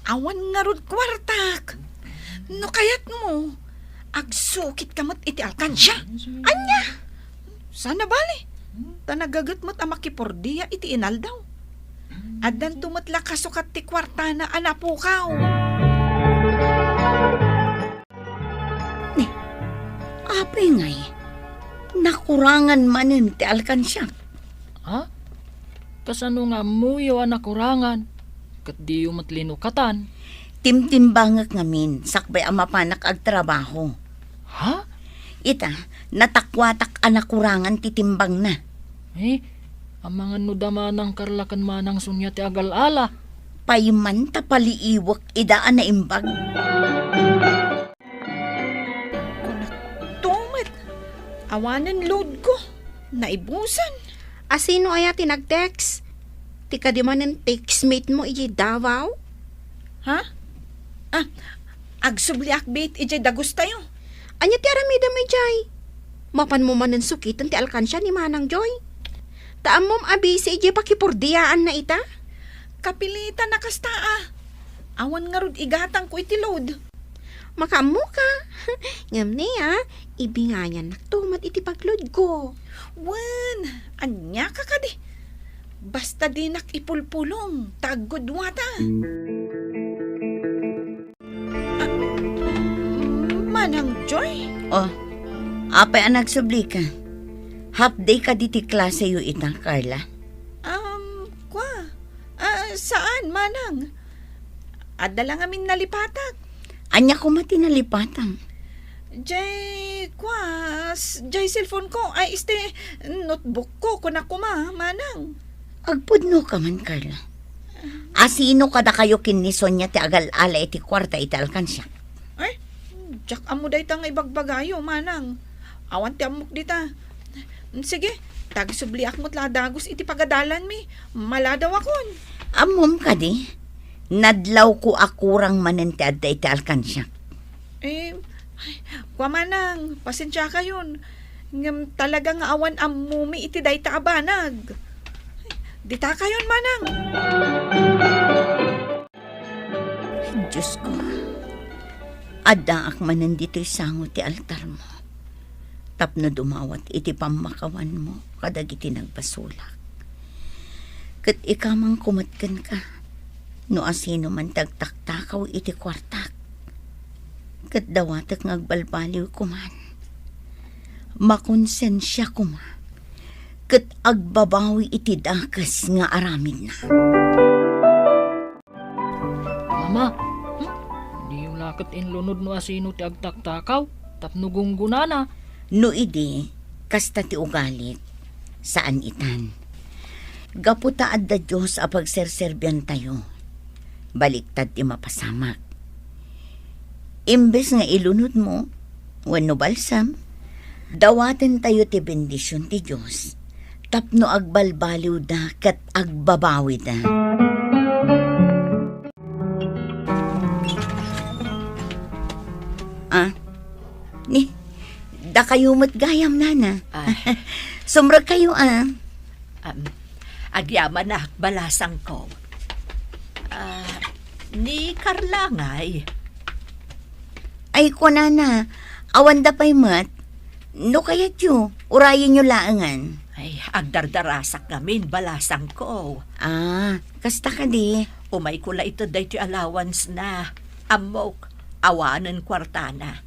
Awan ngarud kuartak. No kayatmo, agsukitka met iti alkansia. Ania? Saan a bale? Ta nagaget met a makipordia iti inaldaw. Addanto met la kasukat ti kuartana a napukaw. Ni, apay ngay, nakurangan manen ti alkansiak? Ha? Kasano nga ammoyo a nakurangan? Ket diyo met linukatan? Timtimbangek ngamin, sakbay a mapanak agtrabaho. Ha? Ita, natakuatak a nakurangan ti timbangna. Eh, amangan no da Manang Carla ken Manang Sonia ti agal-ala. Payman ta paliiwek ida a naimbag. Kunakto met, awanen load ko. Naibusan. A, sino aya ti nag-text? Ti kadi manen textmate mo idiay Davao? Ha? Ah, agsubliak bet idiay dagustayo. Ania ti aramidem idiay? Mapanmo manen sukiten ti alkansia ni Manang Joy? Ta ammom a busy idiay pakipordiaanna ita? Kapilitan a kasta a. Awan ngarud igatangko iti load. Makaammoka. Ngem ni, a, ibingayannakto met iti pagloadko. Wen, aniaka kadi? Basta dinak ipulpulong, ta agguduata. Ah, Manang Joy? Oh, apay a nagsublika? Half day kadi ti klaseyo ita, Carla? Um, kwa? Ah, saan, Manang? Adda la ngamin nalipatak. Ania koma ti nalipatam? Jay, kwas, jay cellphone ko, ay, este, notebook ko, kunak koma, Manang. Agpudno ka man, Carla. Asino kadakayo ken ni Sonia ti agal-ala iti kuarta iti alkansia? Ay, diak ammo dayta nga ibagbagayo, Manang. Awan ti ammok dita. Sige, ta agsubliak met la a dagus iti pagadalanmi. Maladawakon. Ammom kadi, nadlawko a kurang manen ti adda iti alkansiak. Eh, ay, kua, Manang, pasensiakayon. Ngem talaga nga awan ammomi iti dayta a banag. Ditakayon, Manang. Diosko, addaak manen ditoy sango ti altarmo tapno dumawat iti pammakawanmo kadagiti nagbasolak. Ket ikamangko met kenka no asino man ti agtaktakaw iti kuartak. Ket dawatek nga agbalbaliw koman. Makonsensia koma ket agbabawi iti dakes nga aramidna. Mama, hmm? Diyo la ket inlunod no asino ti agtaktakaw tapno gunggonana. No idi, kasta ti ugalit, saan itan. Gapu ta adda Dios a pagserserbiantayo, baliktad ti mapasamak. Imbes nga ilunodmo wenno balsam, dawatentayo ti bendision ti Dios tapno agbalbaliwda ket agbabawida. Ah, ni, Dakayo met gayam, nana. Ah. Sumrekkayo, a. Am, agyamanak, balasangko. Ah, ni Carla ngay? Ay, kunana, awanda pay met. No kayatyo, urayenyo laengen. Ay, agdardarasak ngamin, balasangko. Ah, kasta kadi? Umayko la ited daytoy allowance na. Ammok, awanen kuartana.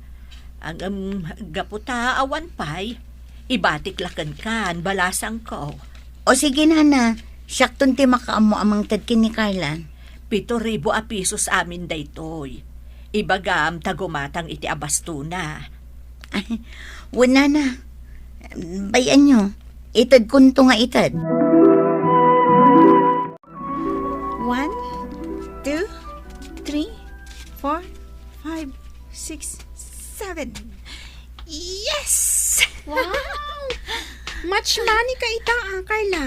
Ngem gapu ta awan pay, ibatik la kenkan, balasangko. O sige, nana, siakton ti makaammo a mangted ken ni Carla. Pito ribu a pisos amin daytoy. Ibagam ta gumatang iti abastona. Ay, wen, nana. Bay-anyo, itedkonto nga ited. One, two, three, four, five, six, seven. Yes! Wow! Much money ka ita, a, Carla.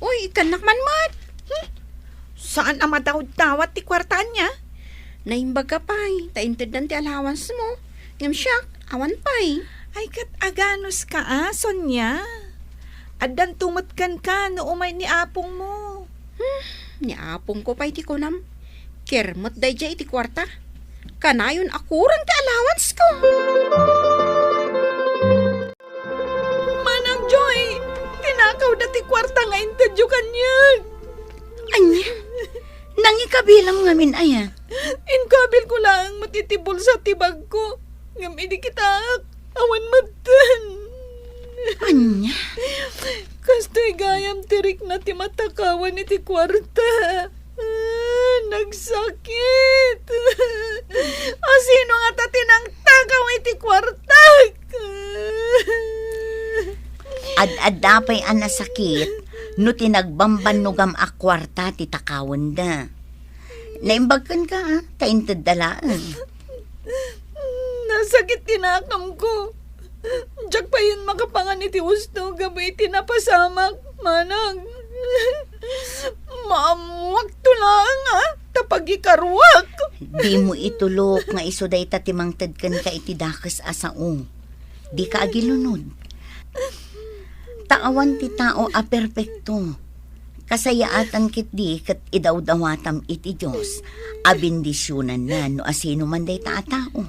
Uy, ikkannak man met. Hmm? Saan a madawdawat ti kuarta ania? Naimbag ka pay, ta inteddan ti allowance mo. Ngem siak, awan pay. Ay, ket aganuska, a, Sonia. Addanto met kenka no umay ni apongmo. Hmm, ni apongko pay ti kunam. Ker met daydiay iti kuarta. Kanayon a kurang ti allowance ko. Manang Joy, tinakawda ti kuarta nga intedyo kaniak. Ania? Nangikabilam ngamin aya? Inkabilko laeng met iti bulsa ti bagko. Ngem idi kitaak, awan metten. Ania? Kastoy gayam ti rikna ti matakawan iti kuarta. Ah, nagsakit. A, sino ngata ti nangtakaw iti kuartak? Ad-adda pay a nasakit no ti nagbambannogam a kuarta ti takawenda. Naimbag kenka, a, ta intedda laeng. Nasakit ti nakamko. Diak payen makapangan iti usto gapu iti napasamak, manang. Maammuakto laeng, a, ta pagikaruak. Dimo itulok nga isu dayta ti mangted kenka iti dakes a sao. Dika agilunod. Ta awan ti tao a perpekto. Kasayaatan ketdi ket idawdawatam iti Dios a bendisionanna no asino man dayta a tao.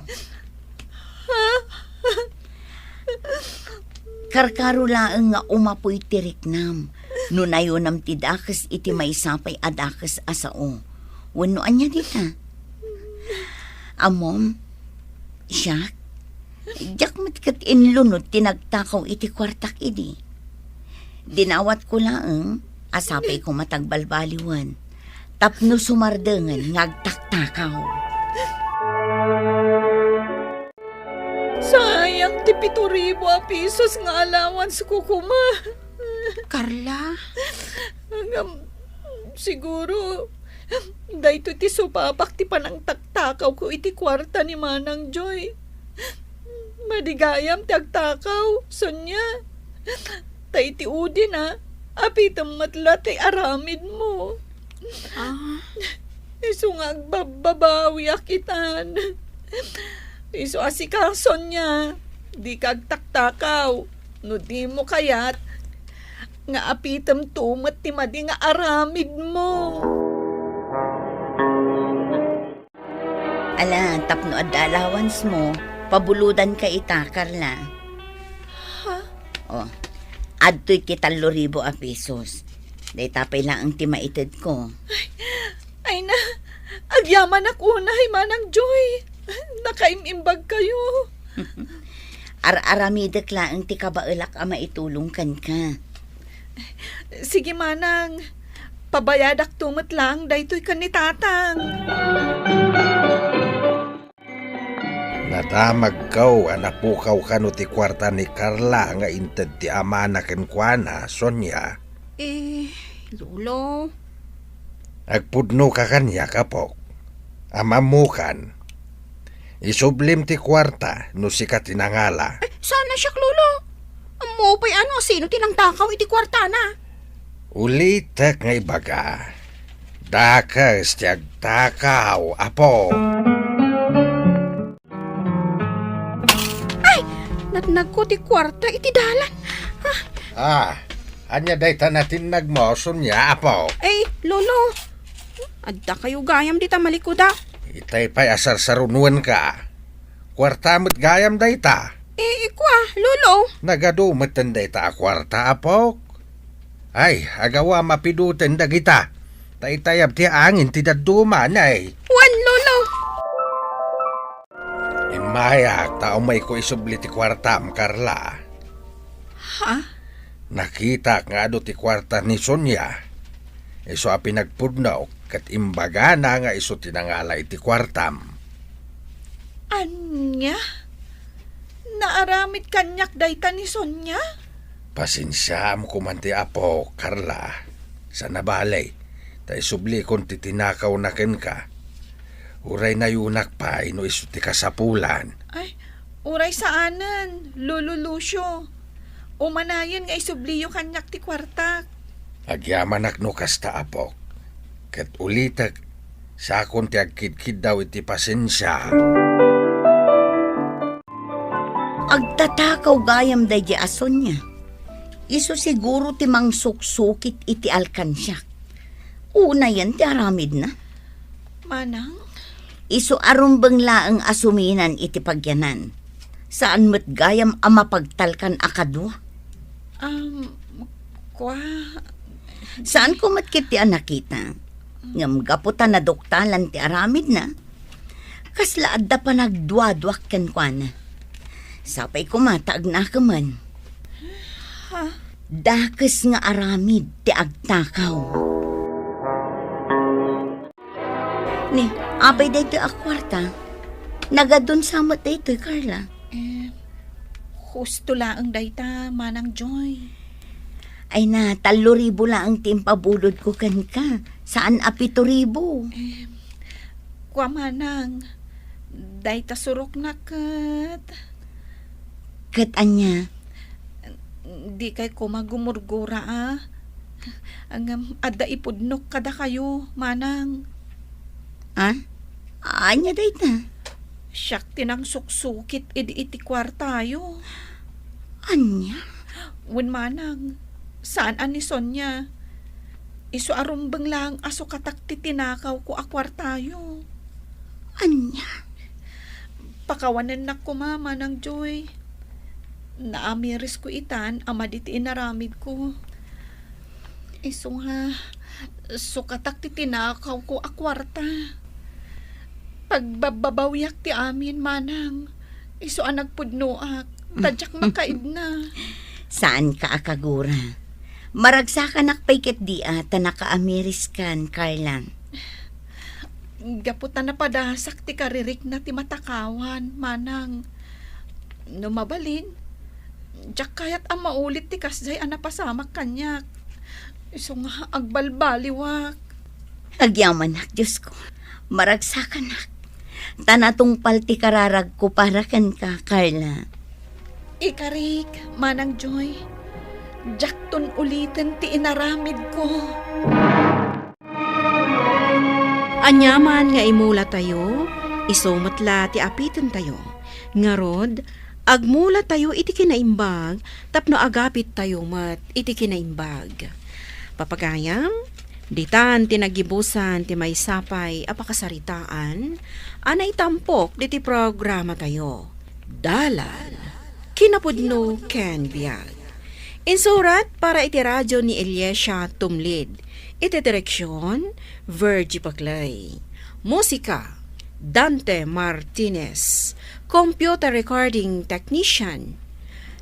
Karkaro laeng nga umapoy ti riknam no nayonam ti dakes iti maysa pay a dakes a sao wenno ania dita. Ammom, siak, diak met ket inlunod ti nagtakaw iti kuartak idi. Dinawatko laeng a sapay koma ti agbalbaliwen tapno sumardengen nga agtaktakaw. Sayang ti pito ribu a pisos nga allowance ko koma. Carla? Ngem, siguro, daytoy ti supapak ti panangtaktakawko iti kuarta ni Manang Joy. Madi gayam ti agtakaw, Sonia. Ta iti udina, apitem met la ti aramidmo. Ah. Isu nga agbabbabawiak itan. Isu a sika, Sonia, dika agtaktakaw. No dimo kayat, nga apitemto met ti madi nga aramidmo. Ala, tapno adda allowance mo, pabulodanka ita, Carla. Ha? O, adtoy ti tallo ribu a pesos. Dayta pay laeng ti maitedko. Ay, ay na, agyamanak unay, Manang Joy. Nakaim-imbagkayo. Ar-aramidek laeng ti kabaelak a maitulong kenka. Sige, Manang. Pabayadakto met laeng daytoy ken ni Tatang. Nadamagko a napukaw kano ti kuarta ni Carla nga inted ti amana kenkuana, Sonia. Eh, Lolo. Agpudnoka kaniak, apok. Ammokan. Isublim ti kuarta no sika ti nangala. Eh, saan a siak, Lolo? Ammo pay a no sino ti nangtakaw iti kuartana. Ulitek nga ibaga, dakes ti agtakaw, apo. Ay! Nat-, Nagko ti kuarta iti dalan. Ah. Ah, ania dayta natinnagmo, Sonia, apo? Ay, Lolo, adda kayo gayam dita malikudak. Itay pay a sarsarunuenka. Kuarta met gayam dayta. Eh, ikua, Lolo. Nagadu metten dayta a kuarta, apok. Ay, agawa mapiduten dagita. Ta itayab ti angin ti dadduma, nay. Wen, Lolo. Immayak ta umayko isubli ti kuartam, Carla. Ha? Nakitak nga adu ti kuarta ni Sonia. Isu a pinagpudno ket imbagana nga isu ti nangala iti kuartam. Ania? Naaramid kaniak dayta ni Sonia? Pasensiaam koman ti apo, Carla. Sana bale, ta isublikon ti tinakawna kenka. Uray nayunak pay no isu ti kasapulan. Ay, uray saanen, Lolo Lucio. Umanayen nga isubliyo kaniak ti kuartak. Agyamanak no kasta, apok. Ket ulitek, sakon ti agkidkiddaw iti pasensia. Agtatakaw gayam daydi a Sonia. Isu siguro ti mangsuksukit iti alkansiak. Unayen ti aramidna. Manang? Isu a rumbeng laeng a suminan iti pagyanan. Saan met gayam a mapagtalkan a kadua. Um, kua- Saanko met ketdi a nakita. Ngem gapu ta naduktalan ti aramidna, kasla adda panagduaduak kenkuana. Sapay koma ta agnakemen. Ha? Dakes nga aramid ti agtakaw. Ni, apay daytoy a kuarta? Nagadun sa met daytoy, Carla. Eh, husto laeng dayta, Manang Joy. Ay na, tallo ribu laeng ti impabulodko kenka. Saan a pito ribu. Eh, kua, Manang, dayta surokna ket. Ket ania? Dikay koma gumurgura, a. Ngem adda ipudnok kadakayo, Manang. A? Ania dayta? Siak ti nangsuksukit idi iti kuartayo. Ania? Wen, Manang, saan a ni Sonia. Isu a rumbeng laeng a sukatak ti tinakawko a kuartayo. Ania? Pakawanennak koma, Manang Joy. Naamirisko itan a madi ti inaramidko. Isu nga, sukatak ti tinakawko a kuarta. Pagbabbabawiak ti amin, Manang. Isu a nagpudnoak, ta diak makaidna. Saanka a kagura. Maragsakanak pay ketdi a ta nakaamiriskan, Carla. Gapu ta napadasak ti karirikna ti matakawan, Manang. No mabalin, diak kayat a maulit ti kasdiay a napasamak kaniak. Isu nga agbalbaliwak. Agyamanak, Diosko. Maragsakanak. Ta natungpal ti kararagko para kenka, Carla. Ikarik, Manang Joy. Diakton uliten ti inaramidko. Aniaman nga imulatayo, isu met la ti apitentayo. Ngarud, agmulatayo iti kinaimbag tapno agapittayo met iti kinaimbag. Papagayam, ditan ti nagibusan ti maysa pay a pakasaritaan a naitampok diti programatayo. Dalan, kinapudno ken biag. Insurat para iti radio ni Eliasia Tumlid. Iti direksyon, Virgie Paclay. Musika, Dante Martinez. Computer recording technician,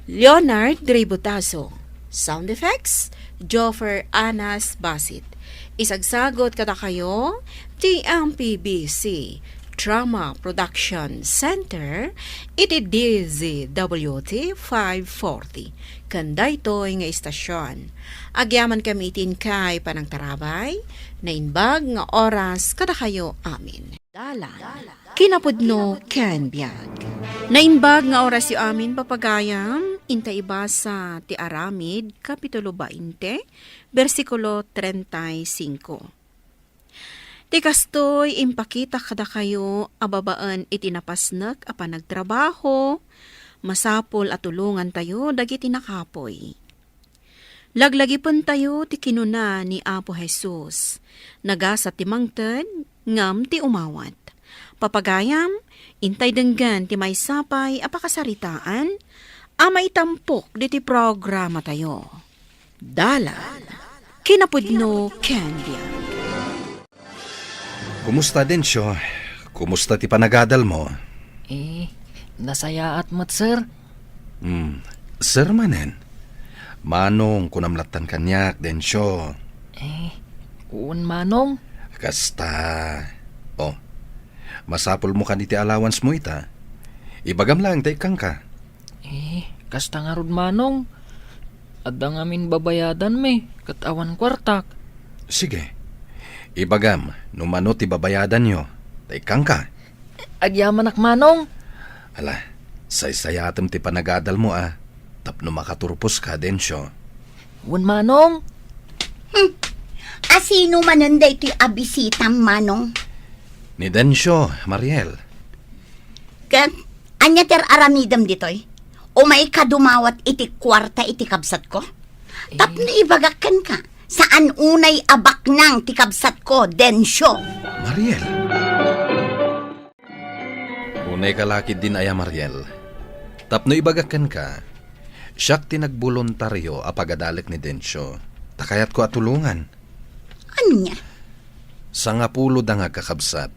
Leonard Ributazo. Sound effects, Joffer Anas Basit. Isagsagot kadakayo ti M P B C Drama Production Center iti D Z W T five forty. Ken daytoy nga istasyon, agyamankami iti inkay panangtarabay, naimbag nga oras kadakayo amin. Dalan, kinapudno ken biag. Naimbag nga orasyo amin, papagayam, inta ibasa ti Aramid, Kapitulo bainte, bersikulo treinta y cinco. Ti kastoy, impakita kadakayo a babaen iti napasnek a panagtrabaho, masapul a tulongantayo dagiti nakapuy. Laglagipentayo ti kinuna ni Apo Jesus, "Nagasat ti mangted, ngem ti umawat." Papagayam, intay denggen ti maysa pay a pakasaritaan a maitampok ditoy programatayo. Dalan, kinapudno ken biag. Kumusta, Dencio? Kumusta ti panagadalmo? Eh, nasayaat met, sir. Hmm, sir manen? Manong, kunam lattan kaniak, Dencio. Eh, wen, Manong. Kasta. Oh, masapulmo kadi ti allowance mo ita? Ibagam laeng ta ikkanka. Eh, kasta ngarud, Manong. Adda ngamin babayadanmi, ket awan kuartak. Sige. Ibagam no mano ti babayadanyo. Ta ikkanka. Agyamanak, Manong. Ala, saysayaatem ti panagadalmo a, tapno makaturposka, Dencio. Wen, Manong. Hmm. Asino manen daytoy a bisitam, Manong? Ni Dencio, Mariel. Ket ania ti ar-aramidem ditoy? Umayka dumawat iti kuarta iti kabsatko? Eh. Tapno ibagak kenka, saan unay a baknang ti kabsatko, Dencio. Mariel. Unayka la ketdin aya, Mariel. Tapno ibagak kenka, siak ti nagboluntario a pagadalek ni Dencio. Ta kayatko a tulongan. Ania? Sangapulo da nga agkakabsat,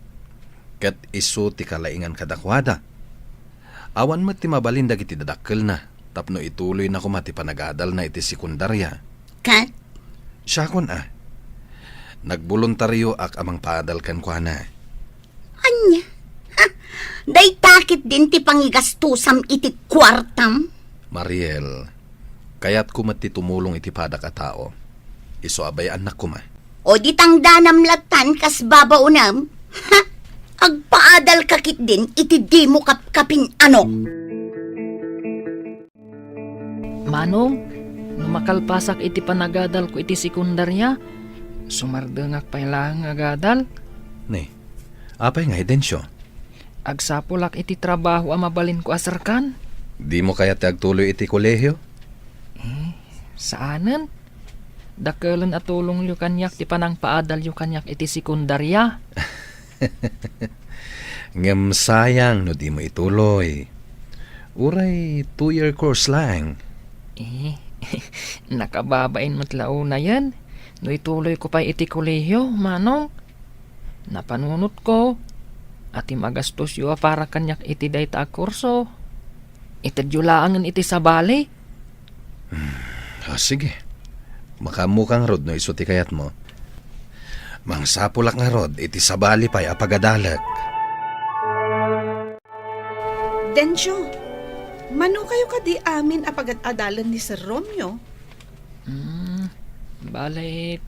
ket isu ti kalaingan kadakuada. Awan met ti mabalin dagiti dadakkelna tapno ituloyna koma ti panagadalna iti sekundaria. Ket? Siakon a. Nagboluntarioak a mangpaadal kenkuana. Ania? Ha? Dayta ketdin ti pangigastosam iti kuartam? Mariel, kayatko met ti tumulong iti padak a tao. Isu a bay-annak koma. O di tangdanam lattan kas babaonem? Ha? Agpaadalka ketdin iti dimo kapkapin-ano? Manong, no makalpasak iti panagadalko iti sekundaria, sumardengak pay laeng nga agadal. Ni, apay ngay, Dencio? Agsapulak iti trabaho a mabalinko a serkan. Dimo kayat ti agtuloy iti kolehio? Eh, saanen. Dakelen a tulongyo kaniak ti panangpaadalyo kaniak iti sekundaria. Ngem sayang no dimo ituloy. Uray two-year course laeng. Eh, nakababain met la unayen no ituloyko pay iti kolehio, Manong. Napanunotko a ti magastosyo a para kaniak iti dayta a kurso, itedyo laengen iti sabali. Hmm, ah, sige. Makaammoka ngarud no isu ti kayatmo. Mangsapulak ngarud iti sabali pay a pagadalek. Dencio, mano kayo kadi amin a pagad-adalen ni Sir Romeo? Hmm, bale,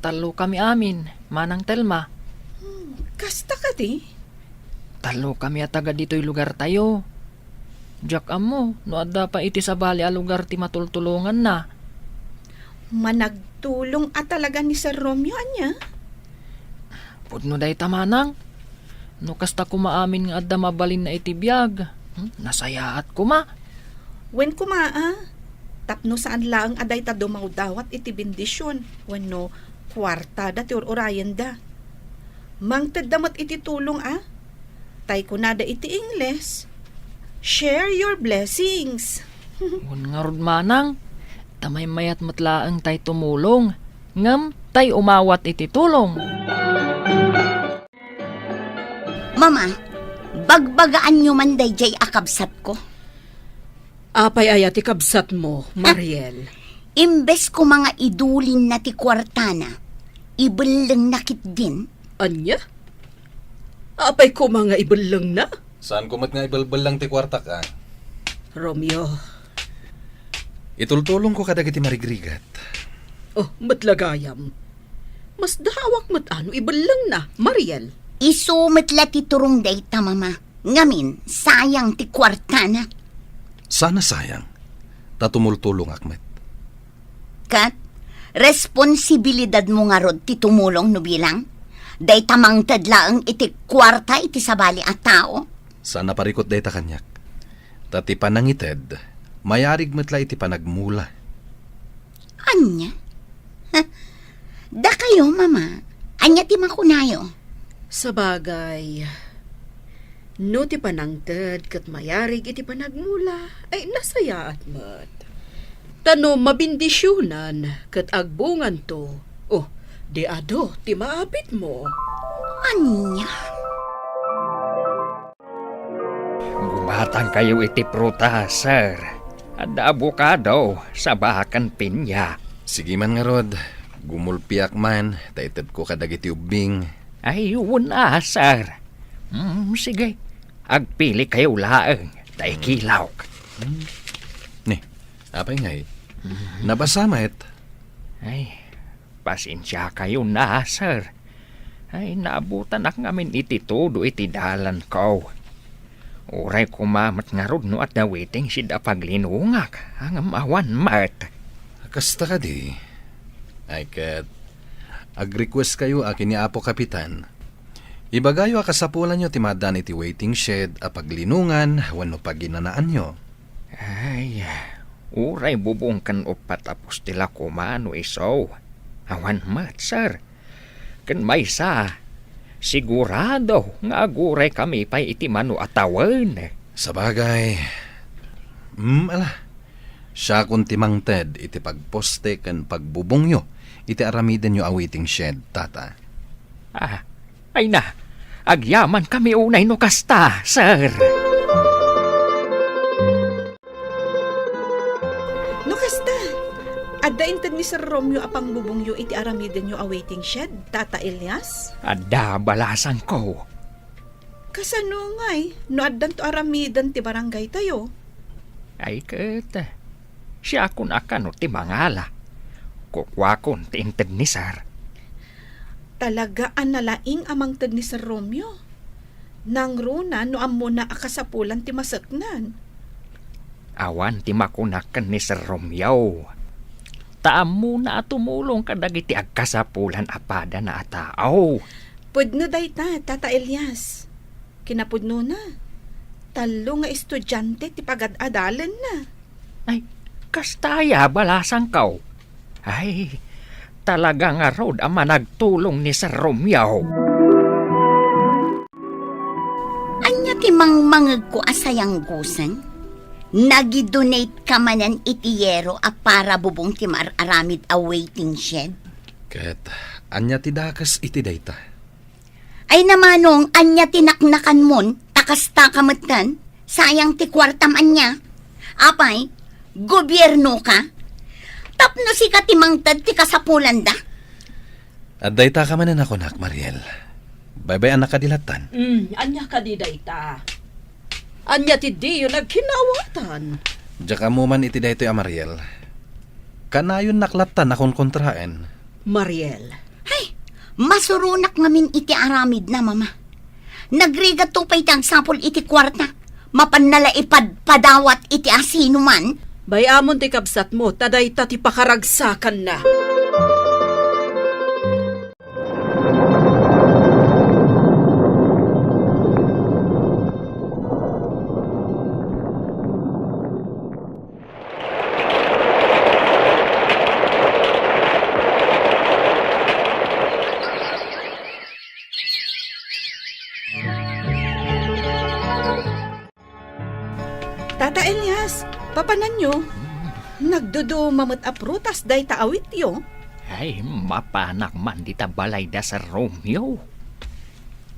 tallo kami amin, Manang Telma. Hmm, kasta kadi? Tallo kami a taga ditoy lugartayo. Diak ammo no adda pay iti sabali a lugar ti matultulonganna. Managtulong a talaga ni Sir Romeo, ania? Pudno dayta, Manang. No kasta koma amin nga adda mabalinna iti biag, hmm, nasayaat koma. Wen koma, a, tapno saan laeng a dayta dumawdawat iti bendision wenno kuartada ti ur-urayenda. Mangtedda met iti tulong, a, tay kunada iti Ingles, "Share your blessings." Wen ngarud, Manang, ta maymayat met laeng tay tumulong, ngem tay umawat iti tulong. Mama, bagbagaanyo man daydiay a kabsatko. Apay aya ti kabsatmo, Mariel? Imbes koma nga idulinna ti kuartana, ibellengna ketdin. Ania? Apay koma nga ibellengna? Saan ko met nga ibelbellang ti kuartak, a? Romeo. Itultulongko kadagiti marigrigat. Oh, met la gayam. Masdaawak met a no ibellengna, Mariel. Isu met la ti turong dayta, Mama. Ngamin, sayang ti kuartana. Sana sayang. Ta tumultulongak met. Ket, responsibilidadmo ngarud ti tumulong no bilang? Dayta mangted laeng iti kuarta iti sabali a tao? Saan a parikut dayta kaniak. A ti panangited, mayarig met la iti panagmula. Ania? Ha? Dakayo, Mama, ania ti makunayo? Sabagay, no ti panangted ket mayarig iti panagmula, ay nasayaat met. Ta no mabendisyonan ket agbunganto, oh, di adu ti maapitmo. Ania? Gumatangkayo iti prutas, sir. Adda abokado, saba ken pinya. Sige man ngarud, gumulpiak man, ta itedko kadagiti ubbing. Ay, wen a, sir. Mm, sige, agpili kayo laeng, ta ikilawk. Hmm. Ni, apay ngay? Mhm. Nabasa met? Ay, pasensia kayo na, sir. Ay, naabutanak ngamin iti tudo iti dalanko. Uray koma met ngarud no adda waiting shed a paglinungak, ngem awan met. Kasta kadi? Ay ket, ag-request kayo a ken ni Apo Kapitan. Ibagayo a kasapulanyo ti maaddaan iti waiting shed a paglinungan wenno paginanaanyo. Ay, uray bubong ken uppat a poste la koma no isu. Awan met, sir. Ken maysa, sigurado nga aguraykami pay iti mano a tawen. Sabagay. Mm, ala. Siakon ti mangted iti pagposte ken pagbubongyo iti aramidenyo a waiting shed, Tata. Ah, ay na, agyamankami unay no kasta, sir. No kasta, adda inted ni Sir Romeo a pangbubongyo iti aramidenyo a waiting shed, Tata Elias? Adda, balasangko. Kasano ngay no addanto aramiden ti barangaytayo? Ay ket, siakon a kano ti mangala. Kukuakon ti inted ni Sir. Talaga a nalaing a mangted ni Sir Romeo. Nangruna no ammona a kasapulan ti maseknan. Awan ti makunak ken ni Sir Romeo. Ta ammona a tumulong kadagiti agkasapulan a padana a tao. Pudno dayta, Tata Elias. Kinapudnona, tallo nga estudiante ti pagad-adalenna. Ay, kasta aya, balasangko. Ay, talaga ngarud a managtulong ni Sir Romeo. Ania ti mangmangegko a sayanggusen? Nagidonate ka manen iti yero a para bubong ti mar-aramid a waiting shed? Ket ania ti dakes iti dayta? Ay, namanong, ania ti naknakanmon? Ta kasta ka metten? Sayang ti kuartam ania? Apay, gobierno ka? Tapno sika ti mangted ti kasapulanda? Adda ita ka manen a kunak, Mariel. Baybay-anak kadi lattan? Mm, ania kadi dayta? Ania ti diyo nagkinaawatan? Diak ammo man iti daytoy a Mariel. Kanayonnak lattan a konkontraen. Mariel. Hay, masuronak ngamin iti aramidna, Mama. Nagrigatto pay ti agsapul iti kuarta. Mapanna la ipadpadawat iti asinoman. Bay-amon ti kabsatmo, ta dayta ti pakaragsakanna. Tata Elias, papananyo? Nagduduma met a prutas dayta awityo. Ay, mapanak man dita balay da Sir Romeo.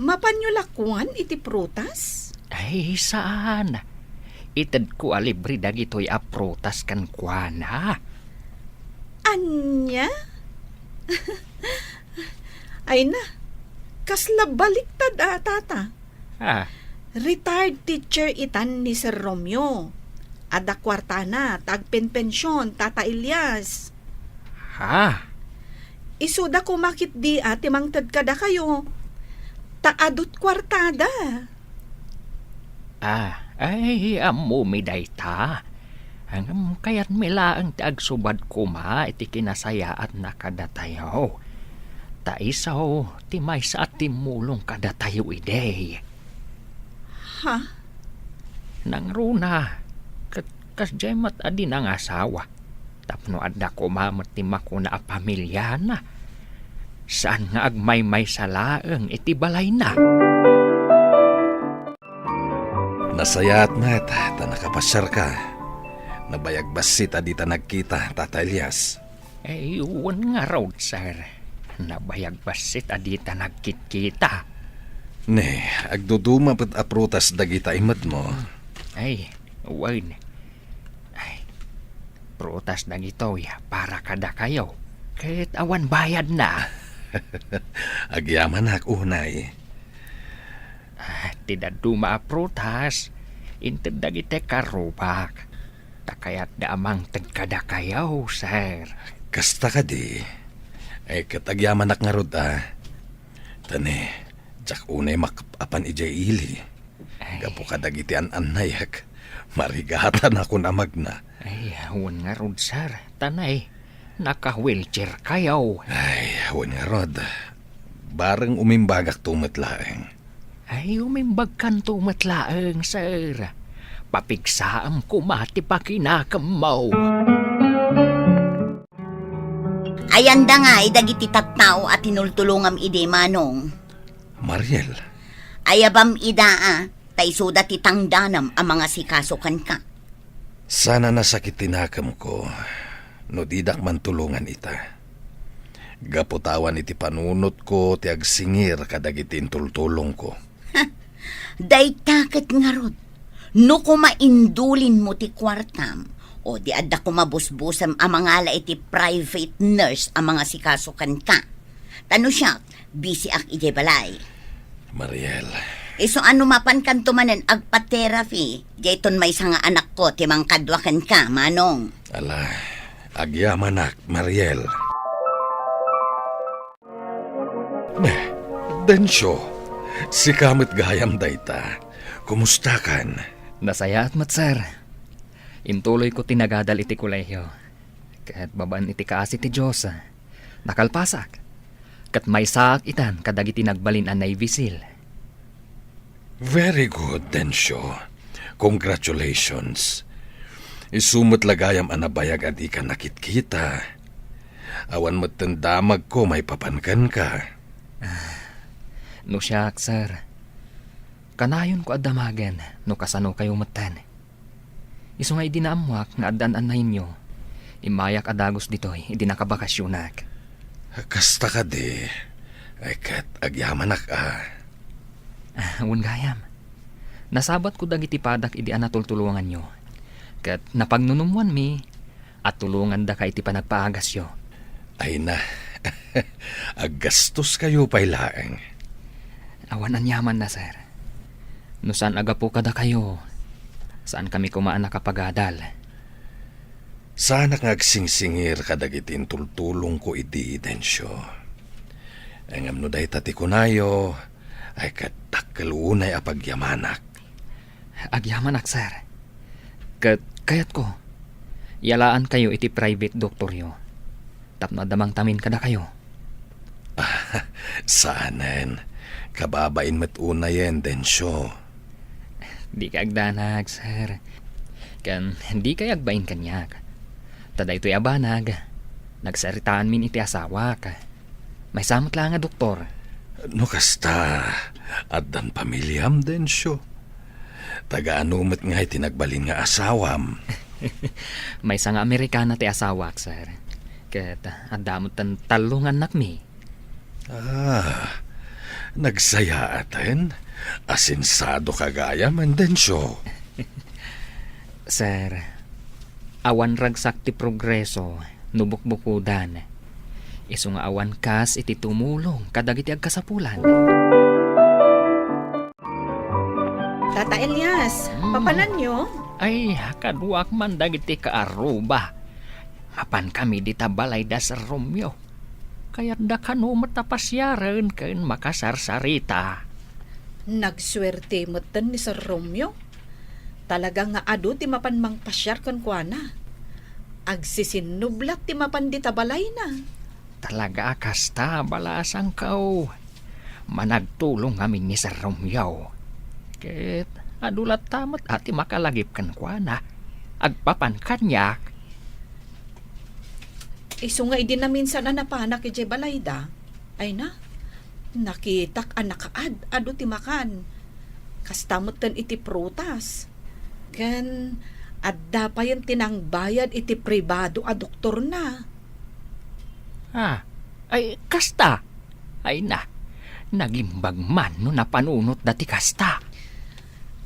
Mapanyo la kuan iti prutas? Ay, saan. Itedko a libre dagitoy a prutas kenkuana. Ania? Ay na, kasla baliktad a, Tata. Ah. Retired teacher itan ni Sir Romeo. Adda kuartana, ta agpenpension, Tata Elias. Ha? Isuda koma ketdi a ti mangted kadakayo. Ta adu't kuartada. Ah, ay, ammomi dayta. Ngem kayatmi laeng ti agsubad koma iti kinasayaatna kadatayo. Ta isu ti maysa a timmulong kadatayo idi. Ha? Nangruna, Kasdiay met a di nangasawa. Tapno adda koma met ti makuna a pamiliana. Saan nga agmaymaysa laeng iti balayna. Nasayaat met ta nakapasiarka. Nabayag bassit a dita nagkita, Tata Elias. Ay, wen ngarud, sir. Nabayag bassit a dita nagkitkita. Ne, agduduma met a prutas dagita imedmo. Ay, wen. Ay, prutas dagitoy para kadakayo. Ket awan bayadna. Agyamanak unay. Ah, ti dadduma a prutas, inted dagiti karrubak. Ta kayatda a mangted kadakayo, sir. Kasta kadi? Ay, ket agyamanak ngarud a. Ta ne, diak unay makap-apan idiay ili. Ay. Gapu kadagiti an-annayek, marigatanakon a magna. Ay, wen ngarud, sir. Ta ne, naka-wheelchair kayo. Ay, wen ngarud. Bareng umimbagakto met laeng. Ay, umimbagkanto met laeng, sir. Papigsaem koma ti pakinakemmo. Ayanda ngay dagiti tattao a tinultulongam idi, Manong. Mariel. Ayabam ida a, ta isuda ti tangdanam a mangasikaso kenka. Saan a nasakit ti nakemko no didak mantulongan ita. Gapu ta awan iti panunotko ti agsingir kadagiti intultulongko. Dayta ket ngarud, no koma indulinmo ti kuartam, o di adda koma busbusem a mangala iti private nurse a mangasikaso kenka. Ta no siak, bisiak idiay balay. Mariel. Isu a no mapankanto manen agpa-therapy, dayton maysa nga anakko ti mangkadua kenka, Manong. Ala, agyamanak, Mariel. Ne, Dencio, sika met gayam dayta. Kumustakan? Nasayaat met, sir. Intuloyko ti nagadal iti kolehio. Ket babaen iti kaasi ti Dios, nakalpasak. Ket maysaak itan kadagiti nagbalin a Navy SEAL. Very good, Dencio. Congratulations. Isu met la gayam a nabayag a dika nakitkita. Awan metten damagko maipapan kenka. Ah, no siak, sir, kanayonko a damagen no kasanokayo metten. Isu nga idi naammoak nga addan annayenyo, immayak a dagus ditoy idi nakabakasionak. Kasta kadi, ay ket agyamanak a. Ah, wen gayam. Nasabatko dagiti padak idi a natultulonganyo. Ket napagnunummoanmi a tulongandaka iti panagpaagasyo. Ay na, aggastoskayo pay laeng. Awan aniamanna, sir. No saan a gapu kadakayo, saankami koma a nakapagadal. Saanak nga agsingsingir kadagiti intultulongko idi, Dencio. Ngem no dayta ti kunayo, ay ket dakkel unay a pagyamanak. Agyamanak, sir. Ket kayatko, yalaankayo iti private doktoryo tapno adda mangtamin kadakayo. Saanen. Kababain met unayen, Dencio. Dika agdanag, sir. Ken dika agbain kaniak. Ta daytoy a banag, nagsaritaanmin iti asawak. Maysa met la nga doktor. No kasta, addan pamiliam, Dencio? Taga ano met ngay ti nagbalin nga asawam? Maysa nga Amerikana ti asawak, sir. Ket adda met tallo nga annakmi. Ah, nagsayaaten. Asensadoka gayam, Dencio. Sir, awan ragsak ti progreso no bukbukodan. Isu nga awan kas iti tumulong kadagiti agkasapulan. Tata Elias, Hmm. papananyo? Ay, kaduak man dagiti kaarruba. Mapankami dita balay da Sir Romeo. Kayatda kano met a pasiaren ken makasarsarita. Nagsuerte metten ni Sir Romeo. Talaga nga adu ti mapan mangpasiar kenkuana. Agsisinnublat ti mapan dita balayna. Talaga a kasta, balasangko. Managtulong ngamin ni Sir Romeo. Ket adu latta met a ti makalagip kenkuana. agpapan kaniak. Isu nga idi naminsan a napanak idiay balayda, ay na, nakitak a nakaad adu ti makan. Kasta metten iti prutas. Ken adda payen ti nangbayad iti pribado a doktorna. Ah, ay, kasta? Ay na, nagimbag man no napanunotda ti kasta.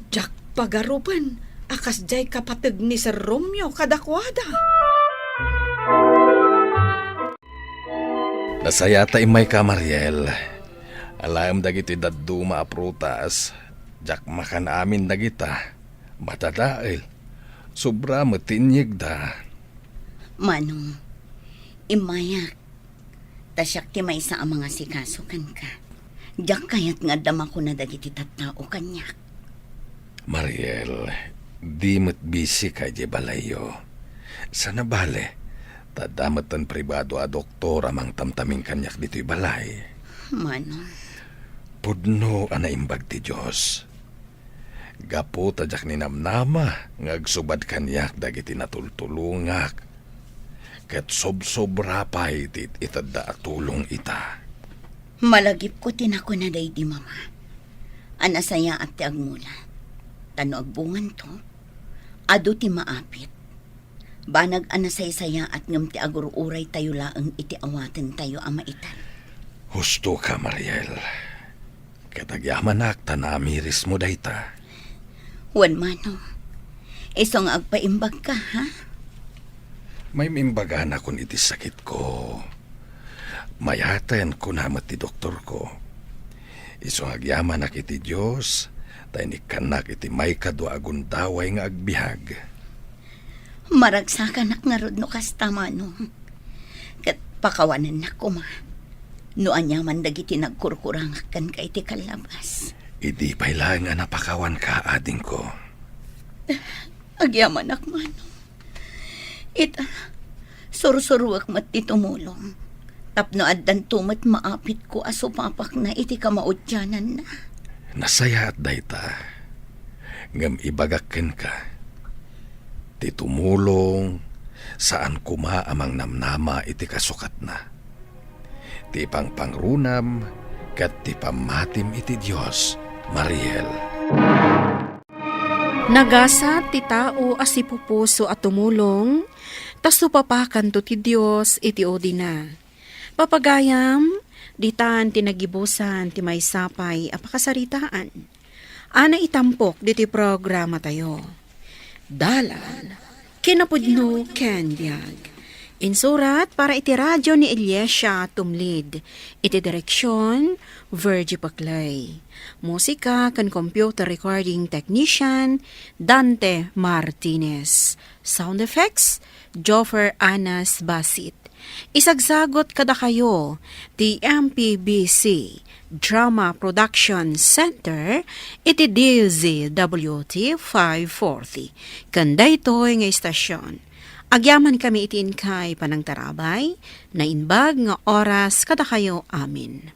Diak pagarupen a kasdiay kapateg ni Sir Romeo kadakuada. Nasayaat ta immayka, Mariel. Alaem dagiti dadduma a prutas, diak makan amin dagita. Madadael. Sobra met ti inyegda. Manong, immayak. Ta siak ti maysa a mangasikaso kenka. Diak kayat nga adda makuna dagiti tattao kaniak. Mariel, di met bisika idiay balayyo. Sana bale, ta adda metten pribado a doktor a mangtamtamin kaniak ditoy balay. Manong. Pudno a naimbag ti Dios. Gapu ta diak ninamnama nga agsubad kaniak dagiti natultulongak, ket sobsobra pay ti it-itedda a tulong ita. Malagipko ti nakuna daydi mama a nasayaat ti agmula. Ta no agbunganto, adu ti maapit. Banag a nasaysayaat ngem ti agur-uraytayo laeng iti awatentayo a maitan. Husto ka, Mariel. Ket agyamanak ta naamirismo dayta. Wen, Manong. Isu nga agpaimbagka, ha? Maimimbaganakon iti sakitko. Mayaten, kuna met ti doktorko. Isu nga agyamanak iti Dios, ta inikkannak iti maikadua a gundaway nga agbiag. Maragsakanak ngarud no kasta, Manong. Ket pakawanennak koma no aniaman dagiti nagkurkurangak kenka iti kallabas. Idi pay laeng a napakawanka, adingko. Agyamanak, Manong. Ita, sursuruek met ti tumulong. Tapno addanto met maapitko a supapakna iti kamaudiananna. Nasayaat dayta. Ngem ibagak kenka, ti tumulong, saan koma a mangnamnama iti kasukatna. Ti pangpangrunam ket ti pammatim iti Dios, Mariel. Nagasat ti tao a sipupuso a tumulong, ta supapakanto ti Dios iti udina. Papagayam, ditan ti nagibusan ti maysa pay a pakasaritaan a naitampok ditoy programatayo. Dalan, kinapudno ken biag. Insurat para iti radio ni Iglesia Tumlid. Iti direksion, Virgie Paclay. Musika ken computer recording technician, Dante Martinez. Sound effects, Joffer Anas Basit. Isagsagot kadakayo ti M P B C Drama Production Center iti D Z W T five forty. Ken daytoy nga istasyon, agyamankami iti inkay panangtarabay, naimbag nga oras kadakayo amin.